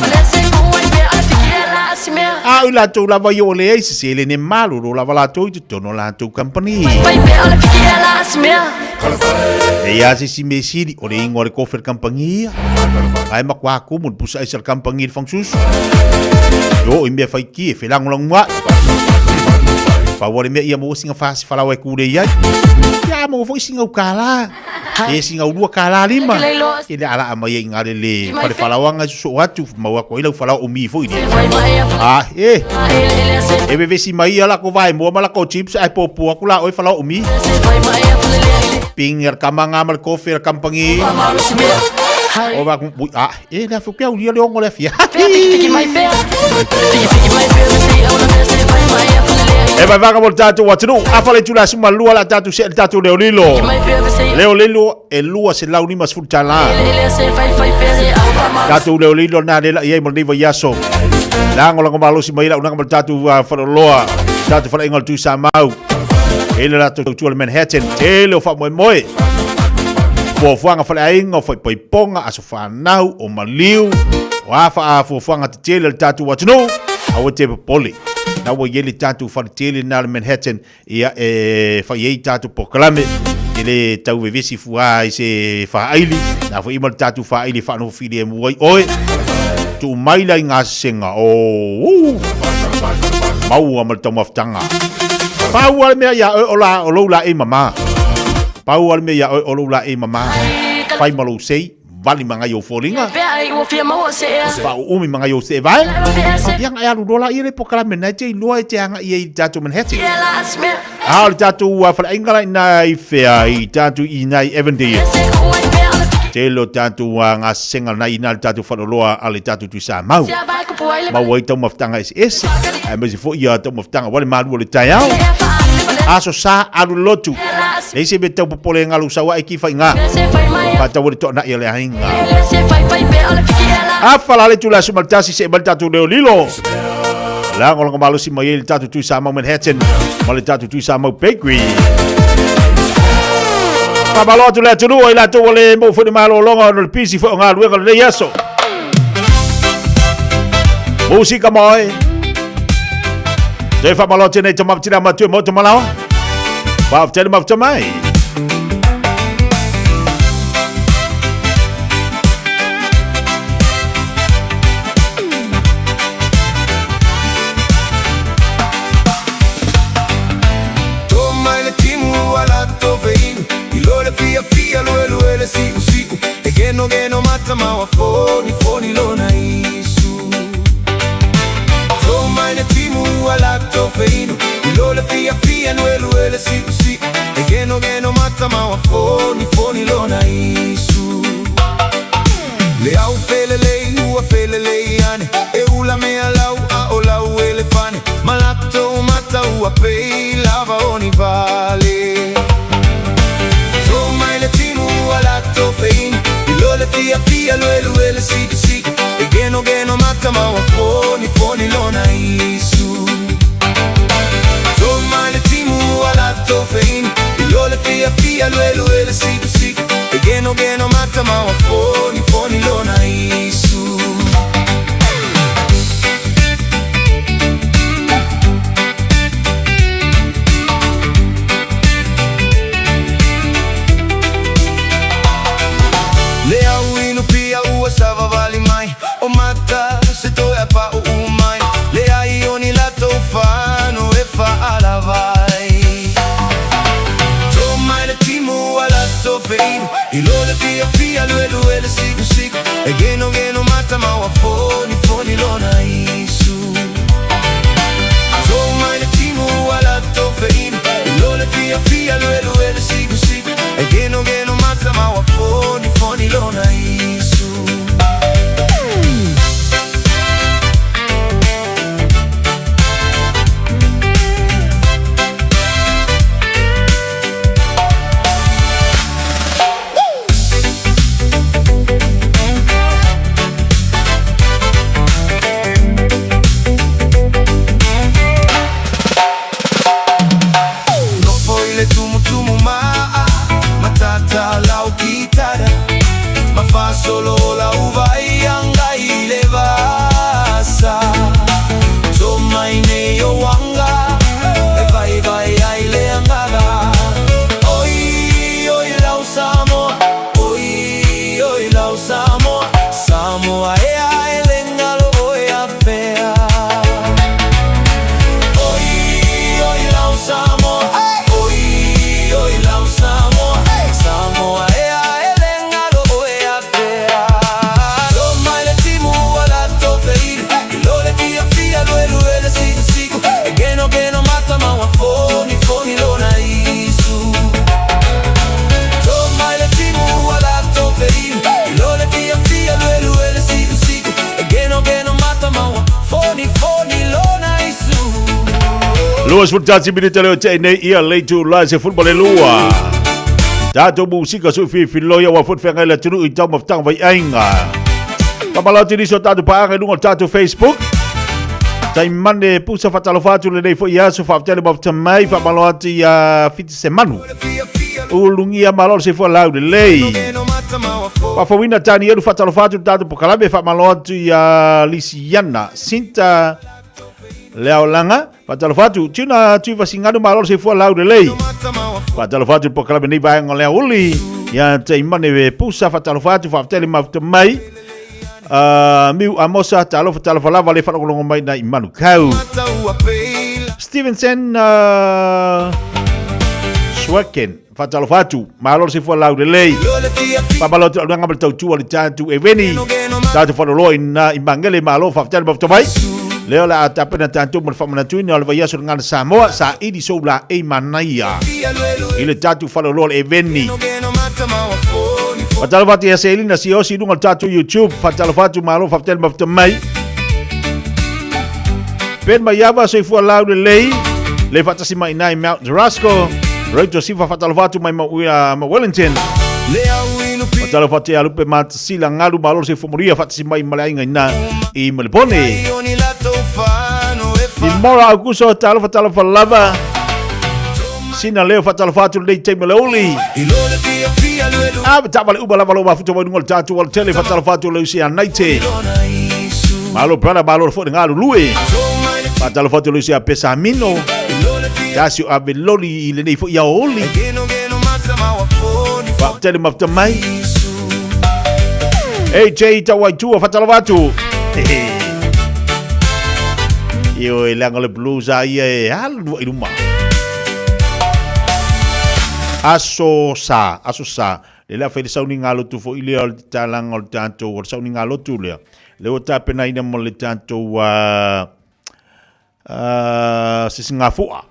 A o i latou lava ia ua leai se seleni e malolo lava latou i totonu o latou kamupani. E ia se isi mea sili, o le ingoa o le kofi a le kamupani ia. Ae matua tumu le pusa aisa a le kamupani i le fagasusu. E oo i mea faiti e felagolagoai. Pau lava le mea ia maua sina fasi falaoa e tulei ai. Ia maua foi sina $1. Pe sina $2.50. E le alaa mai ai i ina le le fale falaoaga e sosoo atu, maua atu ai lau falaoa umi foi lea. Ah, e. E vevesi mai ia latou vaemoa ma latou chips ae popo atu la oe falaoa umi. Ping le kama ma le kofi le kampangi. O va ku ah, e le afu ke au le ongo le afia. E vai vanga mo le tatou atunuu. Afa le itula 12 la tatou se le tatou leo lilo. Leo lilo e $250 tala. Tatou leo lilo na le la iai mo lenei vaiaso. Lagolago malosi mai lau nanga mo le tatou faleoloa. Tatou faleaiga o le Tuisamau. E le latou tautua le Manhattan. Tele o faamoemoe. Fuafuaga faleaiga o faipaipoga, aso fanau, o maliu, o a faafuafuaga tetele a le tatou atunuu, aua te popole. Na ua i ai le tatou faletele na le Manhattan, ia e fai ai tatou polokalame, e le tau vevesi fua i se faaili, na foi ma le tatou faaili e faanofo filemu ai oe. Tuu mai la i gasesega, o maua ma le taumafataga. Pau lava le mea ia oe o la o lou laei mama. Pau lava le mea ia oe o lou laei mama. Fai ma lou sei, vali ma ngai ou foliga. Faauumi ma ngai ou seevae. Ia na e alu loa laia le polokalame na e te iloa e te agai ai i le tatou Manhattan. A o le tatou faleaiga la ina i fea i tatou i ina i Avondale. Tele o tatou gasesega na i ina le tatou faleoloa a le tatou Tuisamau. Maua ai taumafataga eseese, aemaise foi ia taumafataga aua le malu o le taeao. Aso sa alu le lotu. Leai se mea tau popole e galu sau ae ki faiga. Faatau le toanai a le aiga. Afa la le itula 11 seʻe mai le tatou leo lilo. Lagolago malosi mai ai le tatou Tuisamau Manhattan ma le tatou Tuisamau Bakery. Faamalo atu le atunuu ai latou ua le maua foi le malologa ona o le pisi foi o galuega o lenei aso. Musika mai. Toe faamalo atu nei tama tina matua mo tamalawa. Faafetai le mafuta mai. To mai le timu ua latou feinu I lo le fiafia luelue le siusiu E genogeno mata maua fonifoni lona isu To mai le timu ua latou feinu I lo le fiafia luelue le siusiu E genogeno mata maua fonifoni lona isu Le au felelei ua felelei ane E ula mea lau a o lau elefane Ma latou mata ua pei lava o ni vale To mai le timu ua latou feinu I lo le fiafia luelue le sikusik E genogeno mata ma ua fonifoni lona isu To mai le timu ua latou feinu I lo le fiafia luelue le sikusik E genogeno mata ma ua fonifoni lona isu. Le au inu pia ua savavali mai O mata se toe a paʻuʻu mai Le ai o ni latou fano e faalavai To mai le timu ua latou feinu I lo le fiafia luelue le sikusiku E genogeno mata ma ua fonifoni lona isu To mai le timu ua latou feinu I lo le fiafia luelue le sikusiku E genogeno mata ma ua fonifoni lona isu. 21 minute leo te nei ia le tu la se football e lua. Tatou musika su fi filoia wa fut whengai le tunu i tau maftanga vai ainga. Pamaloti ni so tatou paanga i lunga o tatou Facebook. Tai mane pusa whatalofa atu le nei fo i aso whaftele mafta mai whamalo atu i a fiti se manu. Ulungia malo se fo lau le lei. Whawhawina tani eru whatalofa atu tatou pokalame whamalo atu i a Lisiana Sinta Leaolanga. Whatalofa atu tuna tuiva singanu malo se fo lau le lei. Whatalofa atu pokalame nei vaenga o lea uli. Ia te imane we pusa whatalofa atu whaftele mafta mai. Miu Amosa, talofa talofa lava le whalongolongo mai na i Manukau. Stevenson Swaken, whatalofa atu, malo se fua lau lelei. Pamalo atu aluanga ma le tautua le tātu e weni. Tātu whaloloa i na i mangele malo whaftele mafta mai. Leo la a tapena tātou mo le whamanatuina o le vaiaso le ngana Samoa, sa ili sou la e manaia. I le tātu whaloloa le e weni. Whatalofa atu ia Selina Siosi i lunga o le tātou YouTube. Whatalofa atu malo whafetele mafeta mai. Ben Maiava soifua lau lelei. Le whatasi mai nai Mount Jorasco. Rachel Sifa whatalofa atu mai ma Wellington. Whatalofa atu ia Lupe Matasila Ngalu malo soifua moria whatasi mai maleainga ina i Melbourne. I Mora Augusto talofa talofa lava. Sina leo whatalofa atu lenei taimi o le uli. A me tāmale uma lava lo mafuta wai nunga o le tātou wala tele whatalofa atu le usi a naite. Malo brother, malo fo ngā lulue. Whatalofa atu le usi a pesa mino. Tasi o ave loli i lenei fo ia oli. Whaatele mafuta mai. AJ Tawaitua whatalofa atu. Io e leanga le blues a ia e alu i luma. Aso sa, aso sa. Le lea whaile sauni ngā lotu fo i lea o le talanga o le tātou, o le sauni ngā lotu lea. Le o tāpena ina mo le tātou sisi ngā fua.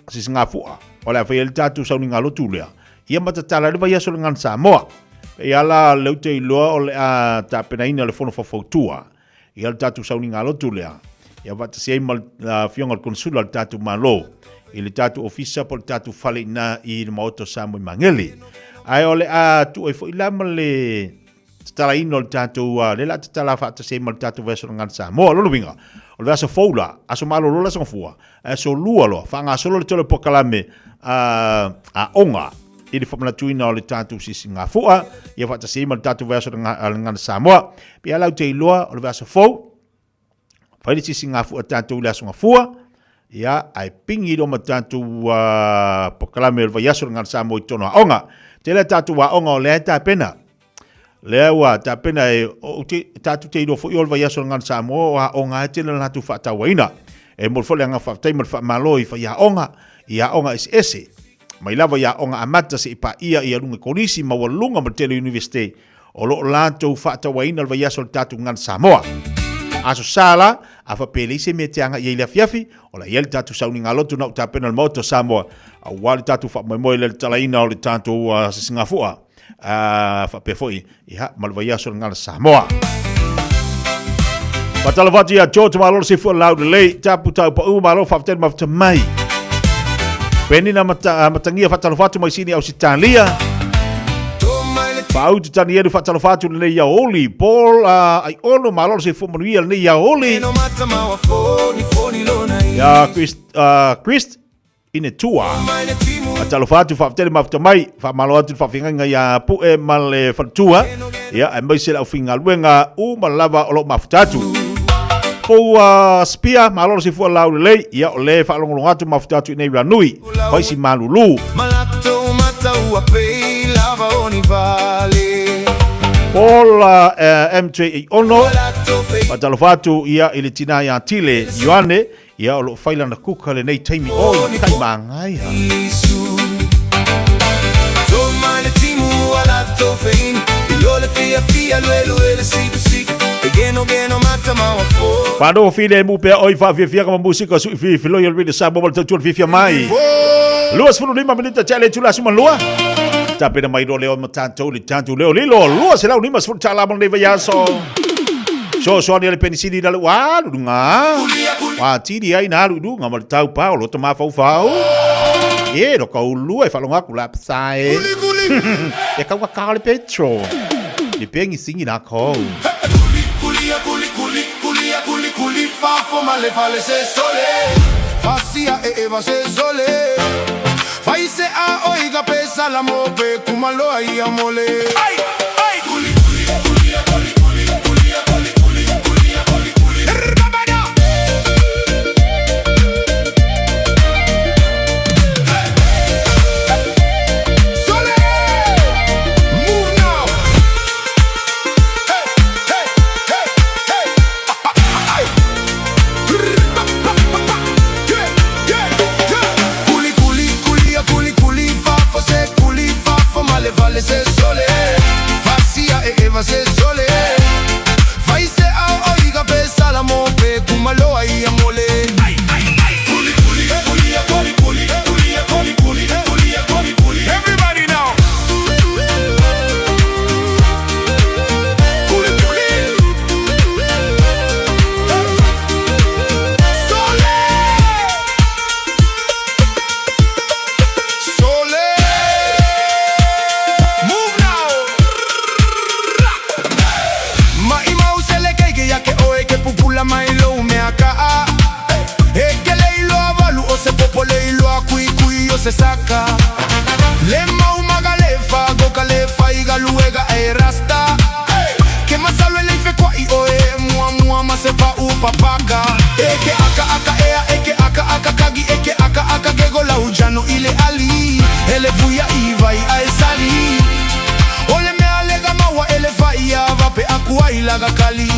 Sisi ngā fua. O lea whaile le tātou sauni ngā lotu lea. Ia matatala le vai aso le ngana Samoa. E ala le ute i loa o le a tāpena ina le fono whawhautua. Ia le tātou sauni ngā lotu lea. Ia whaatasi ai ma le afioga o le konsula o le tātou Malo i le tātou ofisa po le tātou fale ina i le maota o Samoa i Magele. Ae o le a tuu ai foi la ma le tatalaina o le tātou, le la tatala faatasi ai ma le tātou vaiaso le Gana Samoa. Lona uiga, o le vaiaso fou la, aso malolo le aso gafua, aso lua loa, faagasolo le tele o polokalame a aoga i le faamanatuina o le tātou sisigafua, ia faatasi ai ma le tātou vaiaso le Gana Samoa. Pei a lau te iloa o le vaiaso fou, fai le sisigafua tātou i le aso gafua, ia, ae pingi loa ma tātou polokalame o le vaiaso le Gana Samoa i totonu o aoga. Tele a tātou aoga o lea e tapena. Lea ua tapena e, o te, tātou te iloa foi o le vaiaso le Gana Samoa o aoga e tele na latou faatauaina. E momoli foi le agaga faafetai ma le faamalo i faiaoga, i aoga eseese. Mai lava i aoga amata seia paia i aluga i kolisi maualuluga ma le tele o Universite o lo o latou faatauaina le vaiaso o le tatou Gana Samoa. Aso Sa la, a faapea e leai se mea e te agai ai i le afiafi, o la i ai le tatou sauniga lotu na ou tapena i le Maota o Samoa, aua le tatou faamoemoe i le tatalaina o le tatou sisigafua. Faapea foi, ia, ma le vaiaso o le Gana Samoa. Faatalofa atu ia George malo le soifua lau lelei, tapu tau pau malo faafetai le mafuta mai. Penina mata, matangia faatalofa atu mai sini Ausitalia. Faautu Tanielu faatalofa atu lenei ia Oli. Paul ai ono malo le soifua manuia lenei ia Oli. Ia Chris, Chris Inetua. Faatalofa atu, faafetai le mafuta mai, faamalo atu le faafeagaiga ia Pue ma le faletua, ia aemaise le aufaigaluega uma lava o lo o mafuta atu. Pou Spia, malo le soifua lau lelei, ia o le faalogologo atu mafuta atu i nei Ranui, Faisi Malulu. Paul MJ Ono, faatalofa atu ia i le tina ia Tile Ioane, Ia o loo fai lana kuka lenei taimi o i kai mangaia. Whanau file mu pea oi whaafiafiaga ma musika sui filoi o le Samoa ma le tautua le fiafia mai. 25 minita tele tula suma lua. Tapena mai lo leo ma tātou le tātou leo lilo. 250 tāla mo nei vaiaso. Soasoani a le penisini i lalo ua alu luga. Wa tili ai na alu i luga ma le taupā o lota mafaufau. E lo ka ulua e faalogo atu la psae. E kau ka le petrol. Le pengi singi la kou. Kulia kuli kuli kulia kuli kuli fa fo ma le fale se sole. Fasia e eva se sole. Fai se a oiga pesa la mope kumaloa ia mole. Ai ai kuli kuli kulia kuli kuli kulia kuli kuli kulia kuli kuli. Rabada. Sole. Move now. Hey hey hey hey. Ay. Yeah, yeah, yeah. Kuli kuli kulia kuli kuli fa fo se kuli fa fo male vale se sole. Fasia e eva se sole. Fai se a oiga pesa la mope kumaloa ia mole. Ai ai ai. Kuli kuli kulia kuli kuli kulia kuli kuli kulia kuli kuli. Everybody now. Kuli kuli. Sole. Sole. Move now. Mai mau sele keike ya ke oe ke pupula mai lo mea ka. E ke le ilo avalu o se popo le ilo a kui kui o se saka. Le mau maga le fa go ka le fa iga luega e rasta. Ke masalo le ife kwa i oe mua mua ma se fa u papaka. E ke aka aka ea e ke aka aka kagi e ke aka aka gego la ujano ile ali. Ele fuya i vai a e sali. Ole mea lega maua ele fa ia vape akua ilaga kali.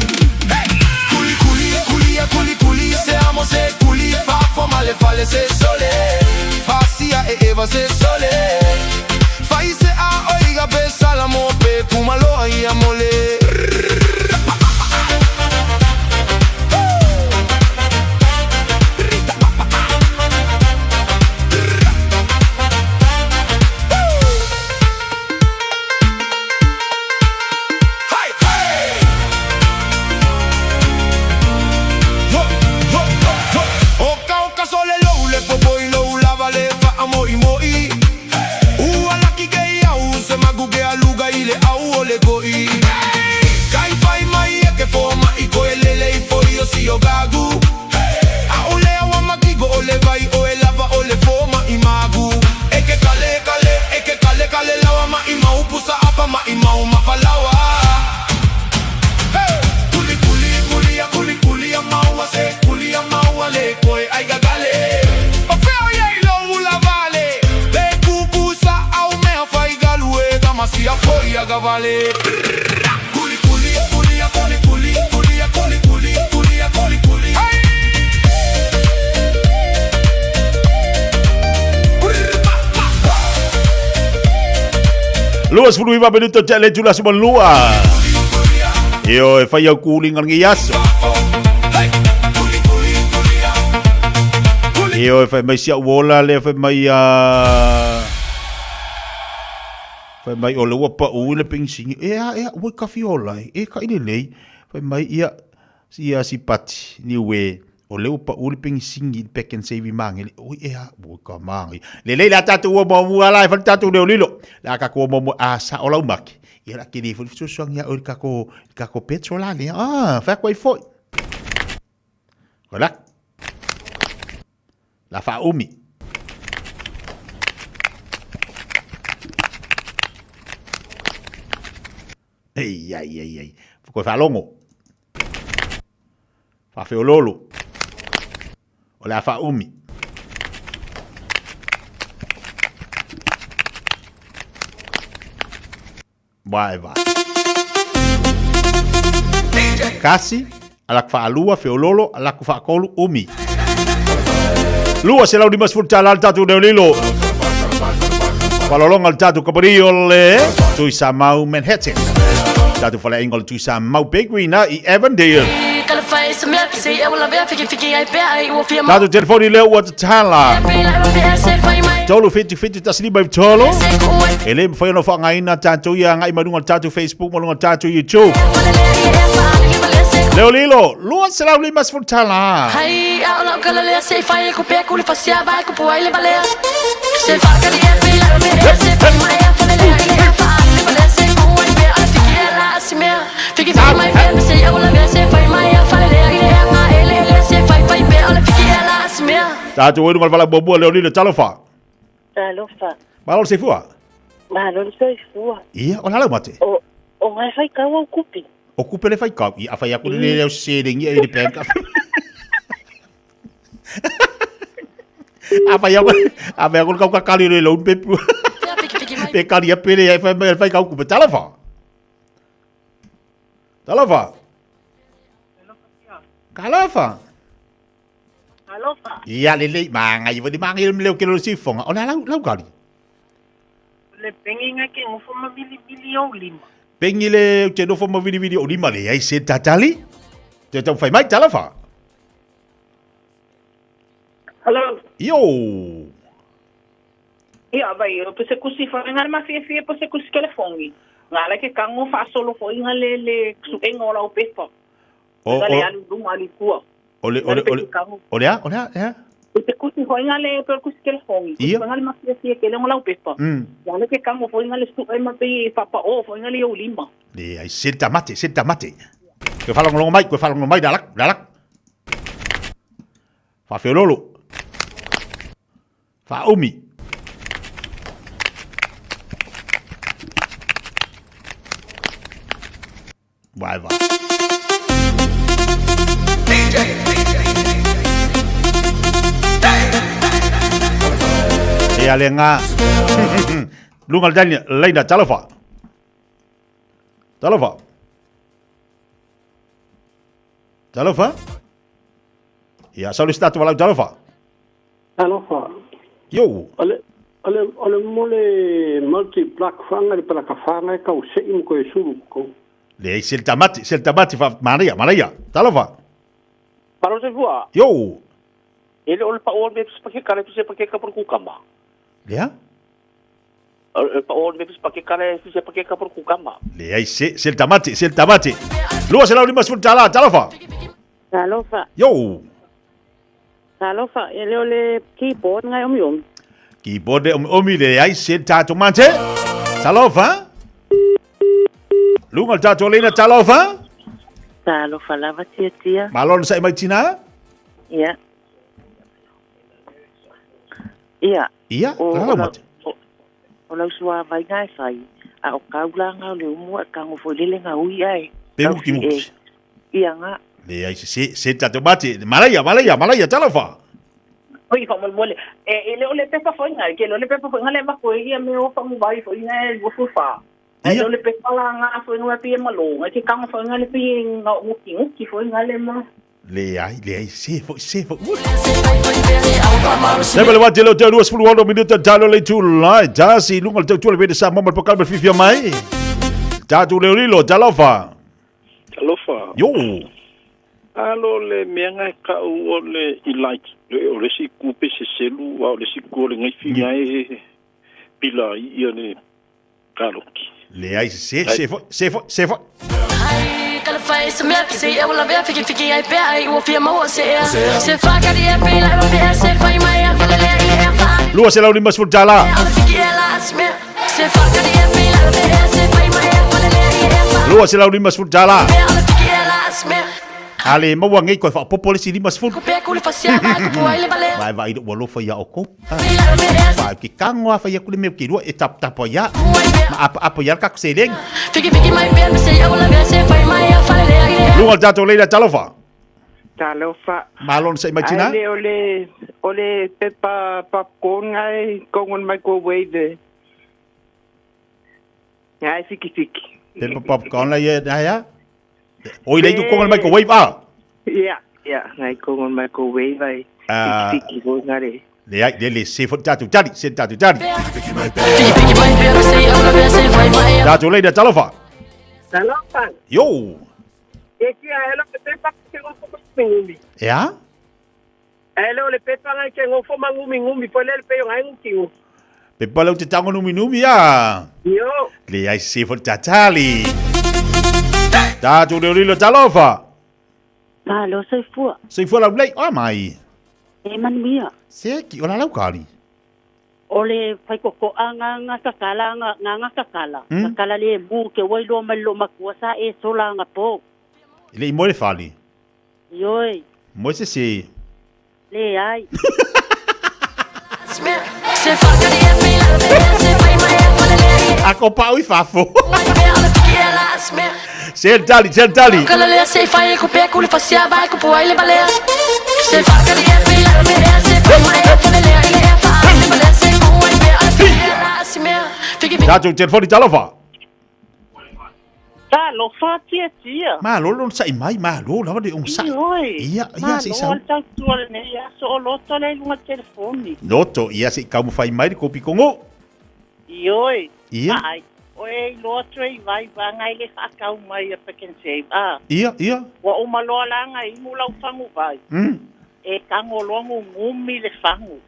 Hey! Kuli kuli kulia kuli kuli se amo se kuli fa fo male fale se sole. Fasia e eva se sole. Fai se a oiga pe salamo pe kumaloa ia mole. Hey, hey! Ho, ho, ho, ho. Oka oka sole lo le fo boi lo lava le fa amo i moi. Ua laki ke au se magu ke aluga ile au ole koi. Kai fai mai e ke fo ma i koe lele i fo i o si o gagu. A ole awa makigo ole vai o e lava ole fo ma i magu. E ke kale kale e ke kale kale lawa ma i mau pusa apa ma i mau mafalawa. Hey! Kuli kuli kuli kuli kuli a maua se kuli a maua le koe ai gagale. O feo ia i lo ula vale. Le kukusa au mea fai galue kama si a foi a gavale. Kuli kuli kuli kuli kuli kuli kuli kuli kuli kuli kuli. Hey! Lua sefulu iva minuto tea le itula suma lua. Io e fai au kulinga lenei aso. Io e fai mai si au ola lea fai mai a fai mai o le ua pau i le pengisini. E a e a ua i kafi ola e e ka i lelei. Fai mai ia ia si pati niue o le ua pau le pengisini i le pack and save i Magele. Oi e a ua ka maga. Lelei la tatou ua muamua la e fai le tatou leo lilo. La ka ko muamua a sa o lau make. Ia la ke le foi fesoasoani ia oe i le kako le kako petrol la lea. Ah, fai atu ai foi. Voilà. La faaumi. Ei, ai, ai, ai. Koe faalogo. Faafeoloolo. O le a faaumi. Vai, vai. Kasi, ala ku faalua, feololo, ala ku faakolu, umi. 250 tala le tatou neolilo. Falolonga le tatou kamupani o le Tuisamau Manhattan. Tatou faleaiga o le Tuisamau Bakery na i Avondale. Tatou telefoni lea ua tatala. 377 15 E le mafai ona faaaogaina tatou ia agai mai luga o le tatou Facebook ma luga o le tatou YouTube. Leo lilo, 250 tala. Hai a o lau kala lea se fai ku pe ku le fasia vai ku puai le valea. Se fa ka dia pe la me se fa mai a fa le le le fa le valea se ku ai pe a fiki la asimea. Fiki fiki mai pe se au la me se fai mai a fa le le le nga ele le se fai fai pe o le fiki la asimea. Tātou elu ngal vala muamua leo lilo talofa. Talofa. Malo le soifua. Malo le soifua. Ia, o le a lau mate? O, o ngai fai kau au kupi. O kupe le fai kau. Ia, a fai aku le leo selengi e le bank. A fai aku, a fai aku le kau kakali le loan pe pe kali a pele ai fai mai fai kau kupe. Talofa. Talofa. Talofa. Alofa. Ia lelei magai foi le magai le leo ke lo sifonga. O le a lau lau kali. Le pengi ngai ke ngofo ma vili vili o lima. Pengi le te nofo ma vili vili o lima le ai se tatali. Te tau fai mai talofa. Hello. Io. Ia vai, o se kusi fa ngai ma fie fie po se kusi telefongi. Nga le ke kango fa solo fo inga le le suenga o lau pepa. O Nga le o alu luma alu kua. o le o le o le o le a o le a ea. O te kusi fo inga le pe kusi telefongi. Ia. Kusi nga le ma fie fie ke le lau pepa. Nga le ke kango fo inga le suenga ma pe fa pa o fo inga le o lima. Le ai se tamate se tamate. Ke falongolongo mai, ke falongolongo mai dalak dalak. Fa feololo. Fa umi. Vai vai. Ia le ngā. Lunga le Daniel, leina, talofa. Talofa. Talofa. Ia, sau le statu walau talofa. Talofa. Yo. O le, o le, o le mo le multi black fanga le palaka fanga e kau sei mo koe sulu ko. Le, se le tamati, se le tamati fa manaia, manaia. Talofa. Paro se fua. Yo. E le o le pa o me pa ke kare se pa ke ka por kukama. Lea? O pa o me pa ke kare se pa ke ka por kukama. Le ai se se le tamati, se le tamati. Lua se lau lima sefulu tala, talofa. Talofa. Yo. Talofa, e le o le keyboard ngai omi omi. Keyboard le omi omi le ai se le tatou mate. Talofa. Lunga le tatou leina talofa. Talofa lava tia tia. Malo na sa'i mai tina. Ia. Ia. Ia, O, la lau o, mate. o, o lau sua vai ngai fai. A o kau la ngau le umu a kango fo lele ngau ui ai. Pe muki muki. Ia nga. Le ai se se se tatou mate. Malaia, malaia, malaia talofa. Oi fa mo mole. E e le o le pepa fo ngai ke le o le pepa fo ngai le ma ko ia me o fa mo vai fo ngai o fu fa. E le o le pepa la nga fo ngai pe malo. Ngai ke kango fo ngai le pe nga nguki nguki fo ngai le ma. Le ai, le ai, se fo, se fo. Se le wati le te lua sefulu ono minuta talo le tu lai. Tasi lunga le tautua le vede sa mama le pokal me fifia mai. Tatu le lilo, talofa. Talofa. Yo. Alo le mea ngai kau o le i like. Le o le si kupe se selu a o le si ku o le ngai finga e pila i ia le kaloki. Le ai se se fo, se fo, se fo. Kala fai se mea se e wala vea fiki fiki ai pe ai ua fia maua se ea. Se fa ka dia pe la ua vea se fai mai a fa le le le fa. Lua se lau lima sefulu tala. Fiki e la asmea. Se fa ka dia pe la ua vea se fai mai a fa le le le fa. Lua se lau lima sefulu tala. Fiki e la asmea. Ale maua ngei koe whaapopo le si lima sefulu. Pe ku le fasia vai ku puai le valea. Vai vai ua lofa ia o kou. Vai ke kango a whai aku le mea ke rua e tap tapo ia. Ma apa apa ia kaku se leng. Fiki fiki mai pe se e wala vea se fai mai a fa le le le. Lunga le tatou leina talofa. Talofa. Malo na sa'i mai tina. Ai le o le o le pepa popcorn ngai kongon microwave. Ngai fiki fiki. Pepa popcorn la ia na ia. Oi lei tu kongon microwave a. Ia, ia, ngai kongon microwave ai. Ah. Fiki fiki fo ngai. Le ai le le se fo tatu tali, se tatu tali. Fiki mai pe se e wala vea se fai mai a. Tatou leina talofa. Talofa. Yo. E kia e lo le pepa ke ngofo mangumi. Ea? E lo le pepa ngai ke ngofo mangumi ngumi po le le pe ngai nguki nguki. Pepa lau te tango numi numi a. Yo. Le ai se fo tatali. Tatou le lilo talofa. Malo soifua. Soifua laulelei, o a mai? E manuia. Se ki, o la lau kali. O le faikoko'aga ga kakala ga ga kakala. Kakala lemu ke ua iloa mai le loomatua sa e sola agapō. E le i moe le fale. Ioe. Moe se se. Leai. A ko pau i fafo. Se tali, se tali. Tatou telefoni talofa. Talofa Tiatia. Malo le onosai mai, malo lava le onosai. Ioe. Ia, ia, se i sau. Malo le tautua lenei aso o loto lea i luga telefoni. Loto, ia se i taumafai mai le kopi kongo. Ioe. Ia. Vaai, o e iloa atu e i vai vaga i le faatau mai a Pick n Save. A. Ia, ia. Ua uma loa la ga imu lau fagu vai. E tago loa gugumi le fagu.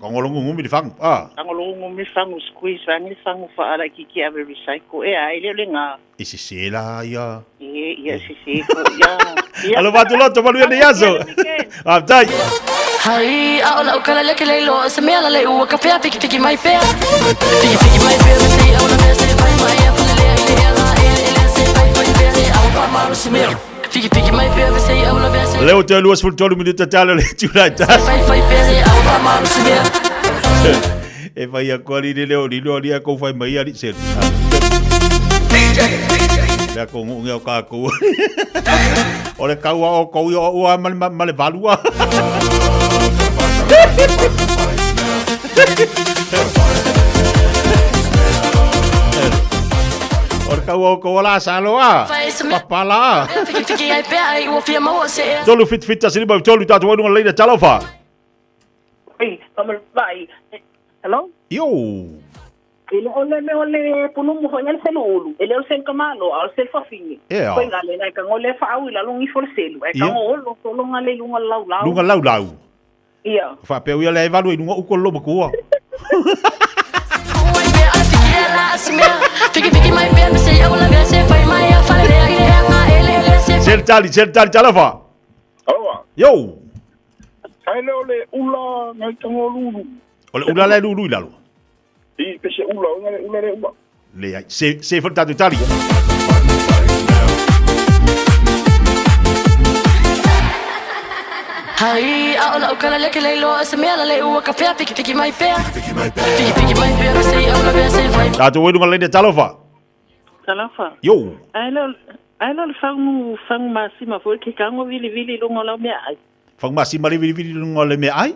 Tago loa gugumi le fagu. A. Tago loa gugumi le fagu, squeeze vaeane le fagu faalaitiiti e ave recycle. Ea, e le o lena. E sese la ia. E, ia, e sese foi ia. Ia. Alofa atu loto, manuia lenei aso. Faafetai. Hai, a o lau kala le ke le iloa se mea la le ua ka fea fiki fiki mai pea. Fiki fiki mai pea me sei au la mea se fai mai a fale lea i le ea la ele ele se fai fai pea le au fa maru se mea. Fiki fiki mai pea me sei au la mea se Leo te 23 minuta tala le tula ta. fai fai pea le au fa maru se mea. E fai aku ali le leo lilo ali a kou fai mai ali se. Lea kou ngu ngeo ka kou. O le kaua o kou i o ua ma le, ma le valua. O le kaua o kou o la salo a. Papala a. Fiki fiki ai pea ai ua fia maua se ea. Tolu fit fit tasi lima tolu tatu wai lunga leina talofa. Oi, vai. Hello? Yo. E le o le mea o le punumu foi le selu ulu. E le o le selu kamalo, a o le selu fafine. Ea. Foi ngale na ka ngole fa au i lalo ngifo le selu. E ka Ia. ngolo solo ngale i lunga lau lau. Lunga lau lau. Ia. Faapea ia le e valu i lunga uko lo makua. Fiki fiki mai pea me sei au la mea se fai mai a fale lea i le ea nga ele ele se Selu tali, selu tali talofa. Alofa. Yo. Ai lea o le ula ngai tago lulu. O le ula le lulu i lalo. I pese ula, o le ula le ula. Le ai. Se se fo tatu tali. Hai, a o lau kala le ke le iloa se mea la le ua ka fea fiki fiki mai pea. Fiki fiki mai pea me sei au la mea se fai. Tatu wai lunga leina talofa. Talofa. Yo. Ai le ai le fagu fagu masima foi ke kango vili vili i luga o lau meaai. Fagu masima le vili vili lunga o le meaai.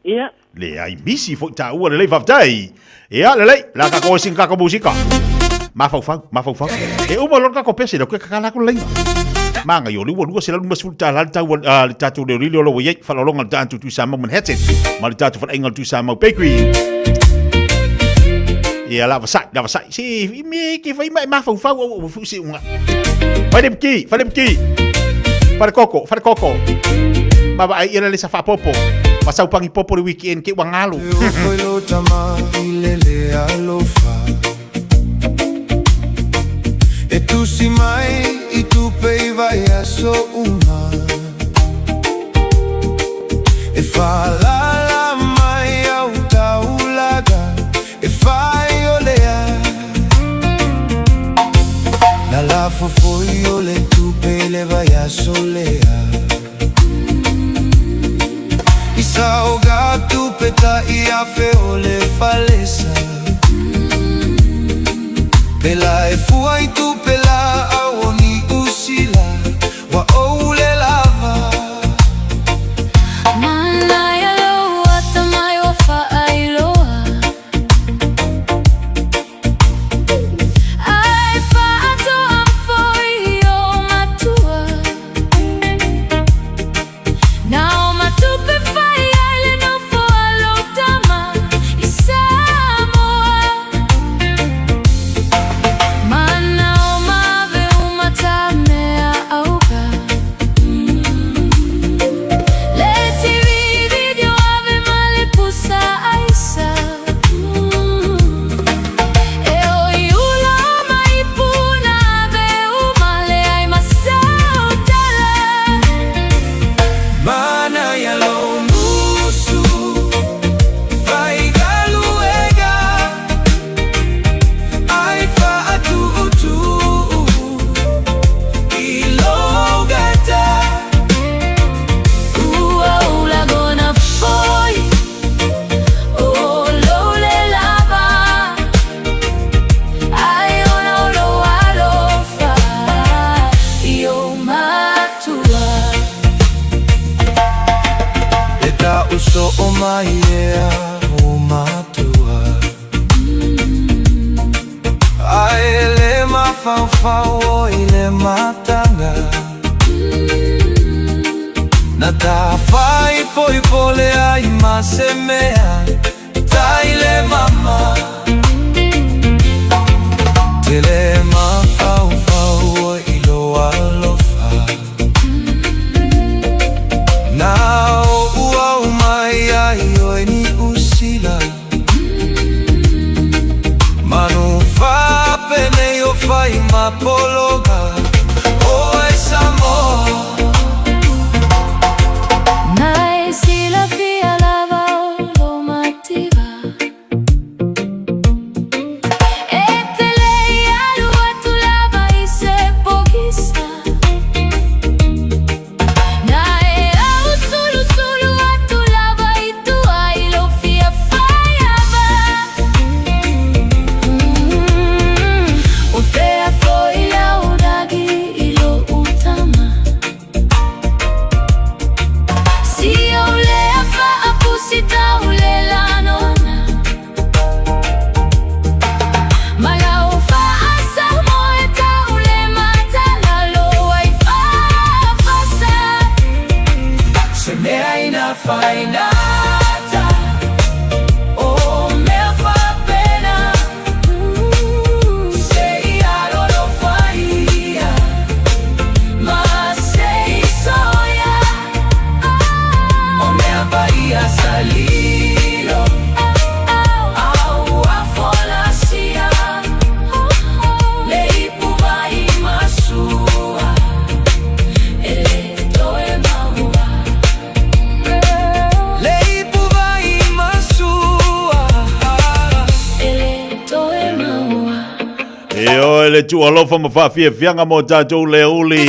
Ia. Le ai misi foi taua lelei faafetai. Ia lelei, la ka ko sin ka ko musika. Mafaufau, mafaufau. E uma loa le kako pese, lau ke kakala aku le laina. Manga yo lua lua se la luma sefulu tala le tau le tatou leo lilo lo ua iai faaaloaloga le tatou Tuisamau Manhattan ma le tatou faleaiga o le Tuisamau Bakery. Ia lava sai, lava sai. Se i me ke fai mai mafaufau au au fu se unga. Fai le pki, fai le pki. Fai le koko, fai le koko. Ma va ai ia le sa faapopo. Ma sau pangi popo le weekend ke ua galo. Foi lo tama i le le alofa E tusi mai i tupe i vai aso uma E whaalala mai au taulaga E whai o lea Na lafo foi o le tupe le vai aso lea I saoga tupe ta i afe o le falesa Pela e fua i tupe la au o ni usila Wa ou le lava Manaia lou atamai ua faailoa Ai faatoa foi o matua Na o matupe fai ai le nofo a lou tama i Samoa Mana o ia lou musu Faigaluega Ai faatuutuu I lou gata Ua ou lagona foi O lou le lava Ai ona o lou alofa I ou matua. E ta'u so'o mai ea o matua Ae le mafaufau o i le mataga Na ta faaipoipo le ai ma se mea Tai le mama Tele mafaufau o i lou alofa Na o'u au mai ai oe Niu Sila Manu faapenei o fai ma pologa Oe Samoa. Na e silafia lava o lou mativa E te le i alu atu lava i se pogisa Na e ausulusulu atu lava i tua i lou fia fai ava O fea foi lau lagi i lou tama Si ou lea faapusi tau le lanona Ma lau faasamoe tau le matalalo ai faafasa. Se mea ina fainata O mea faapena Se i alolofaia Ma se i soia O mea paia sa lilo Au a folasia Le ipu vai masua E le toe maua Le ipu vai masua E le toe maua. E oe le tuualofa ma faafiafiaga mo tatou le uli.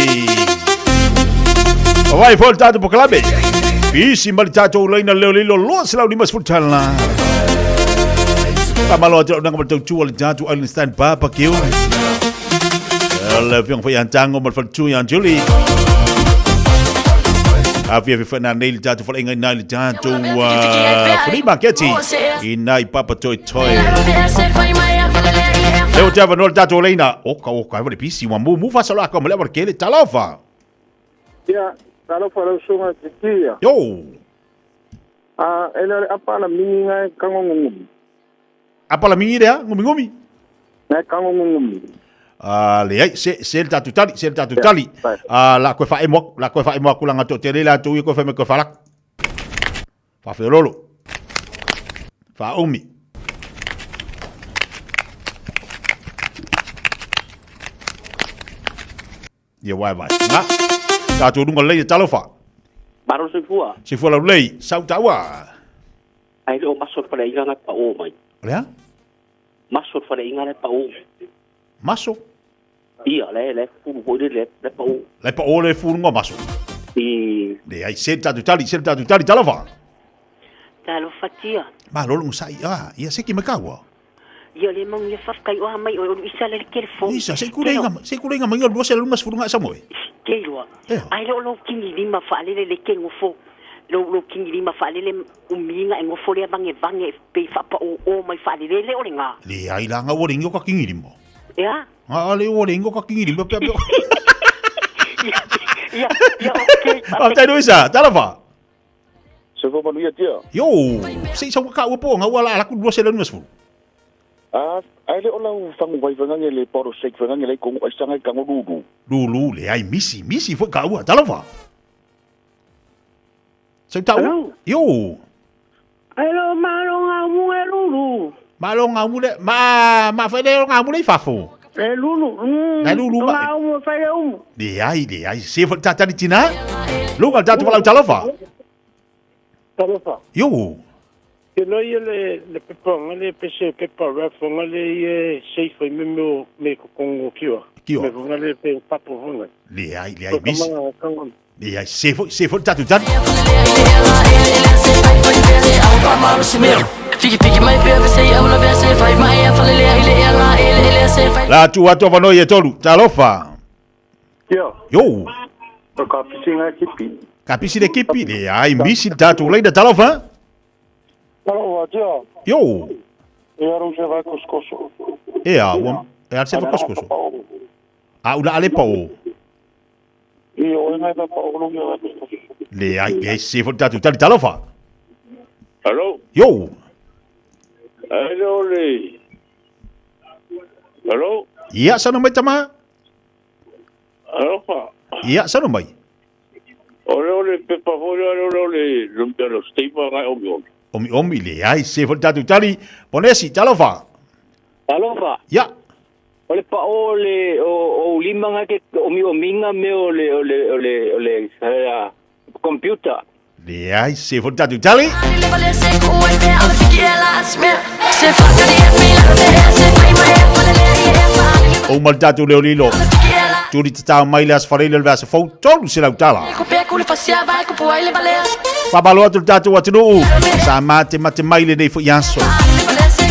Vai foi le tatou pokalabe. Pisi ma le tatou laina leo lilo 250 tala. Faamalo atu lau ma le tautua le tatou Island Stand Barbecue. Le afioga foi Antango ma le faletua ia Julie. Afiafi foi nanei le tatou faleaiga i nai le tatou flea market i nai papa toi toi. Leo te avanoa le tatou leina. Oka oka e le pisi wa mu mu fasalo aka ma le awara kele talofa. Ia, talofa lau susuga Titia. Yo. A, e le o le apa la mingi ngai kangongongumi. Apa la mingi lea, ngumi ngumi. Ngai kangongongumi. A leai, se se le tatou tali, se le tatou tali. A la koe faemo aku, la koe faemo aku langa toatele latou ia koe fai mai koe falaku. Faafeololo. Faaumi. Ia wae wae. Nga. Tatou lunga lelei e talofa. Malo soifua. Soifua laulelei. Sau taua. Ai le o maso le faleaiga nga pa o mai. O le a? Maso le faleaiga le pa o. Maso? Ia, le le fulu foi le le pa o. Le pa o le fulu nga maso. I. Leai, se le tatou tali, se le tatou tali, talofa. Talofa tia. Malo le onosai, ah, ia seki mai kaua. Ia le manuia faafetai oa mai oe olu isa le telefoni. Isa, se i kuleiga, se i kuleiga mai lua se luma sefulu gae Samoa. Ke iloa. Ai le o lou kini lima faalele le ke gofo. Lou lou kini lima faalele umiga e gofo lea vange vange pe faapa o o mai faalele le o le ga. Leai la nga ua le ingo ka kini lima. Ea? Nga le ua le ingo ka kini lima pea pea. Ia, ia, okay. Faafetai Luisa, talofa. Soifua manuia tia. Yo, se i sau ka ua po nga ua la ala ku 250. A, ae le o lau fagu vai fagange le bottle shake fagange lai kongu ai sanga i kango lulu. Lulu, leai, misi, misi foi ka ua, talofa. Sau tau. Hello. Yo. Hello, malo ngā umu e lulu. Malo ngā umu le, ma, ma fai le ngā umu le i fafo. E lulu, Nai lulu ma. Ngā umu e fai le umu. Leai, leai, se foi tatali tina. Luga le tatu falau talofa. Talofa. Yo. Ke no ia le le pepa nga le pese pepa rap nga le ie safe ai me me me ko kongo kiwa. Kiwa. Me nga le pe papo nga. Le ai, le ai mis. Le ai se fo se fo tatu tatu. La tu atu avanoa ia tolu. Talofa. Yo. Yo. O ka pisi nga kipi. Ka pisi le kipi. Le ai misi le tatu leina. Talofa. Talofa, tia. Yo. E aru se vai koskoso. E a, ua, e a se vai koskoso. A ula ale pa o. I o ngai pa o lo ngai koskoso. Le ai, le ai se fo tatu tali talofa. Hello. Yo. Hello le. Hello. Ia sano mai tama. Alofa. Ia sano mai. Ole ole pepa fo ole ole ole lumpia lo steipa ngai omi omi. Omi omi le ai se fo tatu tali. Ponesi talofa. Talofa. Ia. O le pa o le o lima nga ke omi ominga me o le o le o le o le computer. Le ai se fo tatu tali. O mal tatu leo lilo. Tuli te tau mai le as whareile le vasa fau tolu se lau tala. Whamalo atu le tātou atunuu. Sa mate mate mai le nei fo i aso.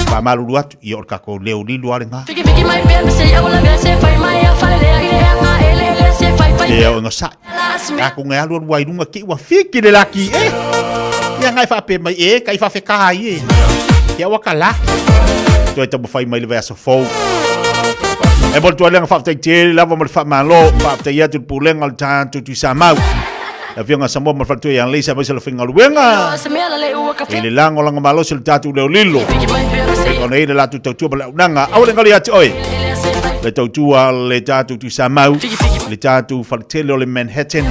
Whamalulu atu i o le kako leo lilo ale ngā. Leo inga sai. Kako ngai alu alu ai runga ki ua fiki le laki. Eh. Ia ngai whape mai e, kai whawhe kaha i e. Kia waka laki. Toi tamu whai mai le vasa fau. E mo tua lenga whaftai te lava mo le whamalo, whaftai atu le pulenga le tātu tui sa mau. Le fionga Samoa ma le faletua ia Leisa mai se le fingaluenga. I le lango langa malosi le tātu leo lilo. E kona i le latu tautua ma le aunanga. Au le ngali ati oe. Le tautua le tātu tui sa mau. Le tātu whaletele o le Manhattan.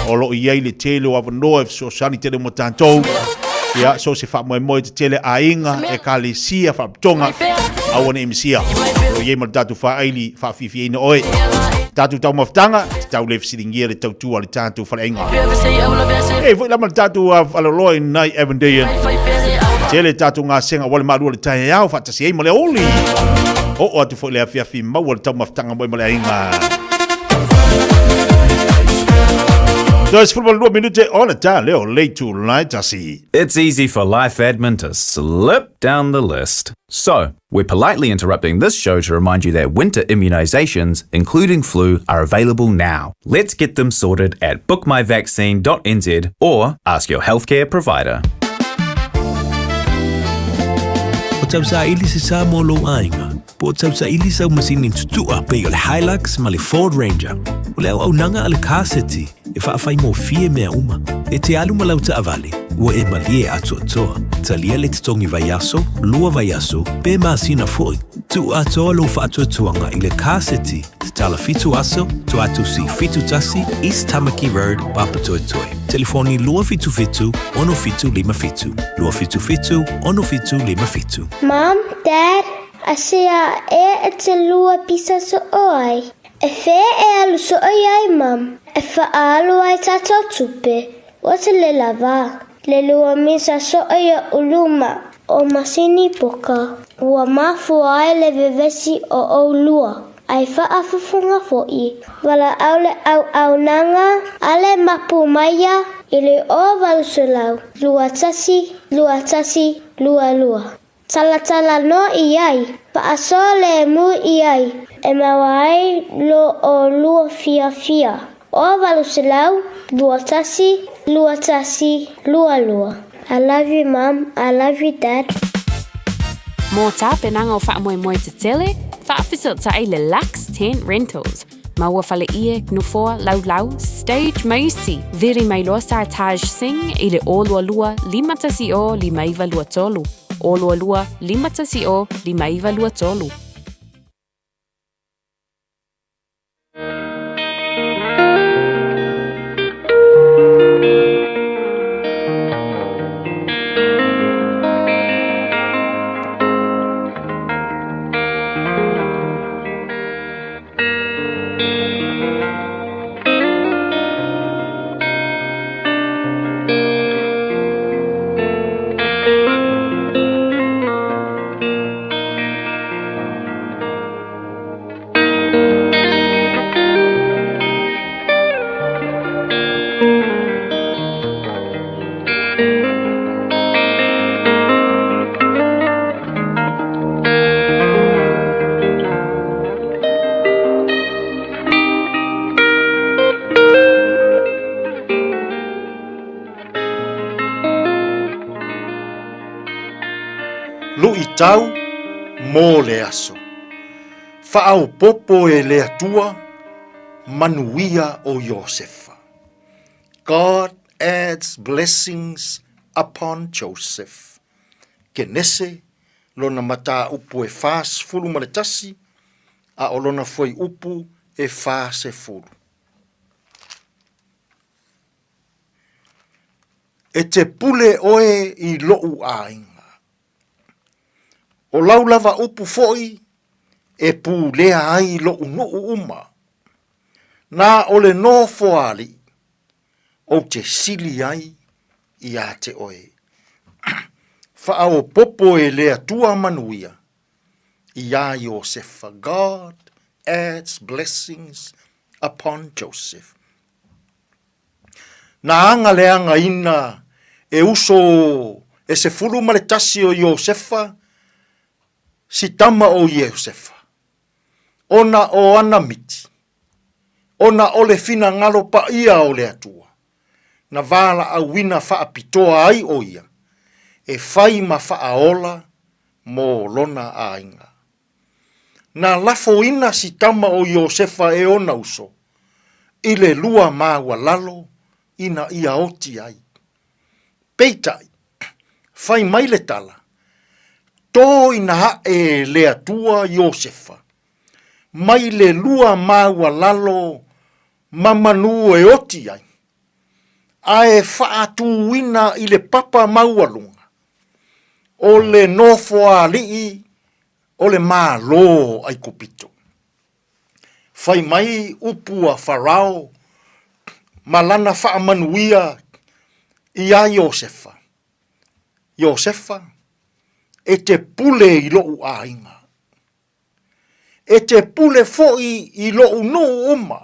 O lo i ai le tele o awanoa e fesoasoani tele mo tātou. Ia, so se whaamoemoe te tele ainga e ka le sia whaaptonga. Aua ne imisia. O iei ma le tātou whaaili, whaafifi ina oe. Tātou tau mawhtanga, te tau le whisiringia le tautua le tātou whaleinga. E, foi lama le tātou whaloloa i nai Evan Dean. Tele tātou ngā senga wale mārua le tae au, whaatasi ei ma le oli. O o atu foi le afiafi maua le tau mawhtanga moi ma le ainga. Toes football 2 minute on ta leo late to light asi. It's easy for life admin to slip down the list. So, we're politely interrupting this show to remind you that winter immunisations, including flu, are available now. Let's get them sorted at bookmyvaccine.nz or ask your healthcare provider. O tausaili se sa mo lou aiga, po o tausaili sau masini tutua pei o le Hilux ma le Ford Ranger. O le auaunaga a le Car City e faafaigofie mea uma. E te alu ma lau taavale, ua e malie atoatoa. Talia le totogi vaiaso, lua vaiaso, pe masina foi. Tuu atoa lou faatuatuaga i le Car City, tatala 7 aso, Tuatusi 71 East Tamaki Road, Papatoetoe. Telefoni 277 6757. 277 6757. Mom, Dad, asea e e te lua pisa so oai. E whea e alu so oi ai, Mom. E whaalu ai tātou tupe. O te le lava. Le lua misa so oi o uluma. O masini poka. Ua mafua ai le vevesi o o lua. Ai whaafufunga foi. Wala au le au au nanga. Ale mapu maia. I le o valusulau. Lua tasi, lua tasi, lua lua. Talatala no i ai. Paaso le mu i ai. E maua ai lo o lua fia fia. O valusulau, lua tasi, lua tasi, lua lua. I love you, Mom. I love you, Dad. Mō tāpenaga o faamoemoe tetele, faafesotai le Lux Tent Rentals. Maua fale ie, nofoa, laulau, stage maisi. Veri mai loa sa Taj Singh i le 022 510 5923. 022 510 5923. Luʻitau mo le aso. Faaopopo e le Atua manuia o Iosefa. God adds blessings upon Joseph. Kenese, lona mataupu e 41, a o lona fuaiupu e 40. E te pule oe i loʻu aiga. O lau lava upu foi e pulea ai loʻu nuu uma. Na o le nofoalii ou te sili ai iā te oe. Faaopopo e le Atua manuia iā Iosefa. God adds blessings upon Joseph. Na aga leagaina e uso e 11 o Iosefa si tama o Iosefa, ona o ana miti, ona o le finagalo paia o le Atua, na valaauina faapitoa ai ʻo ia e fai ma faaola mo lona aiga. Na lafoina si tama o Iosefa e ona uso i le lua maualalo ina ia oti ai. Peitai, fai mai le tala, tō ina aʻe e le Atua Iosefa, mai le lua maualalo ma manu e oti ai, a e faatūina i le papa maualuga o le nofoalii o le Malo o ʻAikupito. Fai mai upu a Farao ma lana faamanuia iā Iosefa, Iosefa, e te pule i loʻu aiga. E te pule foi i loʻu nuu uma.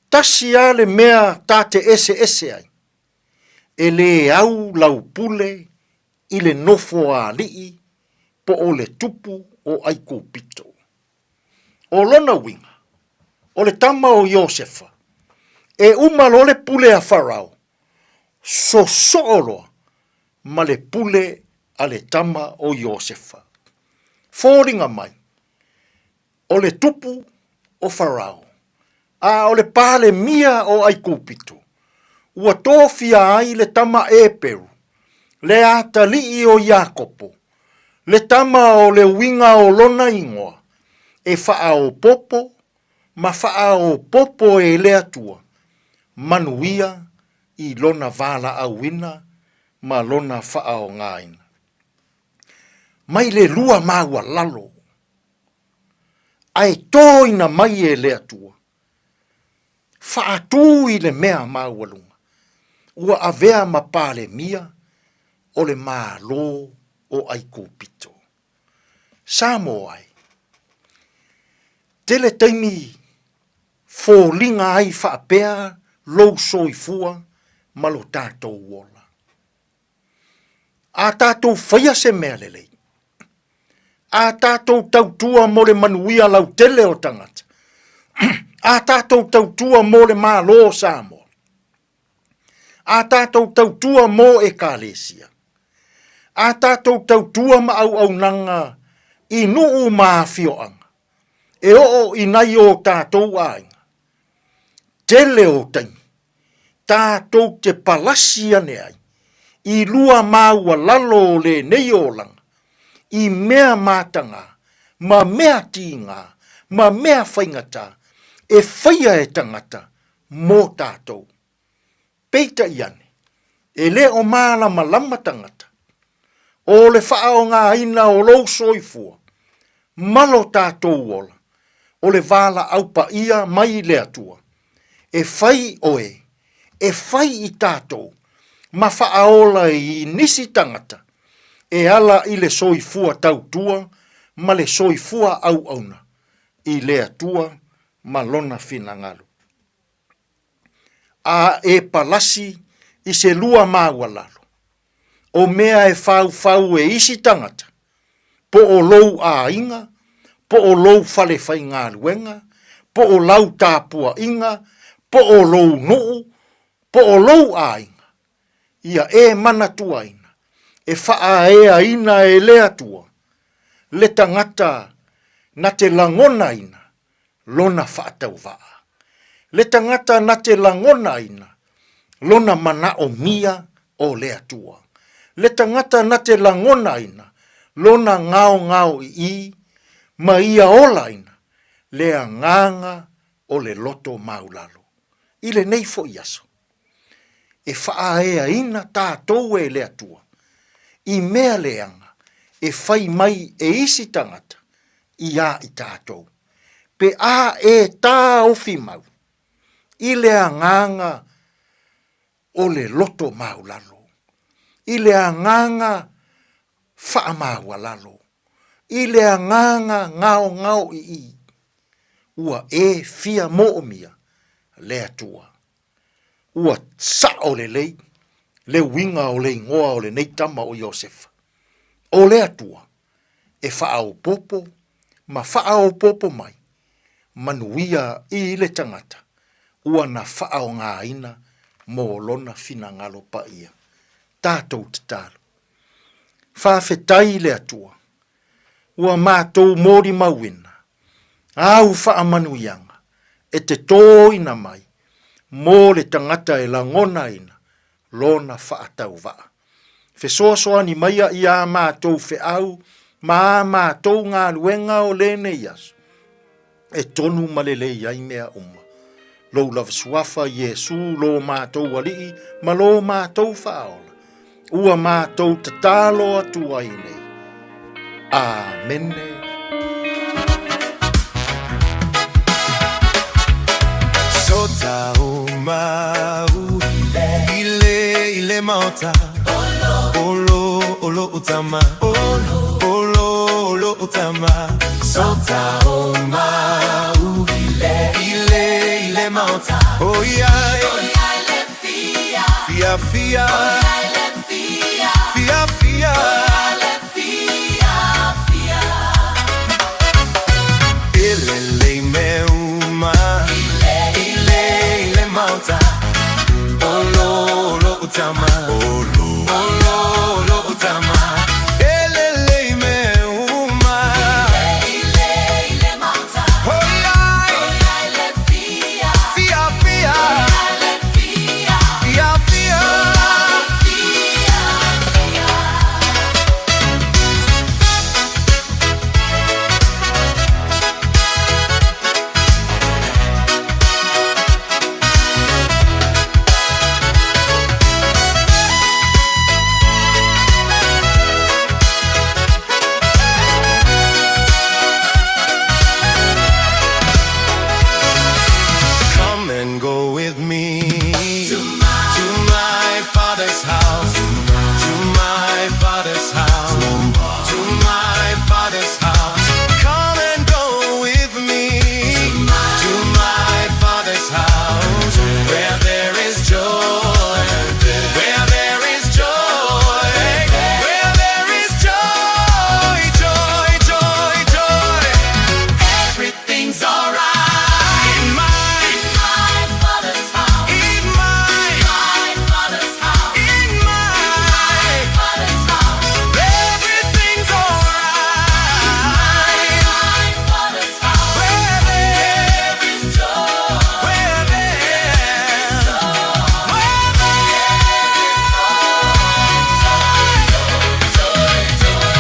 Tasi a le mea ta te eseese ai, e lē au lau pule i le nofoalii po o le tupu o ʻAikupito. ʻO lona uiga, o le tama o Iosefa, e uma loa le pule a Farao, sosoo loa ma le pule a le tama o Iosefa. Foliga mai, o le tupu o Farao, a o le Palemia o ʻAikupito, ua tofia ai le tama Eperu, le atalii o Iakopo, le tama o le uiga o lona igoa, e faaopopo ma faaopopo e le Atua manuia i lona valaauina ma lona faaaogaina. Mai le lua maualalo, ae toina mai e le Atua, faatū i le mea maualuga, ua avea ma Palemia o le Malo o ʻAikupito. Samoa e. Tele taimi foliga ai faapea lou soifua ma lo tatou ola. A tatou faia se mea lelei, a tatou tautua mo le manuia lautele o tagata, a tatou tautua mo le Malo o Samoa, a tatou tautua mo Ekalesia, a tatou tautua ma auaunaga i nuu ma afioaga, e oo i nai o tatou aiga, tele o taimi, tatou te palasi ane ai i lua maualalo o lenei olaga, i mea matagā, ma mea tīgā, ma mea faigata e faia e tagata mō tātou. Peitai ane, e le o mālamalama tagata, o le faaaogaina o lou soifua ma lo tatou ola, o le valaau paia mai le Atua, e fai oe, e fai i tatou, ma faaola i nisi tagata, e ala i le soifua tautua ma le soifua auauna i le Atua ma Lona finagalo. A e palasi i se lua maualalo, o mea e faufau e isi tagata, po o lou aiga, po o lou fale faigaluega, po o lau tapuaiga, po o lou nuu, po o lou aiga, ia e manatuaina, e faaeaina e le Atua le tagata na te lagonaina lona faatauvaa, le tagata na te lagonaina lona manaomia o le Atua, le tagata na te lagonaina lona gaogaoiī ma ia olaina le agaga o le loto maulalo. I lenei foi aso, e faaeaina tatou e le Atua i mea leaga e fai mai e isi tagata iā i tatou, pe a e taofi mau i le agaga o le loto maulalo, i le agaga faamaualalo, i le agaga gaogaoiī, ua e fia moomia le Atua. Ua sao lelei le uiga o le igoa o lenei tama o Iosefa, o le Atua e faaopoopo ma faaopoopo mai manuia i le tagata ua na faaaogaina mo lona finagalo paia. Tatou tatalo. Faafetai i le Atua ua matou molimauina āu faamanuiaga e te tōina mai mō le tagata e lagonaina lona faatauvaa. Fesoasoani maia i ā mātou feau ma ā mātou galuega o lenei aso, e tonu ma lelei ai mea uma. Lou lava suafa Iesu lo mātou Alii ma lo mātou Faaola, ua mātou tatalo atu ai nei. Āmene. Sota o mau ile ile maota Olo olo utama Olo olo olo utama Sota o mau ile ile maota Oh yeah Fia fia Fia fia Ile me uma Ile ile maota Olo olo utama Olo olo olo utama Elele me uma Ile ile maota Oh yeah Fia fia Fia fia Come and go with me to my father's house, to my father's house, to my father's house. Come and go with me to my father's house, where there is joy, where there is joy, where there is joy, joy, joy, joy. Everything's alright in my, in my father's house. In my, my father's house. In my, father's house. Everything's alright. In my father's house. Where there is joy. Where there is joy. Where there is joy, joy, joy.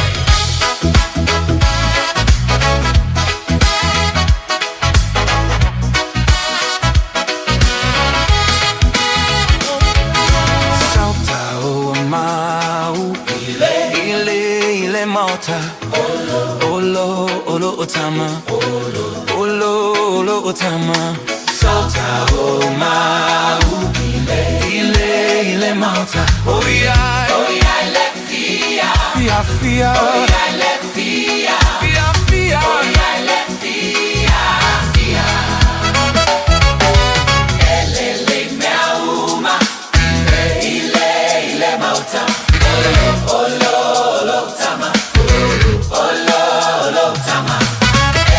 Sauta o mau Ile ile ile maota Olo olo otama Olo olo otama Sauta o mau Ile ile maota Oh yeah Oh yeah le fia Fia fia Oh yeah le fia Fia fia Oh yeah le fia fia Elele mea uma Ile ile mauta Olo olo olo tama Olo olo tama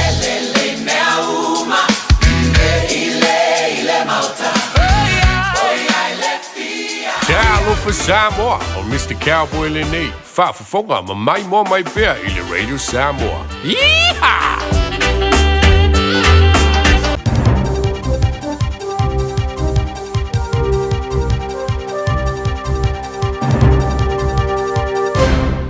Elele mea uma Ile ile mauta Oh yeah le fia Talofa Samoa, o Mr. Cowboy lenei, faafofoga ma maimoa mai pea i le Radio Samoa. Yeehaw!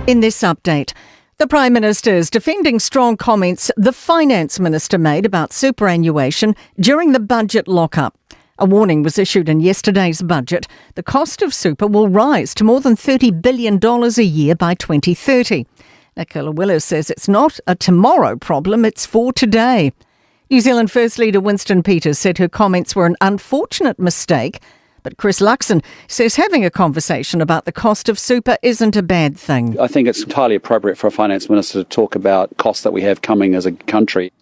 In this update, the Prime Minister is defending strong comments the Finance Minister made about superannuation during the budget lockup. A warning was issued in yesterday's budget. The cost of super will rise to more than $30 billion a year by 2030. Nicola Willis says it's not a tomorrow problem, it's for today. New Zealand First Leader Winston Peters said her comments were an unfortunate mistake, but Chris Luxon says having a conversation about the cost of super isn't a bad thing. I think it's entirely appropriate for a finance minister to talk about costs that we have coming as a country.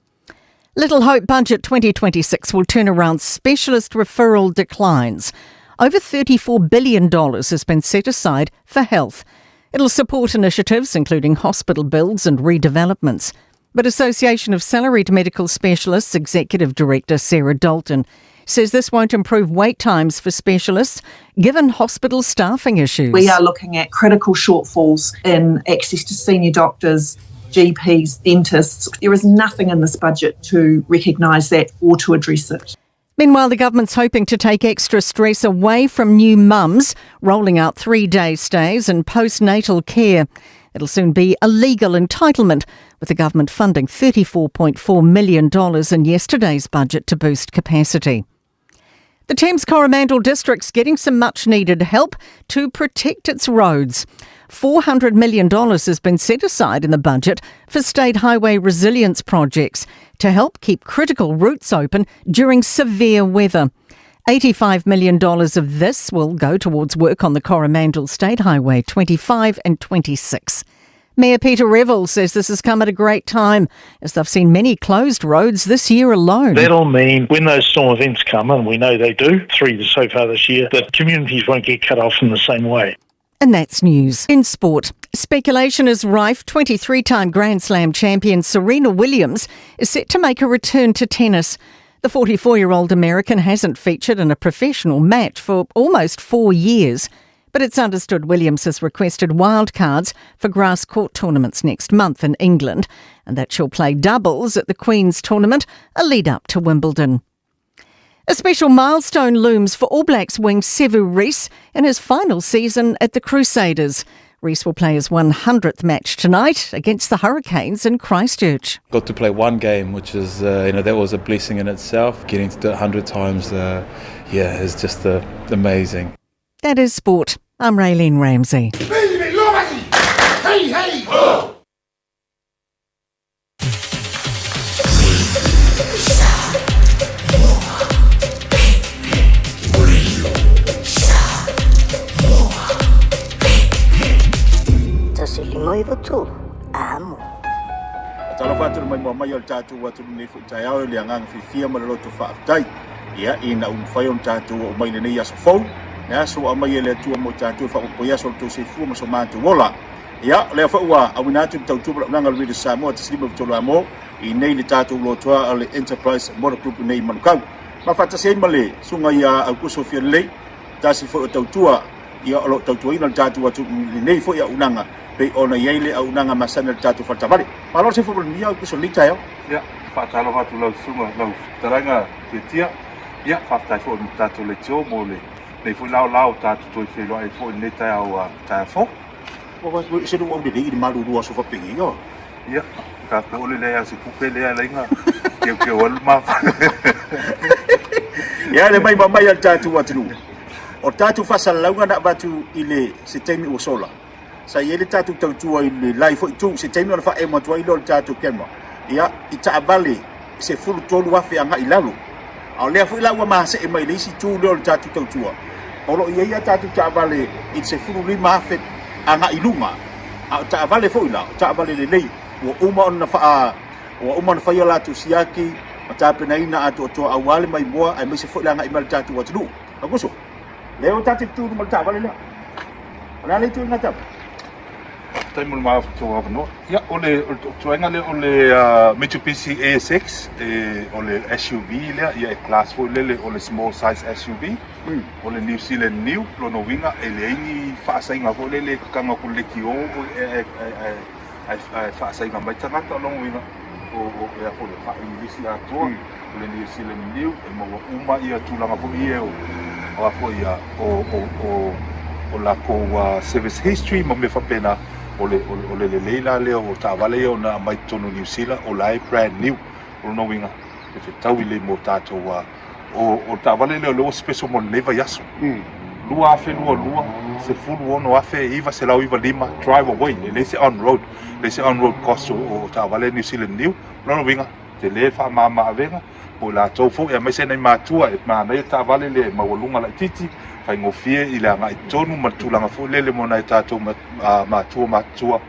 Little Hope Budget 2026 will turn around specialist referral declines. Over $34 billion has been set aside for health. It'll support initiatives including hospital builds and redevelopments. But Association of Salaried Medical Specialists Executive Director Sarah Dalton says this won't improve wait times for specialists given hospital staffing issues. We are looking at critical shortfalls in access to senior doctors, GPs, dentists. There is nothing in this budget to recognise that or to address it. Meanwhile, the government's hoping to take extra stress away from new mums, rolling out 3-day stays and postnatal care. It'll soon be a legal entitlement, with the government funding $34.4 million in yesterday's budget to boost capacity. The Thames Coromandel District's getting some much-needed help to protect its roads. $400 million has been set aside in the budget for state highway resilience projects to help keep critical routes open during severe weather. $85 million of this will go towards work on the Coromandel State Highway 25 and 26. Mayor Peter Revell says this has come at a great time, as they've seen many closed roads this year alone. That'll mean when those storm events come, and we know they do, 3 so far this year, that communities won't get cut off in the same way. And that's news. In sport, speculation is rife. 23-time Grand Slam champion Serena Williams is set to make a return to tennis. The 44-year-old American hasn't featured in a professional match for almost 4 years. But it's understood Williams has requested wildcards for grass court tournaments next month in England, and that she'll play doubles at the Queen's tournament, a lead up to Wimbledon. A special milestone looms for All Blacks wing Sevu Reece in his final season at the Crusaders. Reece will play his 100th match tonight against the Hurricanes in Christchurch. Got to play one game, which is, that was a blessing in itself. Getting to do it 100 times, is just amazing. That is sport. I'm Raylene Ramsey. Hey, hey, oh! Talofa atu le maimoa mai o le tatou atunuu nei foi taeao i le agaga fiafia ma le loto faafetai. Ia, ina ua mafai ona tatou oo mai lenei aso fou, le aso ua aumai e le Atua mo tatou e faaopoopo aso o le tou soifua ma so matou ola. Ia, o lea foi ua auina atu le tautua ma le auaunaga a le Radio Samoa 153 amo i nei le tatou lotoa o le Enterprise Motor Group nei i Manukau. Ma faatasi ai ma le susuga ia Aukuso Fialelei, tasi foi o tautua ia o lo o tautuaina le tatou atunuu i lenei foi auaunaga pei ona i ai le auaunaga masani a le tatou faletaavale. Malo le soifua manuia Aukuso i lenei taeao. Ia, faatalofa atu lau susuga, lau fetalaiga Tiatia. Ia, faafetai foi mo tatou leitio mo lenei foi laolao tatou toe feiloai ai foi i lenei taeao taeao fou. Ua se ua lelei i le malulu aso faapeni ia. Ia, tatou ole leai a se tupe lea laina keukeu alu ma. Ia le mai mai a le tatou atunuu. O tatou faasalalauga na avatu i le se taimi ua sola. Sa i ai le tatou tautua i le lai foi tu se taimi ona faaemo atu ai lea o le tatou camera. Ia, i taavale 13,000 agai i lalo. A o lea foi la ua masee mai le isi tu lea o le tatou tautua. O lo o i ai a tatou taavale i le 15,000 agai i luga. A o taavale foi la, o taavale lelei, ua uma ona faa ua uma ona fai a latou siaki ma tapenaina atoatoa aua le maimoa aemaise foi le agai mai o le tatou atunuu. Auguso, lea ua tatou tu i luma o le taavale lea. O le a le itu i lena taavale? Faafetai mo le matou avanoa. Ia, o le tuaiga lea o le Mitsubishi ASX, o le SUV lea, ia e class foi lele o le small size SUV. O le New Zealand New, lona uiga e leai ni faasaiga foi lele e kakaga atu i le leitio ae faasaiga mai tagata. O lona uiga o e a foi le faa-English atoa, o le New Zealand New e maua uma ia tulaga foi ia o a foi ia o latou service history ma mea faapena. O le o le lelei la lea o taavale ia ona aumai totonu o Niu Sila o la e brand new. O lona uiga e fetaui lelei mo tatou o le taavale lea o lea ua special mo lenei vaiaso. 2022, 16,995 drive away, e leai se on road, leai se on road cost o taavale New Zealand New. O lona uiga, tele le faamama avega mo i latou foi aemaise nai matua e manaia taavale lea e maualuga laitiiti, faigofie i le agai totonu ma le tulaga foi lele mo nai tatou matua matutua.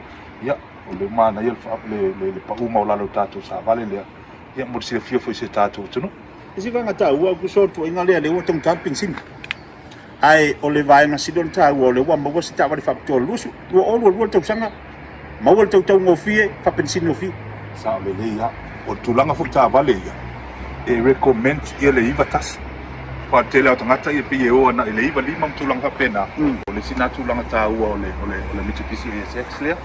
Ia, o lea ua manaia le pau maualalo o le tatou savale lea, ia mo le silafia foi e si o tatou atunuu. Isi vaega taua, tusa o le tuuaiga lea, lea ua taugata le penisini. Ae o le vaega sili ona taua, o lea ua maua se taavale faapitoa 2022 le tausaga, maua le tautaugofie, faapenisini gofie. Sao lelei lava. O le tulaga foi i taavale ia, e recommend ia le 91. Aua o le tele lava o tagata ia pei e o agai i le 95 ma tulaga faapena. O le isi lena tulaga taua o le Mitsubishi ASX lea,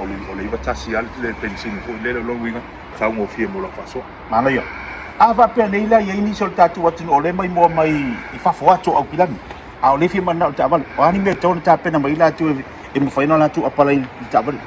o le 91 lava le penisini foi lele, o lona uiga, taugofie mo lau faasoa. Manaia. A faapea nei la e i ai nisi o le tatou atunuu o lea e maimoa mai i fafo atu o Aukilani, a o lea e fia mananao i le taavale, o a ni mea e tatau ona tapena mai ai latou e mafai ona latou apalai i le taavale?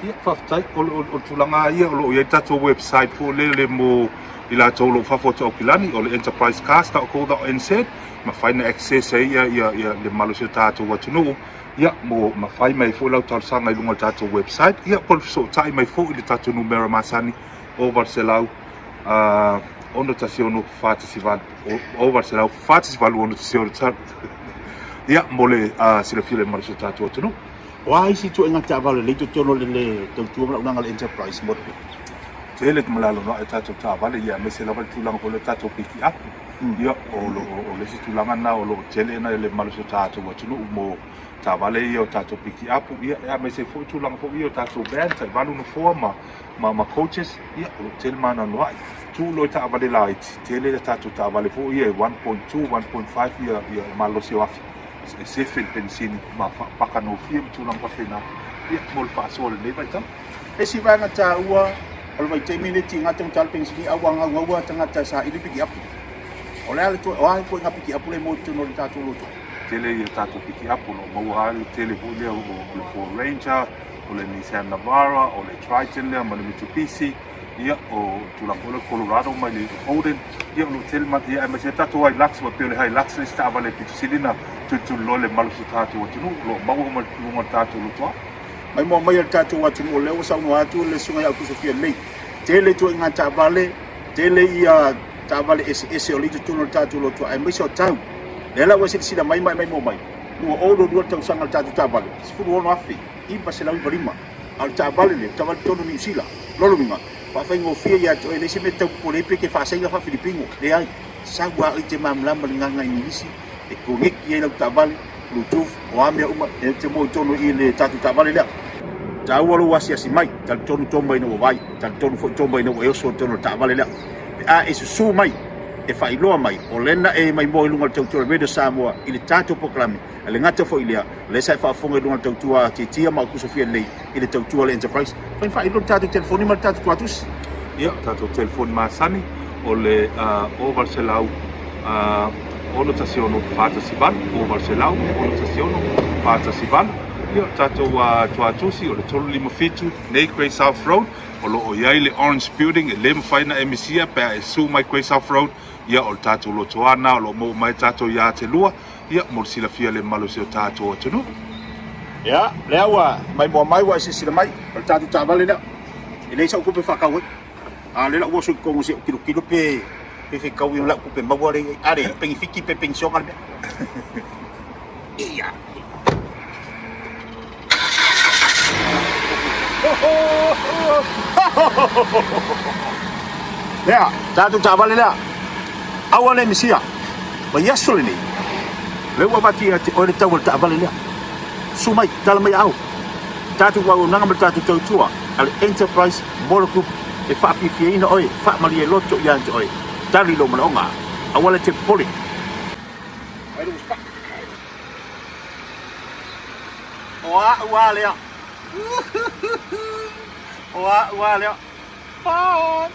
Ia, faafetai. O le tulaga lava ia o lo o i ai le tatou website foi lele mo i latou o lo o fafo atu o Aukilani, o le enterprisecars.co.nz, mafai ona access ai le malosi o le tatou atunuu, ia, mo ma fai mai foi lau talosaga i luga o le tatou website, ia, po o le fesootai mai foi i le tatou numera masani o 800 616 418 o 800 418 616. Ia, mo le silafia le malosi o le tatou atunuu. O a isi ituaiga taavale lelei totonu o le tautua ma le auaunaga a le Enterprise Motor Group? Tele te malalo ae tatou taavale, ia, aemaise lava le tulaga foi lea o tatou pikiapu. Ia, o le isi tulaga lena o lo o tele na le malosi o tatou atunuu mo taavale ia o tatou pikiapu, ia, aemaise foi tulaga foi ia o tatou van, tai valu nofoa ma coaches, ia, o lo o tele ma anoanoai. Tuu loa i taavale laiti, tele ia tatou taavale foi ia e 1.2, 1.5 ia malosi o afi e sefe le penisini ma faapakagofie ma tulaga faapena, ia, mo le faasoa i lenei vaitau. Le isi vaega taua o le vaitaimi lenei tiga taugata le penisini a ua gaugau tagata e saili pikiapu. O le a le o a ituaiga pikiapu lea e maua i totonu o le tatou loto? Tele ia tatou pikiapu o lo o maua lava le tele foi lea o le Ford Ranger, o le Nissan Navara, o le Triton lea ma le Mitsubishi, ia o tulaga foi lea Colorado mai le Holden, ia o lo o tele ma ia aemaise ai tatou Hilux, ua pei o le Hilux le isi taavale pito sili ona tulituliloa le malosi o tatou atunuu o lo o maua uma i luga o le tatou lotoa. Maimoa mai e le tatou atunuu o lea ua saunoa atu le Susuga ia Aukusofia nei. Tele ituaiga taavale, tele ia taavale eseese o lea i totonu o le tatou lotoa aemaise o tau. Lea la ua silasila mai ma e maimoa mai, 2022 le tausaga o le tatou taavale, 16,995. A o le taavale lea, o le taavale totonu o Niu Sila. Lona uiga, faafaigofie ia te oe, leai se mea e tau popole ai pe e te faasaina faafilipino. Leai, sau lava oe e te malamalama i le gaga Igilisi, e koneki ai lau taavale, bluetooth, o a mea uma e te moe tonu i le tatou taavale lea. Taua lou asiasi mai, talitonu Toma ina ua vaai, talitonu foi Toma ina ua e oso i totonu o le taavale lea. Pe a e susu mai, e faailoa mai, o lena e maimoa i luga o le tautua a le Radio Samoa i le tatou polokalame, e le gata foi i lea, o lea sa e faafofoga i luga o le tautua a Tiatia ma Aukusofia lelei i le tautua a le Enterprise. Fai faailoa le tatou telefoni ma le tatou tuatusi. Ia, tatou telefoni masani o le 0800 616 418, 0800 616 418. Ia, o le tatou tuatusi o le 357 nei Grey South Road, o lo o i ai le Orange Building e le mafai ona e misia pe a e susu mai Grey South Road. Ia, o le tatou lotoa lena o lo o maua mai tatou ia te lua. Ia, mo le silafia le mamalu o si o tatou atunuu. Ia, lea ua maimoa mai ua e silasila mai, o le tatou taavale lea. E leai sau tupe faatau ai. A o lea la ua oso i totonu se i ou tilotilo pe pe fetaui ma lau tupe maua lea i ai. A lea, penefiti pe penisiona le mea. Ia. Lea, tatou taavale lea. Aua ne i misia. Vaiaso lenei, lea ua avatu ia te oe le tau o le taavale lea. Susu mai, tala mai aao. Tatou auaunaga ma le tatou tautua a le Enterprise Motor Group e faafiafiaina oe, faamalie loto ia te oe. Tali lou manaoga. Aua le te popole. Fai lou usipaʻi. O a'u a lea. O a'u a lea. Bye.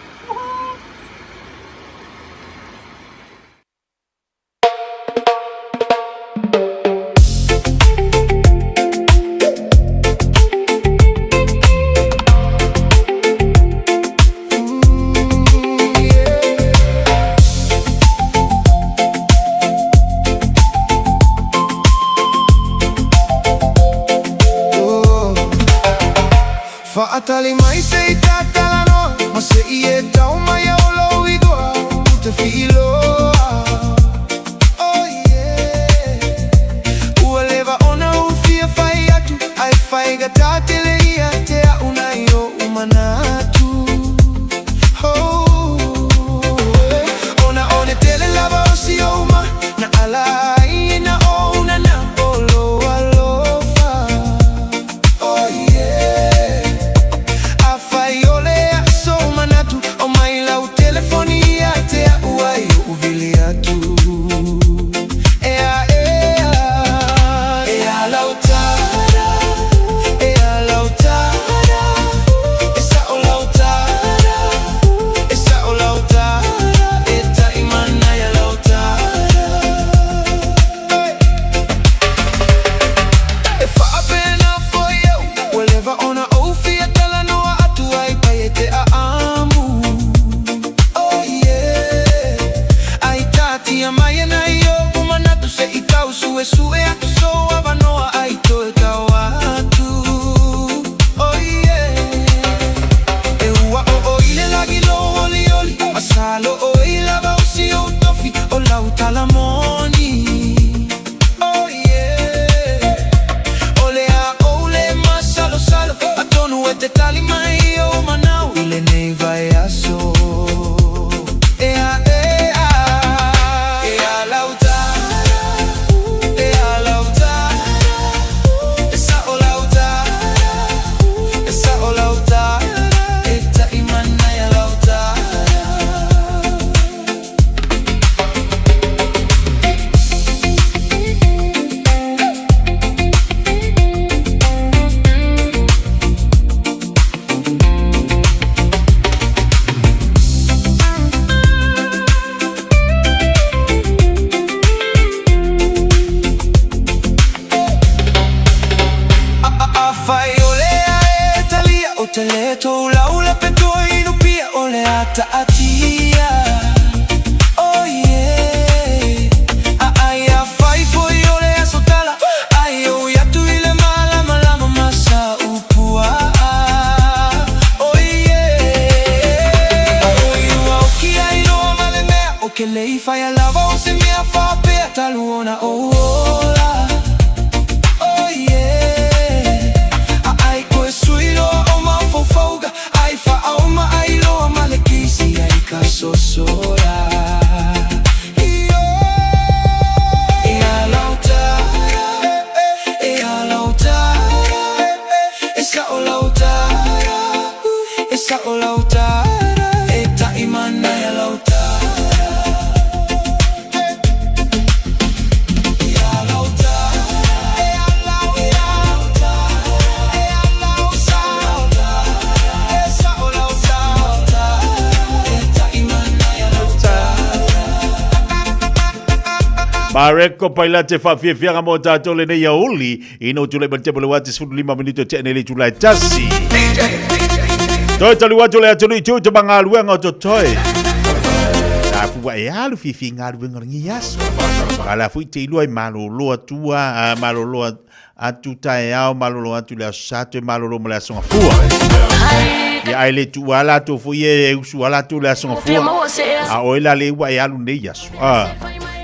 Faatali mai se i tatalanoa Ma se i e tau mai au lou igoa Ou te fiiloa Oh yeah Ua leva ona ou fia fai atu Ai faigata tele ia te a'u nai o'u manatu Oh Ona one tele lava o si ou ma Na ala ai na ou na na o lou alofa Oh yeah Afai ole a sou manatu O mai lau telefoni ia te a'u ai o'u vili atu Ea ea Ea lau tala Ea lau tala E sa'o lau tala E sa'o lau tala E taʻi manaia lau tala Hey. E faapena foi au Ua leva ona ou fia talanoa atu ai pai e te aamu Oh yeah Ai taatia mai e nai o'u manatu Se i tau suesue atu sou avanoa Ai toe tau atu Oh yeah E ua oo i le lagi lou olioli Masalo oe i lava o si ou tofi O lau tala moni Oh yeah O le a ou le masalosalo Atonu e te tali mai ou manao I lenei vaiaso Ea ea Ea lau tala Ea lau tala E sa'o lau tala E sa'o lau tala E taʻi manaia lau tala. Afai o lea e talia o te le tou lau le petoa inupia o le a taatia. Oh yeah. A ai afai foi o le aso tala ai o i atu i le malamalama ma sa upuaa. Oh yeah. O i ua oki ai loa ma le mea o ke lei whaia lava o se mea whapea talu ona o ola. Oh yeah. A ai koe sui loa o mafaufauga ai faauma ai loa ma le kisi ai ka sosola. Io. E a lau tala, e a lau tala, e sa'o lau tala, e sa'o lau tala, e taʻi manaia lau tala. E a lau tala, e a lau, e a lau tala, e a lau tala, e sa'o lau tala, e taʻi manaia lau tala. Mareko Pailate whawhiawhianga mō tātou le nei auli i no tule ma te pole wate 15 minuto te nei le tula e tasi. Toi talu atu le atunu i tū te mangaluenga o totoe. Tā fua e alu fifi ngaluenga o ngi aso. Ala fui te ilua i malolo atua, malolo atu tae ao, malolo atu le aso sato e malolo mo le aso ngafua. Ia ai le tu ala atu fui e usu ala atu le aso ngafua. A oe la le ua e alu nei aso.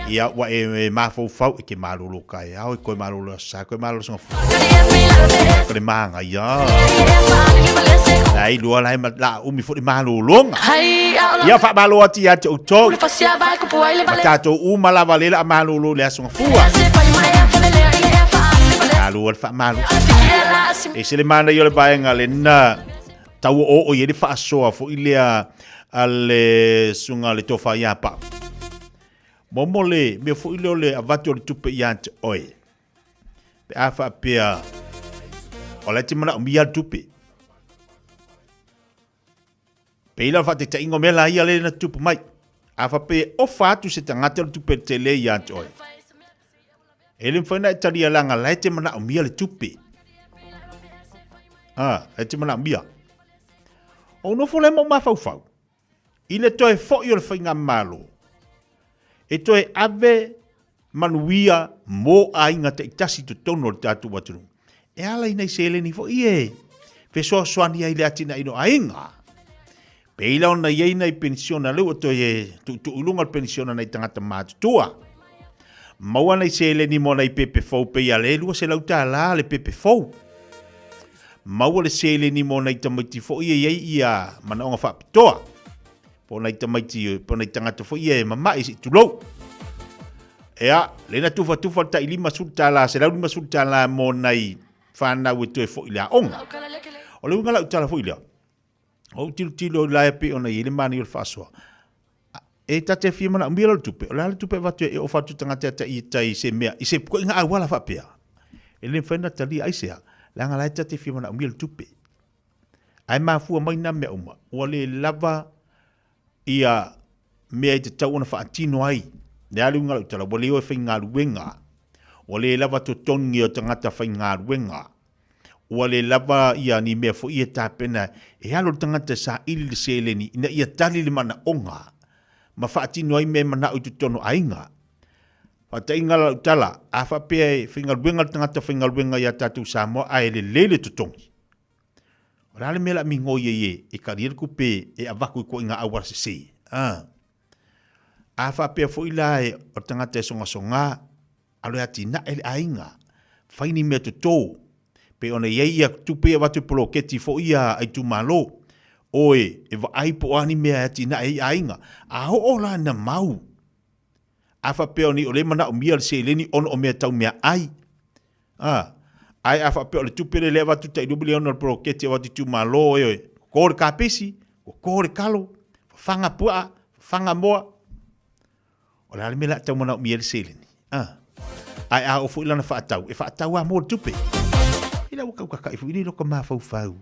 Ia ua e mafaufau e ke malolo ka e ao e koe malolo aso sa koe malolo aso ngafua. Ko le maanga ia. La i lua la e la umi fo le malolonga. Ia wha malo atu ia te outou. Ma tātou uma lava le la malolo le aso ngafua. Alo al wha malo. E se le mana i o le vaenga le na tau o o i le whaasoa fo i lea a le sunga le tofa ia pa. Momo le mea foi lea o le avatu o le tupe ia te oe. Pe a faapea o la e te manaomia le tupe. Pei la o le faataitaiga o mea la ia lea na tutupu mai. A faapea e ofa atu se tagata le tupe tele ia te oe, e le mafai ona e talia leaga la e te manaomia le tupe. A, la e te manaomia. Ou nofo lea ma ou mafaufau i le toe foi o le faigamalo e toe ave manuia mo aiga taitasi i totonu o le tatou atunuu. E ala i nai seleni foi e fesoasoani ai i le atinaeina o aiga. Pei la ona i ai nai penisiona lea ua toe tuutuu i luga le penisiona nai tagata matutua. Maua nai seleni mo nai pepe fou pei a le $200 le pepe fou. Maua le seleni mo nai tamaiti foi e i ai ia manaoga faapitoa. Po o nai tamaiti, po o nai tagata foi ia e mama'i se i tulou. Ea, lea na tufatufa le tai $50, $150 mo nai fanau e toe foi i le aoga. O le uiga lau tala foi lea, o ou tilotilo i la e pei ona i ai le manaia o le faasoa. E ta te fia manaomia la le tupe, o le a le tupe e avatu e ofa atu i tagata e tai tai i se mea, i se ituaiga auala faapea. E le mafai ona talia, aisea? Leaga la e ta te fia manaomia le tupe. Ae mafua mai na mea uma, ua le lava ia mea e tatau ona faatino ai. Le a le uiga o lau tala, ua le o e faigaluega, ua le lava totogi o tagata faigaluega, ua le lava ia ni mea foi e tapena e alo le tagata e saili le seleni ina ia tali le manaoga ma faatino ai mea e manao i totonu o aiga. Faatainga lau tala, a faapea e faigaluega le tagata faigaluega ia tatou Samoa ae lelei le totogi, O le a le mea o le a migoi ai e, e kali ai le tupe e avatu i ituaiga auala sese? A. A faapea foi la e, o le tagata e sogasoga, alo e atinae le aiga, fai ni mea toto, pei ona i ai ia tupe ia avatu i poloketi foi ia a itumalo, oe e vaai po o a ni mea e atinae ai aiga. A oo la ina mau, a faapea o ni o lea e manaomia le seleni ona o mea tau meaai, A, ae a faapea o le tupe lea e avatu tai $2 miliona o le poloketi e avatu i itumalo, ioe, toto le kapesi, toto le talo, fafaga puaa, fafaga moa. O le a le mea o le a tau manaomia ai le seleni? A, ae a oo foi lana faatau, e faatau lava mo le tupe. I lau tau kakaʻi foi lea i lota mafaufau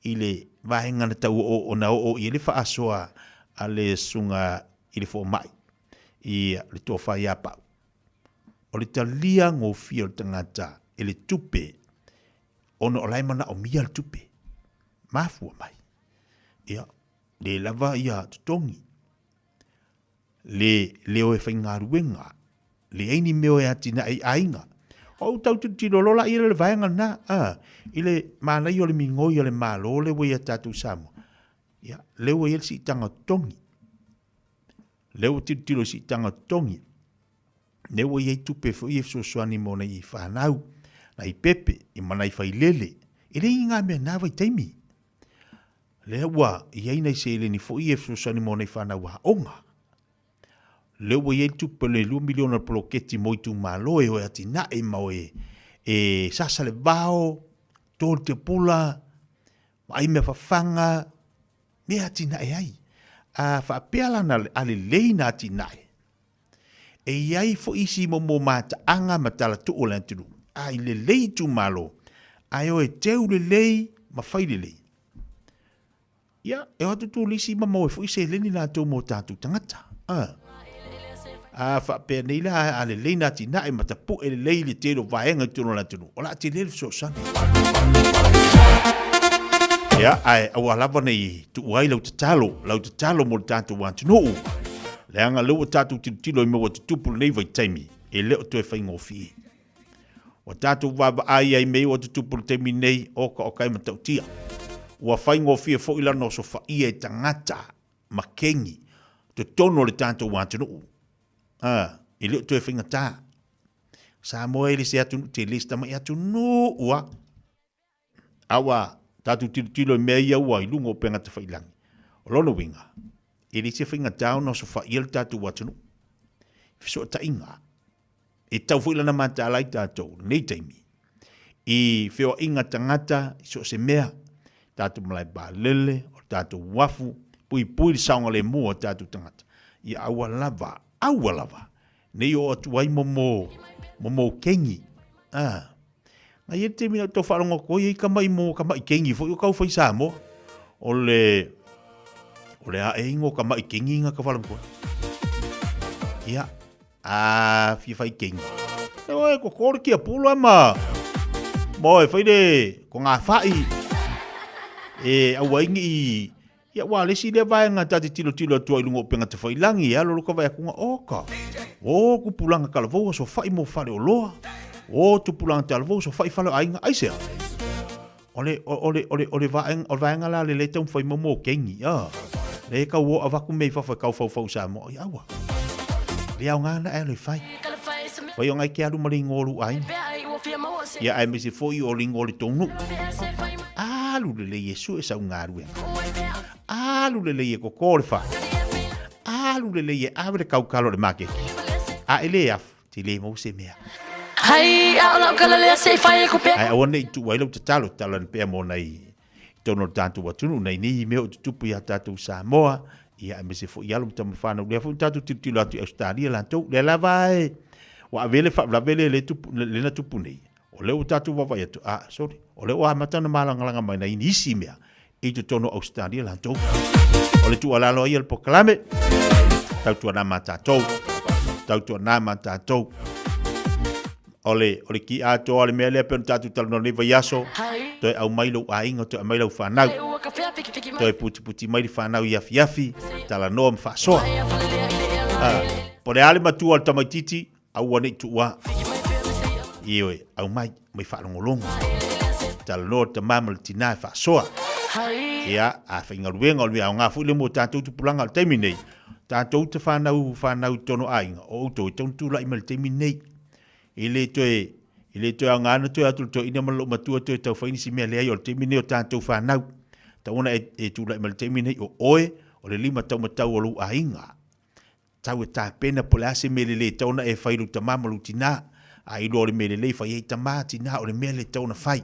i le vaega na tau oo, na oo i ai le faasoa a le susuga i le fomai i le tofa ia Pau. O le talia gofie o le tagata e le tupe ona o la e manaomia le tupe. Mafua mai. Ia, le lava ia totogi. Le leo e faigaluega. Leai ni mea e atinae i aiga. O au tau tilotilo loa la ia le vaega lena, a, i le manaia o le migoi a le Malo lea ua ia tatou Samoa. Ia, lea ua i ai le siitaga o totogi. Lea ua tilotilo i siitaga o totogi. Lea ua i ai tupe foi e fesoasoani mo nai fanau, nai pepe, ma nai failele. E leai ni ngā mea na vaitaimi. Lea ua i ai nai seleni foi e fesoasoani mo nai fanau aoga. Lea ua i ai tupe le 2 miliona o le poloketi mo itumalo e o e atinae ma o e, e sasa le vao, to le tepula, vaai mea fafaga, mea atinae ai. A faapea la na a lelei na atinae, E i ai foi isi momo mataaga ma talatuu o le atunuu, a i lelei itumalo, ae o e teu lelei ma fai lelei. Ia, e o atu turisi ma maua ai foi seleni latou mo tatou tagata. A. A faapea nei la, a lelei na atinae ma tapue lelei le tele o vaega i totonu o le atunuu, o le a tele le fesoasoani. Ia, ae aua lava ne i tuu ai lau tatalo, lau tatalo mo le tatou atunuu. Leaga lea ua tatou tilotilo i mea ua tutupu lenei vaitaimi, e le o toe faigofie. Ua tatou vaavaai ai mea ua tutupu i le taimi nei, oka oka e matautia. Ua faigofie foi lana osofaia e tagata ma kegi totonu o le tatou atunuu. A, e le o toe faigata. Samoa e le se atunuu tele, se tamai atunuu a. A ua tatou tilotilo i mea ia ua i luga o upega tafailagi, o lona uiga, e le se faigata ona osofaia le tatou atunuu i fesootaiga. E tatau foi lana mataala ai tatou i lenei taimi i feoaiga tagata i so o se mea, tatou malae vaalele, o tatou uafu, puipui le saogalemu o tatou tagata, ia aua lava, aua lava. Nei o atu ai mo mo mo kengi. Ah. Na ia te mina tau whaarongo koe i ka mai mo ka mai kengi fo i o kau whai Samoa. O le o le a e ingo ka mai kengi nga ka wharongo koe. Ia, a fia whai kengi. E oe, ko kore kia pula ma. Mo e whai le, ko ngā whai. E aua ingi i, Ia, ua le isi lea vaega ta te tilotilo atu ai i luga o upega tafailangi, e alo lo ka vai atu nga oka. O tupulaga talavou aso fai mo fale o loa. O tupulaga talavou aso fai fale o aiga. Aisea? O le, o le, o le, o le vaega, o le vaega la le le taumafai mo mo kengi, a. Le kau o avaku mea i fafo e kau faufau Samoa. Ia, aua. Le aoga na e le fai. Fai o ngai ke alu ma le ingoa o lou aiga. Ia aemaise foi o le ingoa o le tou nuu. Alu lelei e sue sau galuega. Alu lelei e koko le fale. Alu lelei e ave le kaukalo i le maketi. A e le afu, te le maua se mea. Ae aua ne i tuu ai lau tatalo, tatalo ane pea mo nai totonu o le tatou atunuu, nai nei mea o tutupu iā tatou Samoa, ia aemaise foi alo ma tama fanau. Lea foi ua tatou tilotilo atu i Ausetalia latou, lea lava e ua ave le faalavelave lea le tupu, le na tupu nei. O lea ua tatou vaavaai atu, ah, sorry, o lea ua amata ona malagalaga mai nai nisi mea i totonu o Ausetalia latou. O le tuualalo ai o le polokalame, tautuana ma tatou, tautuana ma tatou. O le, o le ki atoa o le mea lea pei ona tatou talanoa nei vaiaso, toe aumai lou aiga, toe aumai lau fanau. Toe putiputi mai le fanau i afiafi, talanoa ma faasoa. Ah, po o le a le matua o le tamaitiiti, aua ne i tuua. Ioe, aumai, mai faalogologo. Talanoa le tama ma le tina e faasoa. Ia, a faigaluega o le mea aoga foi lea mo tatou tupulaga o le taimi nei, tatou te fanau, fanau i totonu o aiga, o outou e tatau ona tulai mai i le taimi nei. E le toe, e le toe aoga ona toe atu le toeaina ma lou matua toe tau fai nisi mea, leai o le taimi nei o tatou fanau. Tatau ona e, e tulai mai le taimi nei, o oe, o le lima taumatau o lou aiga. Tau e tapena po o le a se mea lelei e tatau ona e fai i lou tama ma lou tina. A iloa o le mea lelei fai ai tama, tina, o le mea lea e tatau ona fai.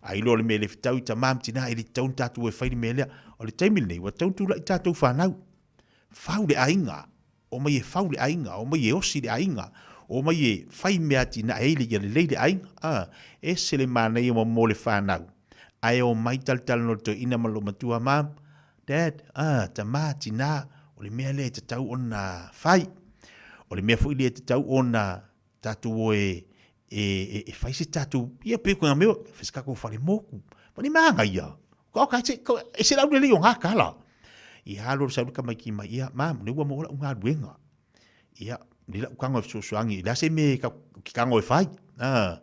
A iloa o le mea le fetau i tama ma tina, e le tatau ona tatou e fai le mea lea. O le taimi lenei, ua tatau ona tulai tatou fanau. Fau le aiga. Omai e fau le aiga, omai e osi le aiga, omai e fai mea atinae ai ia lelei le aiga. A, ese le manaia mo mo le fanau. Ae omai talatalanoa le toeaina ma lou matua, Mum, Dad, a, tama, tina, o le mea lea e tatau ona fai. O le mea foi lea e tatau ona tatou o e, e, e, e fai se tatou, ia pe koe mea, fai se tatou fale moku. Ma ni māngaia. Ka o ka se, e se lau lelei o ngā kala. Ia alu le sau le tamaiti mai, ia, mam, le ua maua lau galuega. Ia, le lau kago e fesoasoani, le a se mea ka, ki kago e fai. Ah.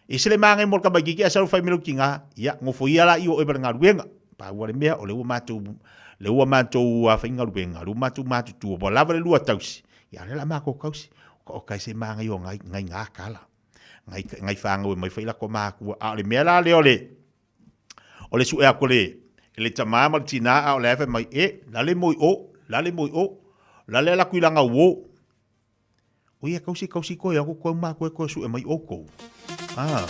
E se le māngai mo le tamaiti ki a sau fai me lau tina, ia, ngofo ia la i o e ma le galuega. Pau le mea, o le ua mātou, le ua mātou a faigaluega, le ua mātou matutua, ua lava le lua tausi. Ia, le la mākou kausi. O ka se māngai o ngai, ngai ngā kala. Ngai, ngai whāngau e mai whai lako mākua. A o le mea la lea o le, o le sue aku le, le tamā ma le tinā a o le fai mai, e, la le moi o, la le moi o, la le ala kui langa uo. O ia kausi kausi koe aku koe mā koe koe sue mai oukou. Ah,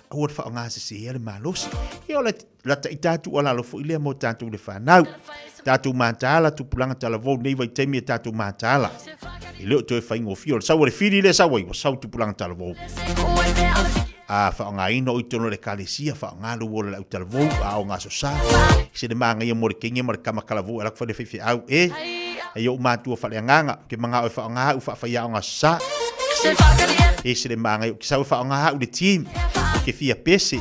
aua le faaaogasese le malosi. Ia o le la ta i tuualalo foi lea mo tatou le fanau. Tatou mataala tupulaga talavou nei vaitaimi e tatou mataala. E le o toe faigofie o le sau o le fili lea sau ai, ua sau tupulaga talavou. A faaaogaina o i totonu o le ekalesia, faaaoga lou ola i le au talavou, a o ngā aso sa. Se le magaia mo le kenge ma le kama kalavou e ala atu fai le faifeau, e, e ou matua faaleagaga, ou te magao e faaaoga au faafaiaoga aso sa. E se le magaia, ou te sau e faaaoga au le team, ou te fia pese.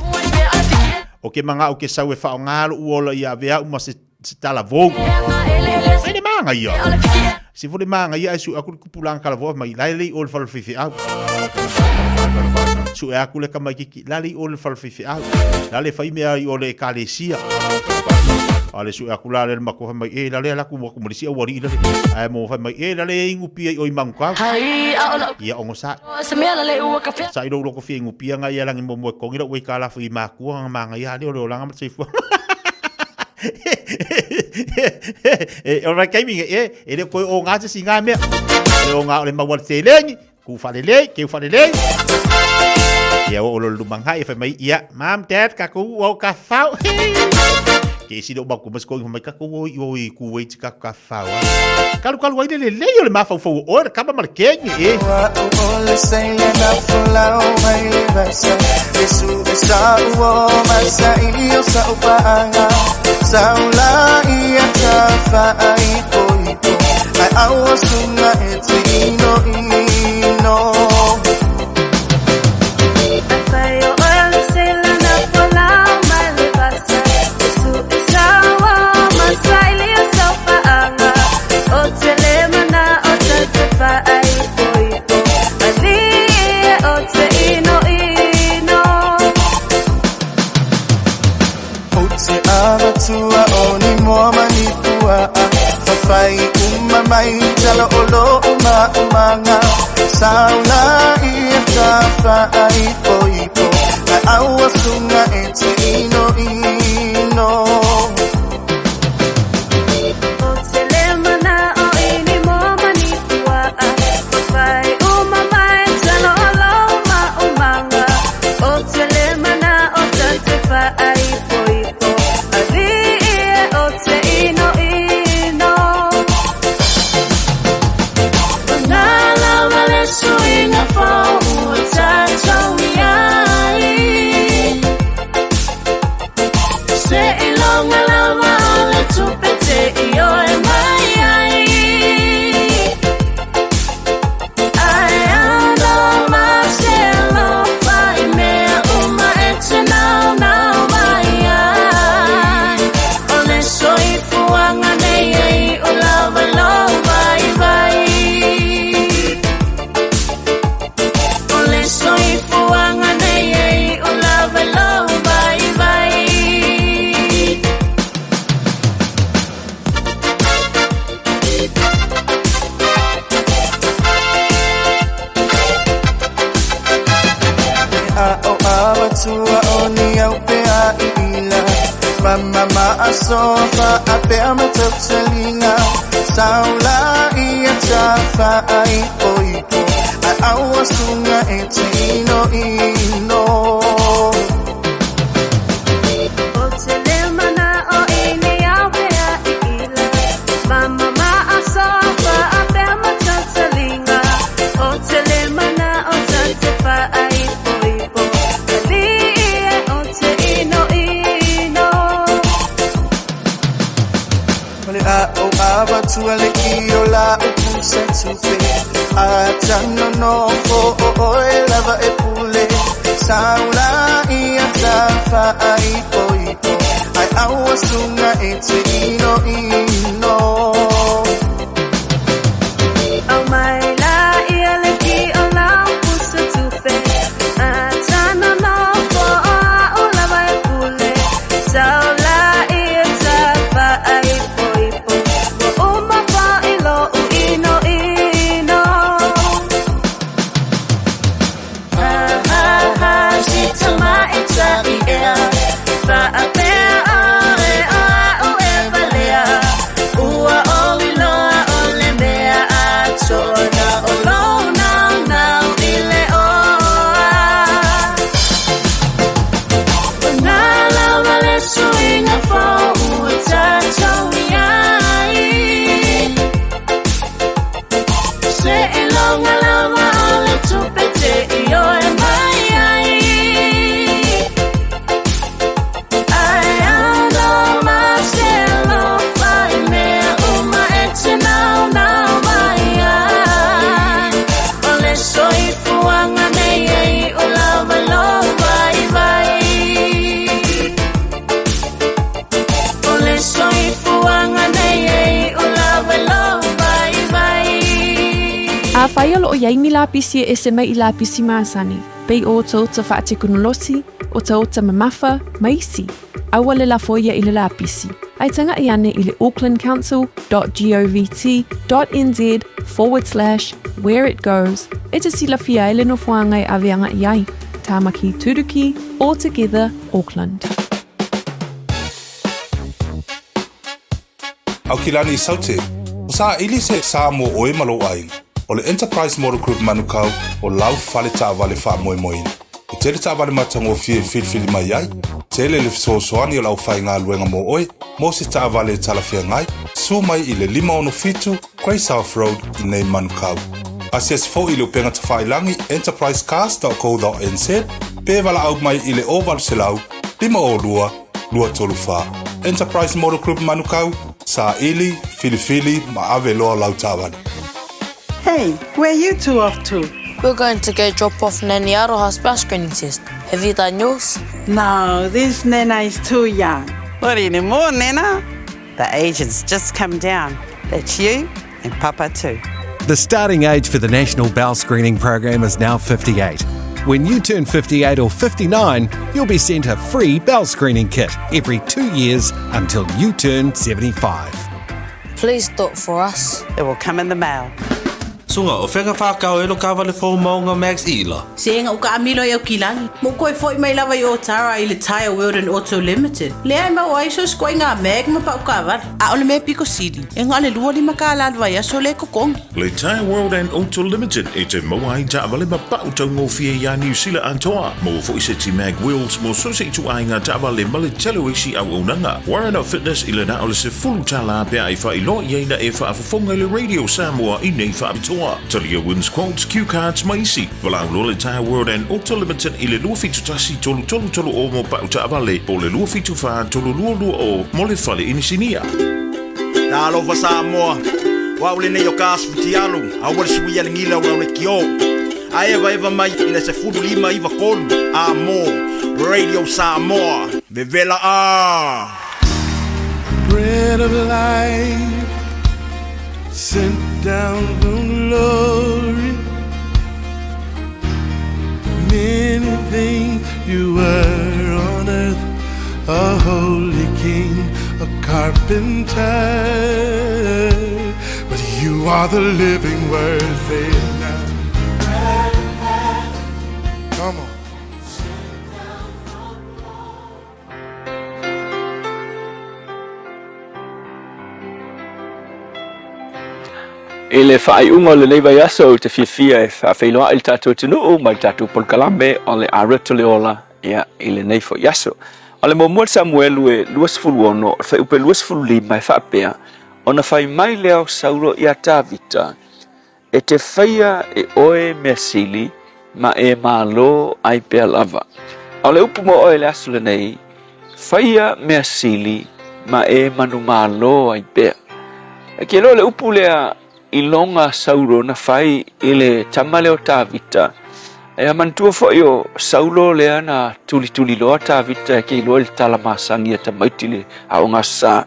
O ke magao ke sau e faaaoga lou ola ia ave au ma se se talavou. Ai le magaia. Se fo le magaia ai su aku le kupulanga kalavou mai lai lei o le fale faifeau. Sue aku le tamaititi la lei o le fale faifeau. La le fai mea i o le ekalesia. A le sue aku la le matua fai mai e la le ala ku aku ma le isi aualii la le. Ae mo fai mai e la le ingu pia i o i Manukau. Ia ongo sa. Sa i lou loko fia ingu pia ngai ia langi mo moe kongi lau ka lafu i makua nga manga ia le o le olanga ma te soifua. E o rai kaimi e e le koe o ngā se si ngā mea. Le o ngā o le maua le telengi, ku whalelei, keu whalelei. Ia o lo lumanga e whai mai ia, mam, dad, ka ku o ka whau. Ke isi le o maku mas koinga mai kako o i o i ku wei tika ka whawa. Kalu kalu ai le le lei o le mawhauwhau o oe le kama ma le kenge e. Afai o loo iai ni lapisi e ese mai i lapisi masani, pei o otaota faatekonolosi, otaota mamafa, ma isi. Aua le lafoia i le lapisi. Ae taga'i ane i le aucklandcouncil.govt.nz forward slash where it goes e te silafia ai le nofoaga e ave aga'i ai. Tāmaki Turuki, All Together, Auckland. Aukilani Saute, o saʻili se sa mo oe ma lou aiga. O le Enterprise Motor Group Manukau o lau fale taavale faamoemoeina. E tele taavale matagofie e filifili mai ai, Tele le fesoasoani o le aufaigaluega mo oe mo se taavale e talafeagai, susu mai i le 567 Grey South Road i nei Manukau. Asiasi foi i le upega tafailagi enterprisecars.co.nz pe valaau mai i le 0800 502 234. Enterprise Motor Group Manukau, saili, filifili ma ave loa lau taavale. Hey, where are you two off to? We're going to go drop off Nanny Aroha's bowel screening test. Have you done yours? No, this Nana is too young. Not anymore, Nana. The age has just come down. That's you and Papa too. The starting age for the National Bowel Screening Program is now 58. When you turn 58 or 59, you'll be sent a free bowel screening kit every two years until you turn 75. Please do it for us. It will come in the mail. Suga, o fega whākau e lo kāwale fō maunga Max Ila. Se nga uka amilo i au kilagi. Mo koe foi mai lava i o Tara i le Tyre World and Auto Limited. Lea e mau ai so skoe ngā mag ma pau ka A o le mea piko sili, e ngā le lua lima ka la vai aso le kokongi. Le Tyre World and Auto Limited e te maua ai taavale ma pau taugofie iā Niu Sila atoa. Maua foi se ti mag wheels mo so se ituaiga taavale ma le tele o isi auaunaga. Warren of Fitness i le na o le sefulu tālā pe a e faailoa i ai na e faafofoga i le Radio Samoa i nei faapitoa. Talia wins quotes, cue cards ma isi. Valaau loa le Tyre World and Auto Limited i le 271 333 o mo pau taavale po o le 274 322 mo le fale inisinia. Talofa Samoa, o au lenei o ka asu fitialu, aua le suia le gila o lau le kio. A evaeva mai i le 15 93 a mo Radio Samoa. Vevela a! Bread of life sent down from glory. Many things you were on earth, a holy king, a carpenter. But you are the living word, say it now. Come on. I le faaiuga o lenei vaiaso ou te fiafia e faafeiloai le tatou atunuu ma le tatou polokalame o le Areto le Ola ia, i lenei foi aso. O le muamua Samuelu e 26, o le fuaiupu e 25 e faapea, Ona fai mai lea o Saulo iā Tavita, E te faia e oe mea sili, ma e malo ai pea lava. A o le upu mo oe i le aso lenei, faia mea sili, ma e manumalo ai pea. E ke loa le upu lea i loga Saulo na fai i le tama lea o Tavita, e a manatua foi o Saulo lea na tulituli loa Tavita e ke iloa i le tala masani a tamaiti le aoga sa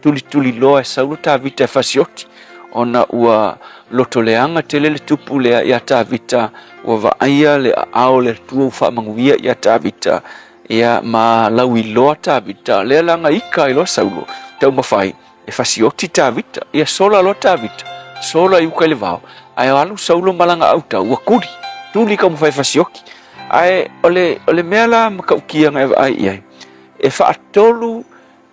Tulituliloa e Saulo Tavita e fasioti, ona ua lotoleaga tele le tupu lea iā Tavita, ua vaaia le aao o le Atua ua faamanuia iā Tavita, ia ma lauiloa Tavita, lea la na ika ai loa Saulo, taumafai e fasioti Tavita, ia sola loa Tavita, sola i uka i le vao, ae alu Saulo ma lana autau, ua tuli, tuli taumafai e fasioti. Ae o le, o le mea la matautia na e vaai i ai, e faatolu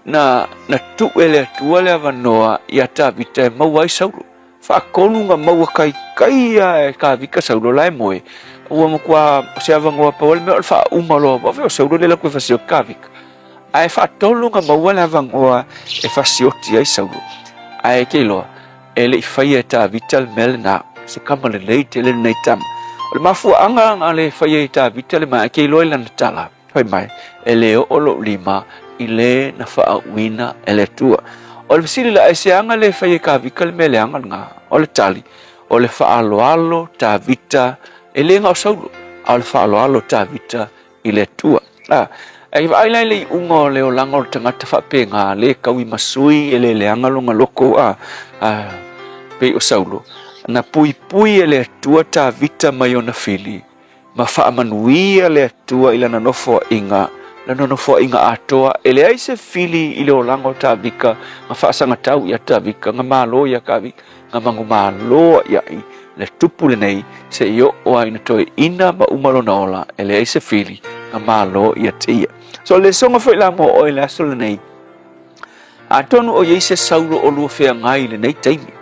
Na, na tuu e le Atua le avanoa iā Tavita e maua ai Saulo. Faatolu na maua kaikai lava e Tavita Saulo la e moe. Ua matua o se avanoa pau le mea o le faauma loa vave o Saulo lea latou e fasioti Tavita. Ae faatolu na maua le avanoa e fasioti ai Saulo. Ae ke iloa, e le i faia e Tavita le mea lena. Se kama lelei tele lenei tama. O le mafuaaga na le faia e Tavita le mea, ke iloa i lana tala. Fai mai, e lē oo lou lima i lē na faauuina e le Atua. O le fesili la, aisea na lē fai e Tavita le mea leaga lena? O le tali, o le faaaloalo Tavita, e lē na o Saulo, a o le faaaloalo Tavita i le Atua. A, e vaai la i le iuga o le olaga o le tagata faapena, lē taui ma sui, e lē leaga lona loto, a, a, pei o Saulo, na puipui e le Atua Tavita mai ona fili, Ma faamanuia le Atua i lana nofoaiga, lana nofoaiga atoa, e leai se fili i le olaga o Tavika, na faasagatau ia Tavika, na malo ia Tavika, na manumalo aʻiaʻi le tupu lenei, seia oo lava ina toeaina ma uma lona ola, e leai se fili, na malo ia te ia. So o le lesoga foi la mo oe i le aso lenei, Atonu o i ai se saulo o lua feagai i lenei taimi,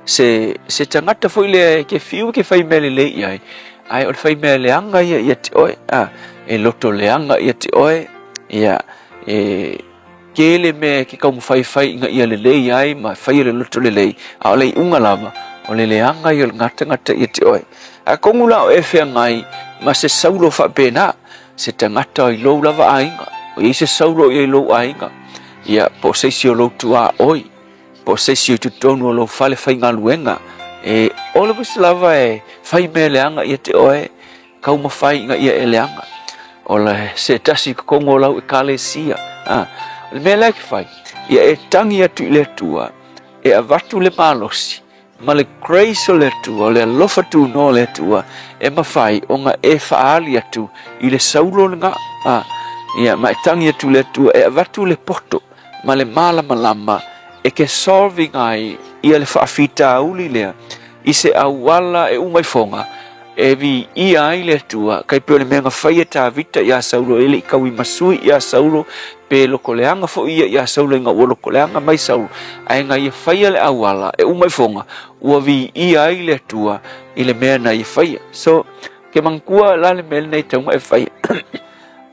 se, se tagata foi lea e ke fiu e ke fai mea lelei i ai, ae o le fai mea leaga ia ia te oe, a, e loto leaga ia te oe, Ia, e tele mea e ke taumafai e fai ina ia lelei ai ma e faia le loto lelei, a o le iuga lava, o le leaga ia o lena tagata ia te oe. Atonu la o e feagai ma se saulo faapena, se tagata i lou lava aiga, o i ai se saulo o i ai i lou aiga, ia, po o se isi o lou tuaoi, po o se isi o i totonu o lou fale faigaluega, e ola foi se lava e fai mea leaga ia te oe, taumafai ina ia e leaga. O le se tasi i totonu o lau ekalesia. A, o le mea lea e te fai, ia e tagi atu i le Atua, e avatu le malosi, ma le grace o le Atua, o le alofa tunoa o le Atua, e mafai ona e faaali atu i le saulo lena. A, ia, ma e tagi atu i le Atua, e avatu le poto ma le malamalama e ke solve ina ai ia le faafitauli lea i se auala e uma ifoga e viia ai le Atua, kai pei o le mea na fai e Tavita iā Saulo e le i tauimasui iā Saulo, pe lokoleaga foi ia iā Saulo ina ua lokoleaga mai Saulo, ae na ia faia le auala e uma ifoga ua viia ai le Atua i le mea na ia faia. So, ke manatua la le mea lenei e tatau ona e faia.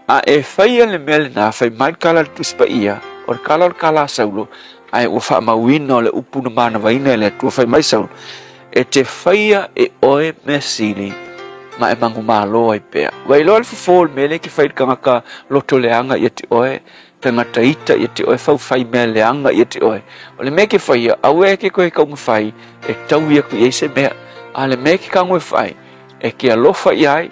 A e faia le mea lena, fai mai le tala a le Tusi Paia, o le tala o le tala a Saulo, ae ua faamauina o le upu na manavaina e le Atua, fai mai Saulo, E te faia e oe mea sili ma e manumalo ai pea. Ua iloa le fofo o le mea lea e te fai i le tagata loto leaga ia te oe, tagata ita ia te oe, faufai mea leaga ia te oe. O le mea e te faia, aua e te toe taumafai e taui atu i ai se mea. A o le mea e te tago e fai, e te alofa i ai,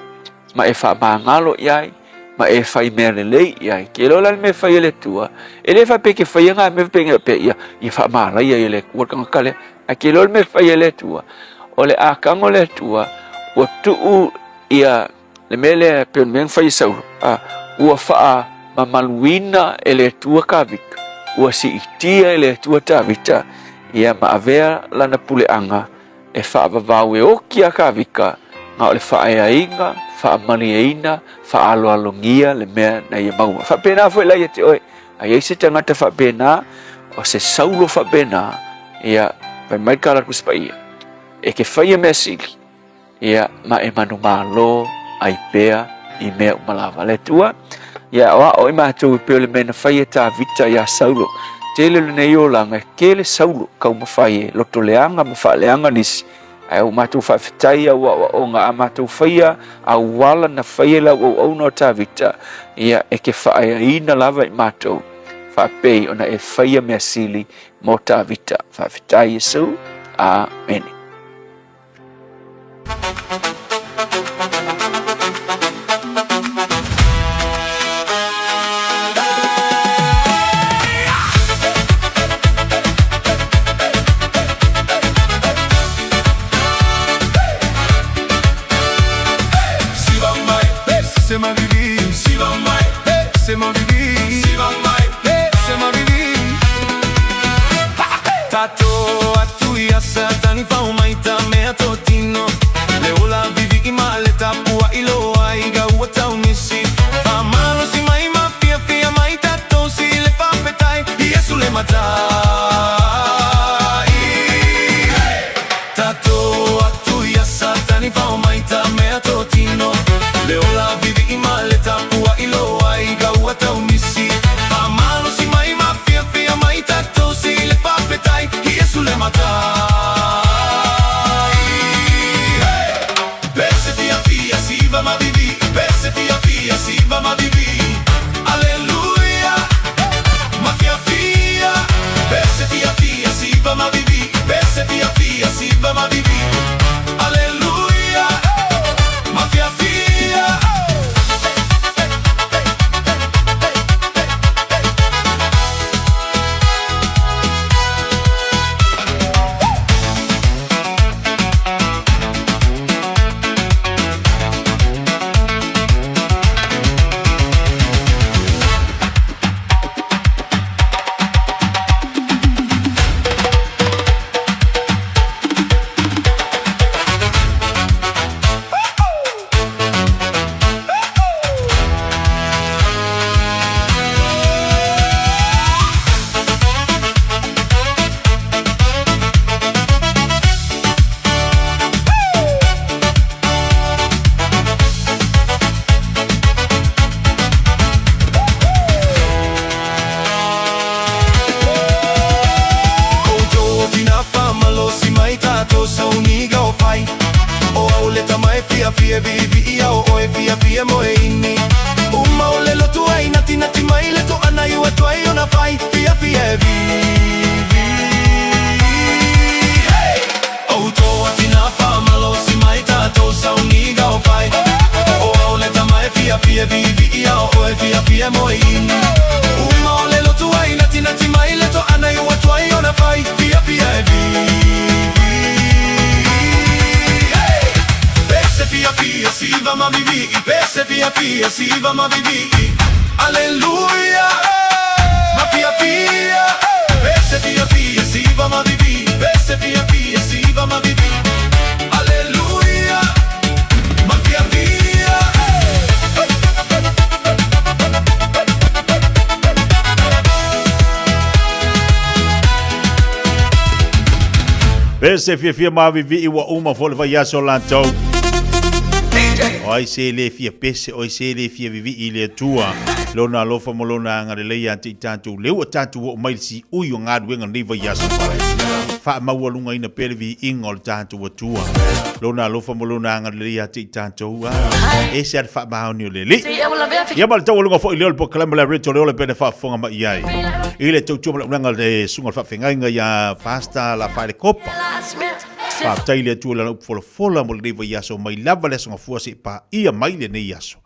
ma e faamagalo i ai, ma e fai mea lelei i ai. Ke iloa la le mea e fai e le Atua, e le faapea ke faia ngā mea faapea pea ia, ia faamalaia i le Atua le tagata lea. Ae ke iloa le mea e fai e le Atua, o le akaga o le Atua, ua tuu ia le mea lea pei o le mea na fai e Saulo, a, ua faamamaluina e le Atua Tavita, ua siitia e le Atua Tavita, ia ma avea lana puleaga e faavavau e oki a Tavita, na o le faaeaina, faamalieina, faaaloalogia le mea na ia maua. Faapena foi la ia te oe, a i ai se tagata faapena, o se saulo faapena, ia, fai mai le tala a le Tusi Paia, e ke faia mea sili, ia, ma e manumalo ai pea i mea uma lava. Le Atua, ia o ao i matou e pei o le mea na fai e Tavita iā Saulo. Tele lenei olaga e tele Saulo taumafai e lotoleaga ma faaleaga nisi, ae ua matou faafetai au aoaoga a matou faia auala na faia e lau auauna o Tavita, ia e ke faaeaina lava i matou, faapei ona e faia mea sili mo Tavita. Faafetai Iesu. Amene. fiafia e viivii a o oe fiafia e moe ini. Uma o le lotu ai natinati mai le toana i ua tuai ona fai fiafia e viivii. Hey! O toa tina whamalosi mai tātou sauniga o fai. O au le tama e fiafia e viivii a o oe fiafia e moe ini. Uma o le lotu ai natinati mai le toana i ua tuai ona fai fiafia e viivii. Hey! Pese fiafia siva ma vivii, pese fiafia siva ma vivii. Alleluia! Ma fiafia! Pese fiafia siva ma vivii, pese fiafia siva ma vivii. Alleluia! Ma fiafia! Pese fiafia ma vivii ua uma foi le vaiaso o latou. O ai se le fia pese, o ai se le fia vivii i le Atua. Lona alofa ma lona agalelei ia te i tatou, lea ua tatou oo mai i le siui o galuega o lenei vaiaso. Faamaualugaina pea le viiga o le tatou Atua. Lona alofa ma lona agalelei ia te i tatou. Ah, ese lava le faamaoni o le Alii. Ia ma le taualuga foi lea o le polokalame o le Rito le Ola pea na faafofoga mai i ai. I le tautua ma le auaunaga a le susuga o le faafeagaiga ia Pastor Lafaele Kopa. Faafetai i le Atua i lana upu folafola mo lenei vaiaso mai lava le Aso Gafua seia paia mai lenei aso.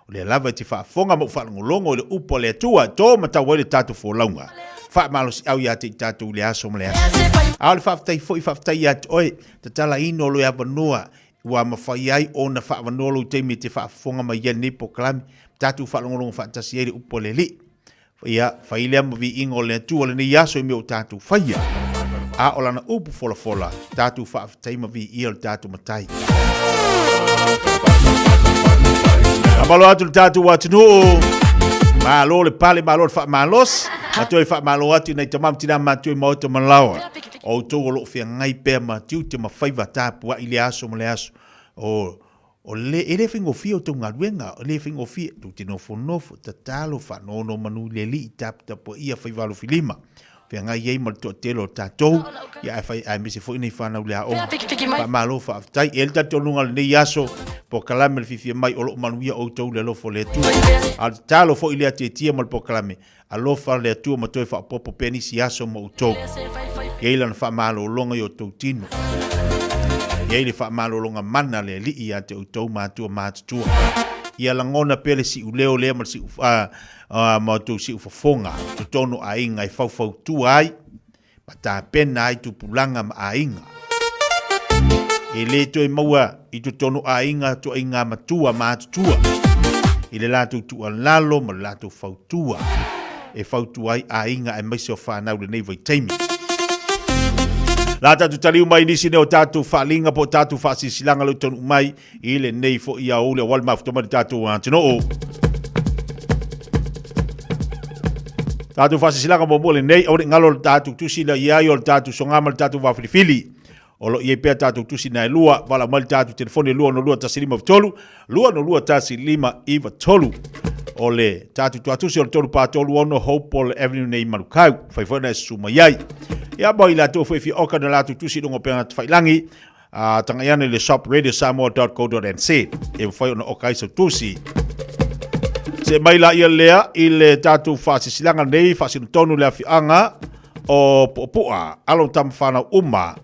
O lea lava e te faafofoga ma ou faalogologo i le upu a le Atua e to matau ai le tatou folauga. Faamalosiau ia te i tatou i le aso ma le aso. A o le faafetai foi, faafetai ia te oe, tatalaina o loe avanoa ua mafai ai ona faaavanoa lou taimi e te faafofoga mai ai i lenei polokalame, ma tatou faalogologo faatasi ai i le upu a le Alii. Ia, fai lea ma viiga o le Atua lenei aso i mea ua tatou faia. A o lana upu folafola, tatou faafetai ma viia lo tatou Matai. Faamalo atu le tatou atunuu. Malo le pale, malo le faamalosi. Ma toe faamalo atu i nai tama ma tina matutua i maota ma laoa. O outou o lo o feagai pea ma tiute ma faiva tapuai i le aso ma le aso. O O le, e le faigofie o tou galuega, e le faigofie, tou te nofonofo, tatalo, faanonomanu i le Alii, taputapuaia, faiva alofilima, feagai ai ma le toatele o tatou, ia ae fai, aemaise foi nei fanau le aoga. Faamalo, faafetai. E i ai le talitonuga o lenei aso, polokalame le fiafia mai, o lo o manuia outou i le alofa o le Atua. A o le tatalo foi lea Tietia ma le polokalame, alofa le Atua ma toe faaopoopo pea nisi aso mo outou. E i ai lana faamalologa i outou tino. E i ai le faamalologa mana a le Alii ia te outou matua matutua. Ia lagona pea le siuleo lea ma le siu, ma outou siufofoga i totonu o aiga e faufautua ai ma tapena ai tupulaga ma aiga. E le toe maua i totonu o aiga tuaiga matua matutua i le latou tuualalo ma le latou fautua e fautua ai aiga aemaise o fanau i lenei vaitaimi. La tatou taliu mai nisi nei o tatou faaaliga po o tatou faasilasilaga o lo o taunuu mai i lenei foi aoauli aua le mafuta mai le tatou atunuu. Tatou faasilasilaga muamua lenei, aua ne i galo le tatou tusi lea i ai o le tatou soga ma le tatou vaafilifili. O lo o i ai pea tatou tusi na e lua, valaau mai le tatou telefoni e 202 153, 202 153. O le tatou tuatusi o le 3 4 3 6 Hopewell Avenue nei i Manukau. Fai foi na e susu mai ai. Ia mo i latou foi e fia oka na latou tusi i luga o upega tafailagi, a tagai ane i le shop radiosamoa.co.nz e mafai ona oka ai sau tusi. Se mai la ia lea i le tatou faasilasilaga nei faasinotonu le afioaga o Puapua, alo ma tama fanau uma.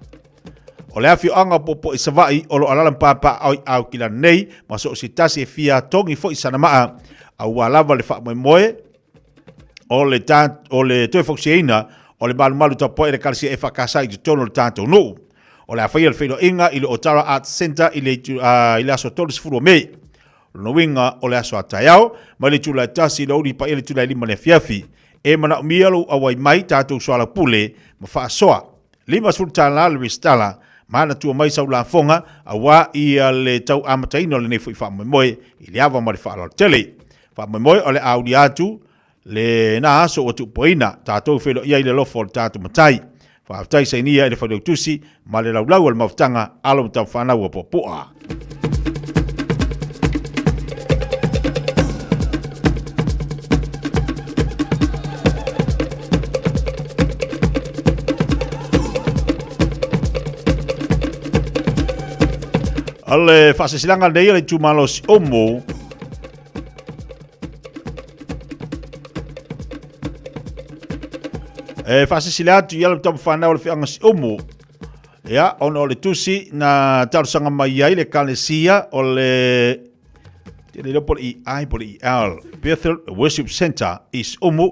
O le afioaga o Puapua i Savaii o lo o alaala ma papaaao i Aukilani nei ma so o se tasi e fia togi foi sana maa aua lava le faamoemoe o le, ta, o le toe fausiaina o le malumalu tapuai i le Ekalesia EFKS i totonu o le tatou nuu. O le a faia le feiloaiga i le Otara Arts Centre i le, i le aso 30 o Mei. O lona uiga o le aso a taeao, mai le itula e 1 i le aoauli paia le itula e 5 i le afiafi. E manaomia lou auai mai tatou soalaupule ma faasoa. $50 le resitala, manatua mai sau lafoga aua ia le tau amataina o lenei foi faamoemoe i le ava ma le faaaloalo tele. Faamoemoe o le a aulia atu lena aso ua tuupoina, tatou feiloai ai i le alofa o le tatou Matai. Faafetai sainia i le Failautusi ma le laulau o le mafutaga alo ma tamafanau a Puapua. O le faasesilaga lenei o le itumalo o Siumu, e faasesila atu i ala tamafanau o le Feaga Siumu, ia, ona o le tusi na talosaga mai ai le Ekalesia o le te le iloa po o le EI po o le EL, Bethel Worship Centre i Siumu,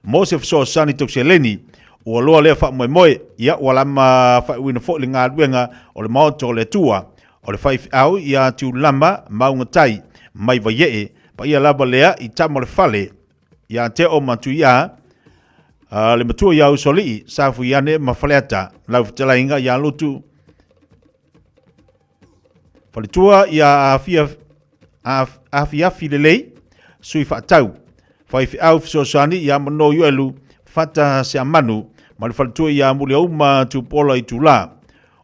mo se fesoasoani tau seleni. Ua loa lea faamoemoe, ia ua lama faaiuina foi le galuega o le Maota o le Atua, o le faifeau ia Tiulama Maungatai mai Vaiee, paia lava lea i tama o le fale ia Teo ma Tuia, le matua ia Usoalii, Safuiane ma Faleata, lau fetalaiga ia Lutu, Faletua ia Afia, Afiafi Lelei, Sui Faatau, Faifeau Fesoasoani ia Mano Ioelu, Fata Seamanu, ma le faletua ia Muliauma Tupuola Itula.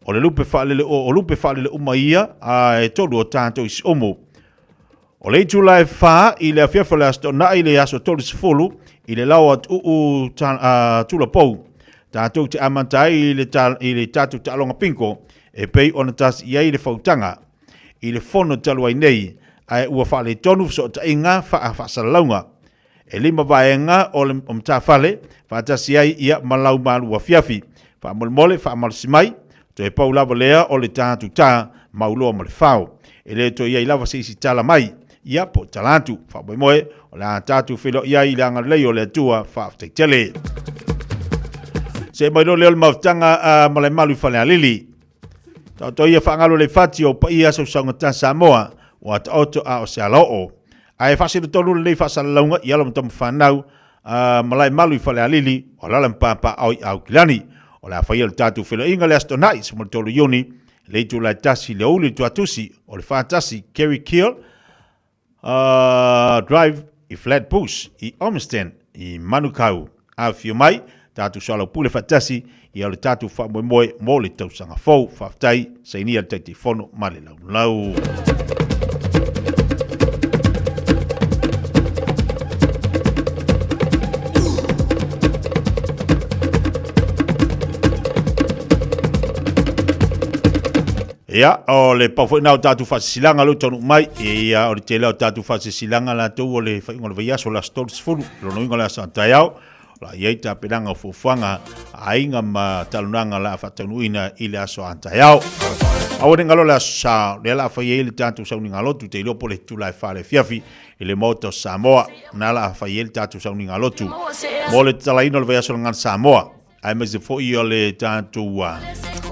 O le lupe faalele o, o lupe faalele uma ia a e tolu o tātou i Siumu. O le itula e 4 i le afiafi o le Aso Toonai i le aso 30 i le lao atu Tulapou, tātou te amata ai i le, i le tātou taaloga pinko e pei ona tasi i ai le fautaga i le fono talu ai nei, ae ua faaletonu fesootaiga faa-faasalalauga. E lima vaega o le matafale, faatasi ai ia ma lau malu afiafi. Faamolemole, faamalosi mai, toe pau lava lea o le ta atu tā, mauloa ma le fao. E le toe i ai lava se isi tala mai, ia po o tala atu. Faamoemoe, o le a tatou feiloai ai i le agalelei o le Atua. Faafetai tele. See mai loa lea o le mafutaga a Malaemalu i Falealili. Taoto ia faagalo le fati o paia sausaugata Samoa, ua taoto a o se alaoo. Ae faasino tonu lenei faasalalauga i alo ma tama fanau a Malaemalu i Falealili, o alaala ma pāpāao i Aukilani. O le a faia le tatou feiloaiga le Aso Toonai, 13 Iuni, le itula e tasi i le aoauli i le Tuatusi o le 41 Kerry Kiel Drive i Flatbush i Ormiston i Manukau. Afifio mai, tatou soalaupule faatasi ia o le tatou faamoemoe mo le tausaga fou. Faafetai, sainia le Taitaifono ma le Laulau. Ia, o le pau foi na o tatou faasisilaga lea ua taunuu mai, ia, o le tele o tatou faasisilaga latou o le faaiuga o le vaiaso, le aso 30, lona uiga o le aso a taeao, o le a i ai tapenaga o fuafuaga a aiga ma talanoaga o le a faataunuuina i le aso a taeao. Aua ne i galo le aso Sa, lea o le a fai ai le tatou sauniga lotu, te iloa po o le itula e 4 i le afiafi i le Maota o Samoa, na o le a fai ai le tatou sauniga lotu mo le tatalaina o le vaiaso o le Gagana Samoa. Aemaise foi o le tatou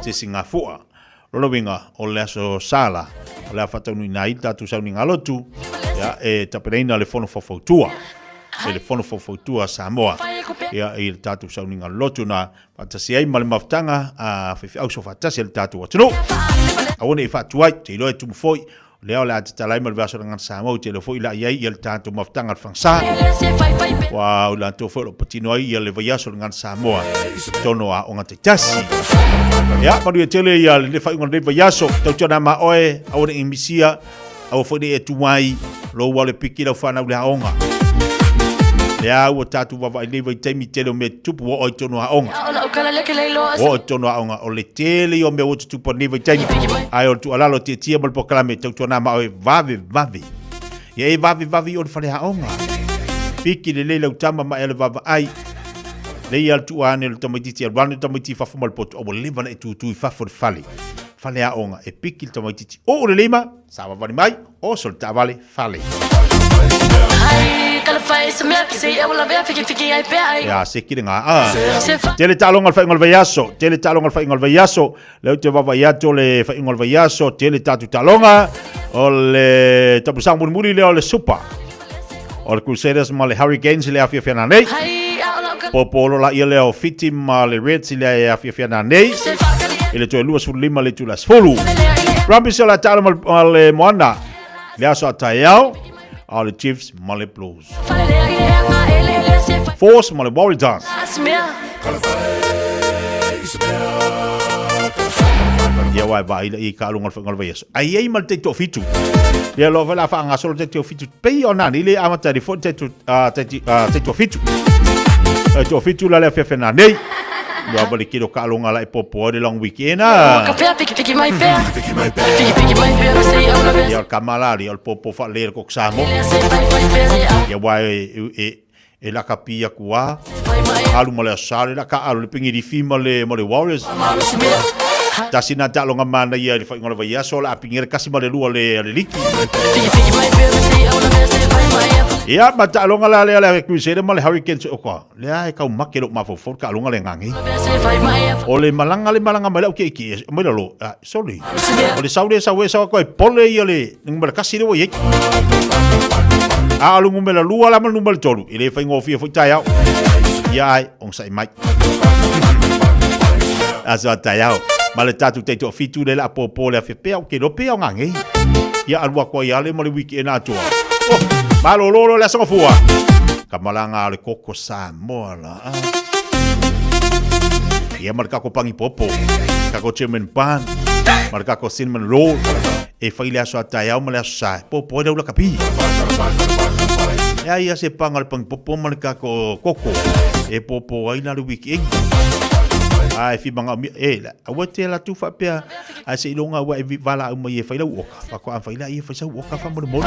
sesegafua. Lona uiga, o le aso Sala, o le a faataunuuina ai le tatou sauniga lotu, ia, e tapenaina le Fono Faufautua, e le Fono Faufautua a Samoa, ia, i le tatou sauniga lotu na faatasi ai ma le mafutaga a faifeau soofaatasi a le tatou atunuu. Aua ne i faatuai, te iloa e tumu foi Lea o le a tatala ai ma le vaiaso o le Gagana Samoa, ou te iloa foi la i ai ia le tatou mafutaga a le Fagasa. Ua o latou foi o lo o patino ai ia le vaiaso o le Gagana Samoa i totonu o aoga taitasi. Ia, manuia tele ia le faaiuga o lenei vaiaso. Tautuana ma oe, aua ne i misia, aua foi ne i e tuai, lou alo e piki lau fanau i le aoga. Lea ua tatou vaavaai i lenei vaitaimi tele o mea tutupu ua oo i totonu o aoga. Ua oo i totonu o aoga, o le tele ia o mea ua tutupu i lenei vaitaimi. Ae o le tuualalo tietie ma le polokalame tautuana ma oe vave vave. Ia e vave vave i o le fale aoga. Piki lelei lau tama ma e le vaavaai. Lei ia le tua ane o le tamaitiiti alu ane le tamaitiiti i fafo ma le poto. Ua leva ona e tutu i fafo le fale. Fale aoga e piki le tamaitiiti. Oo le lima, savavali mai, oso le taavale, fale. Ia, se ki le ngā. Ah. Tele taaloga le faaiuga o le vaiaso, tele taaloga le faaiuga o le vaiaso. Lea ou te vaavaai atu o le faaiuga o le vaiaso, tele tatou taaloga. O le tapusaga mulimuli lea o le Super. O le Crusaders ma le Hurricanes i le afiafi nei. Popolo la ia lea o Fiti ma le Reds i le afiafi nei. I le toe 25 le itula 10. Brumbies o le taalo ma le Moana. Le aso a taeao. A o le Chiefs ma le Blues. Force ma le Warriors. Ia wai vai la i ka lunga le whainga le Ai ai ma le teito fitu. Ia lo vela wha ngasolo teito fitu. Pei o nani le amata le fo teito teito fitu. Teito fitu la le afia nei. Ua va le tele o taaloga la e popo ai le long weekend a. Ka pea pikipiki mai pea. Pikipiki mai pea ma sei au Ia o le kama la ali o le popo faalelei a le koko Samoa. Ia aua e e e lakapi atu a alu ma le Aso Sa le la taaalo le Pigilifi ma le ma le Warriors. Tasi na taaloga manaia i le faaiuga o le vaiaso o le a pigia le 1 ma le 2 le le liki. Ia ma taaloga la lea le Crusader ma le Hurricanes o ka lea e taumate lou mafaufau le taaloga le gagei. O le malaga le malaga mai lau keiki e mai lalo, ah, sorry. O le sau le sau e sau atu ai pole ia le numera 1 le ua i ai. A o le numera 2 la ma le numera 3, e le faigofie foi taeao. Ia ai, onosai mai. Aso a taeao. Ma le tatou taitoafitu le la pōpō le afe pea o ke lope o ngāngei. Ia alu atu ai ale ma le weekend atoa. Oh, malolo le aso gafua. Ka malanga le koko Samoa la. Ah. Ia ma le kako pangi popo. Kako German bun. Ma le kako cinnamon roll. E fai le aso a taeao ma le aso sa. Popo ai le ula kapi. Ea ia se panga le pangi popo ma le kako koko. E popo ai la le weekend. Ai fi manga mi e la aua te la tu faapea ai se ilonga ua e vala au mai e fai lau oka. Faatoa fai la ia fai sau oka faamolemole.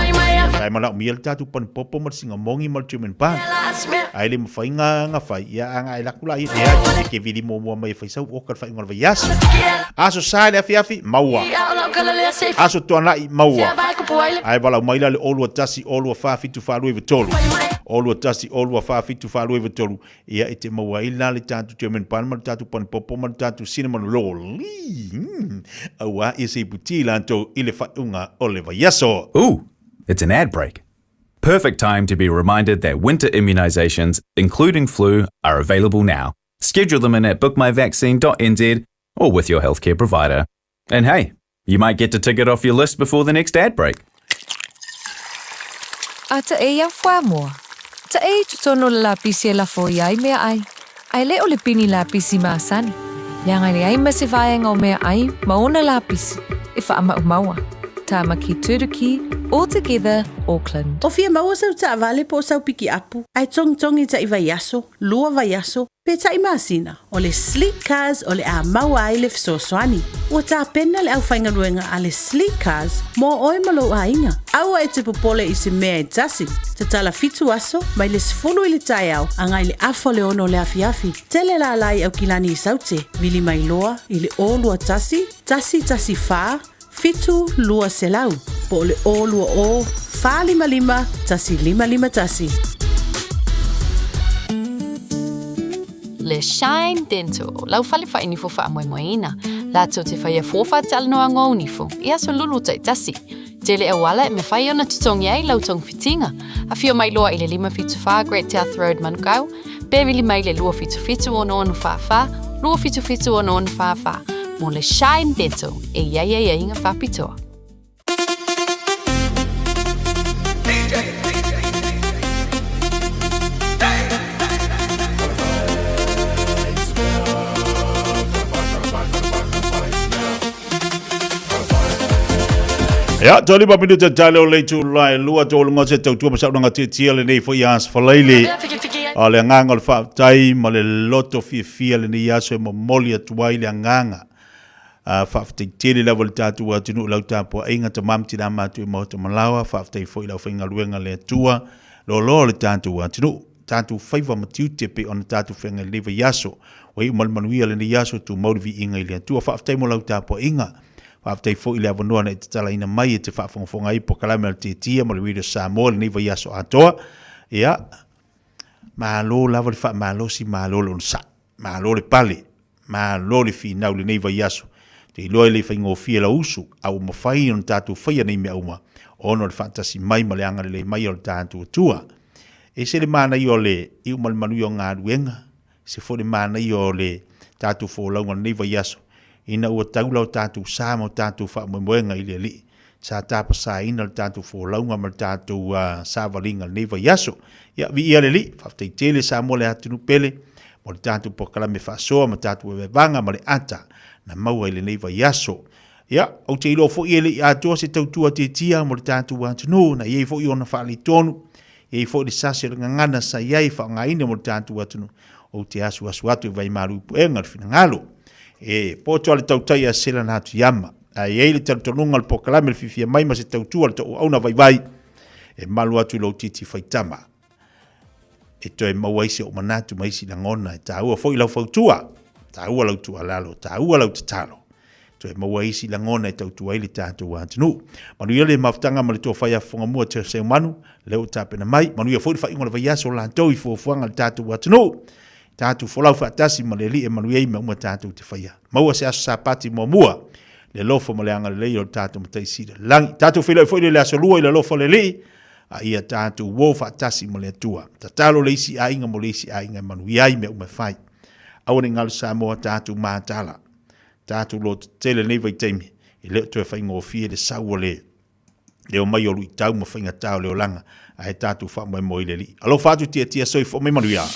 Ai manaomia le tatou panipopo ma le singamogi ma le German bun. Ai le mafai nga nga fai ia a nga e laku la ia e ke vili muamua mai e fai sau oka le faaiuga o le vaiaso. Aso Sa le afiafi maua. Aso Tuanai maua. Ae valaau mai la le 0 2 1 0 2 4 7 4 2 3. 0 2 1 0 2 4 7 4 2 3. Ia e te maua ai la le tatou German bun ma le tatou panipopo ma le tatou cinnamon roll. Auā ia se iputi latou i le faaiuga o le vaiaso. Ooh, it's an ad break. Perfect time to be reminded that winter immunisations, including flu, are available now. Schedule them in at bookmyvaccine.nz or with your healthcare provider. And hey, you might get to tick it off your list before the next ad break. A ta e ia fuamoa. Ta e i totonu o le lapisi e lafo i ai meaai, a e le o le pini lapisi masani, leaga e leai ma se vaega o meaai ma ona lapisi e faamaumaua. Tamaki Turuki, All Together, Auckland. O fia maua sau taavale po o sau pikiapu, ae togitogi taʻi vaiaso, lua vaiaso, pe taʻi masina, o le Sleek Cars o le a maua ai le fesoasoani. Ua tapena le aufaigaluega a le Sleek Cars mo oe ma lou aiga. Aua e te popole i se mea e tasi. Tatala fitu aso, mai le 10 i le taeao agai le afa o le 6 o le afiafi. Tele lala i Aukilani i Saute, vili mai loa i le 0 21 1 1 4 7 200 po o le 020 455 1551. Le Shine Dental, lau fale whainifo whaamoemoeina. Lātou te whaia fōwha talanoa ngō nifo, i aso lulu taitasi. Tele auala e mawhai ona tutongi ai lau togafitiga. Afio mai loa i le 574 Great South Road Manukau, pe vili mai le 277 6644, 277 6644, mo le Shine Dental e i ai aiaiga faapitoa. Ia, to lima minuta tale o le itula e lua tō lunga se tautua ma saunaga tiatia lenei foi aso falaile. A le agaga o le faafetai ma le loto fiafia lenei aso e momoli atu ai le agaga. A faafetai tele lava i le tatou atunuu i lau tapuaiga tama ma tina matua i Maota Malawa, faafetai foi i le aufaigaluega a le Atua, loaloa le tatou atunuu, tatou faiva ma tiute pei ona tatou feagai i lenei vaiaso. Ua iu ma le manuia lenei aso, tumau le viiga i le Atua. Faafetai mo lau tapuaiga. Faafetai foi i le avanoa na e tatalaina mai e te faafogafoga ai i polokalame a le Tietia ma le Radio Samoa i lenei vaiaso atoa. Ia, malo lava le faamalosi, malo le onosai, malo le pale, malo le finau i lenei vaiaso. Ou te iloa e le faigofie lau usu, a ua mafai ona tatou faia nei mea uma ona o le faatasi mai ma le agalelei mai o le tatou Atua. E ese le manaia o le iu ma le manuia o galuega, ese foi le manaia o le tatou folauga o lenei vaiaso, ina ua taula o tatou sa ma o tatou faamoemoega i le Alii, sa tapasaina le tatou folauga ma le tatou savaliga i lenei vaiaso. Ia, viia le Alii, faafetai tele Samoa le atunuu pele mo le tatou polokalame faasoa ma tatou vaevaevaga ma le ata na maua i lenei vaiaso. Ia, ou te iloa foi e le i atoa se tautua tiatia mo le tatou atunuu, na i ai foi ona faaletonu, e i ai foi le sasi o le gagana sa i ai e faaaogaina mo le tatou atunuu. Ou te asuasu atu i vaimalu i puega le finagalo. E poto a le tautai a sela na atu iama. Ae i ai le talitonuga o le polokalame le fiafia mai ma se tautua le tauauna vaivai e malu atu i lou titi faitama. E toe maua ai si ou manatu ma isi lagona e taua foi lau fautua, taua lau tuualalo, taua lau tatalo. Toe maua ai isi lagona e tautua ai le tatou atunuu. Manuia le mafutaga ma le tofa ia Fofogamua Te Seumanu, lea ua tapena mai. Manuia foi le faaiuga o le vaiaso latou i fuafuaga a le tatou atunuu. Tatou folau faatasi ma le Alii e manuia ai mea uma tatou te faia. Maua se aso Sapati muamua, le alofa ma le agalelei o le tatou Matai Sili i le lagi. Tatou feiloai foi le aso Lua i le alofa o le Alii, a ia tatou uo faatasi ma le Atua. Tatalo le isi aiga mo le isi aiga e manuia ai mea uma e fai. Aua ne i galo Samoa tatou mataala. Tatou lototetele i lenei vaitaimi, e le o toe faigofie le sau o le le omai o luitau ma faigata o le olaga, ae tatou faamoemoe i le Alii. Alofa atu tiatia soifua mai manuia.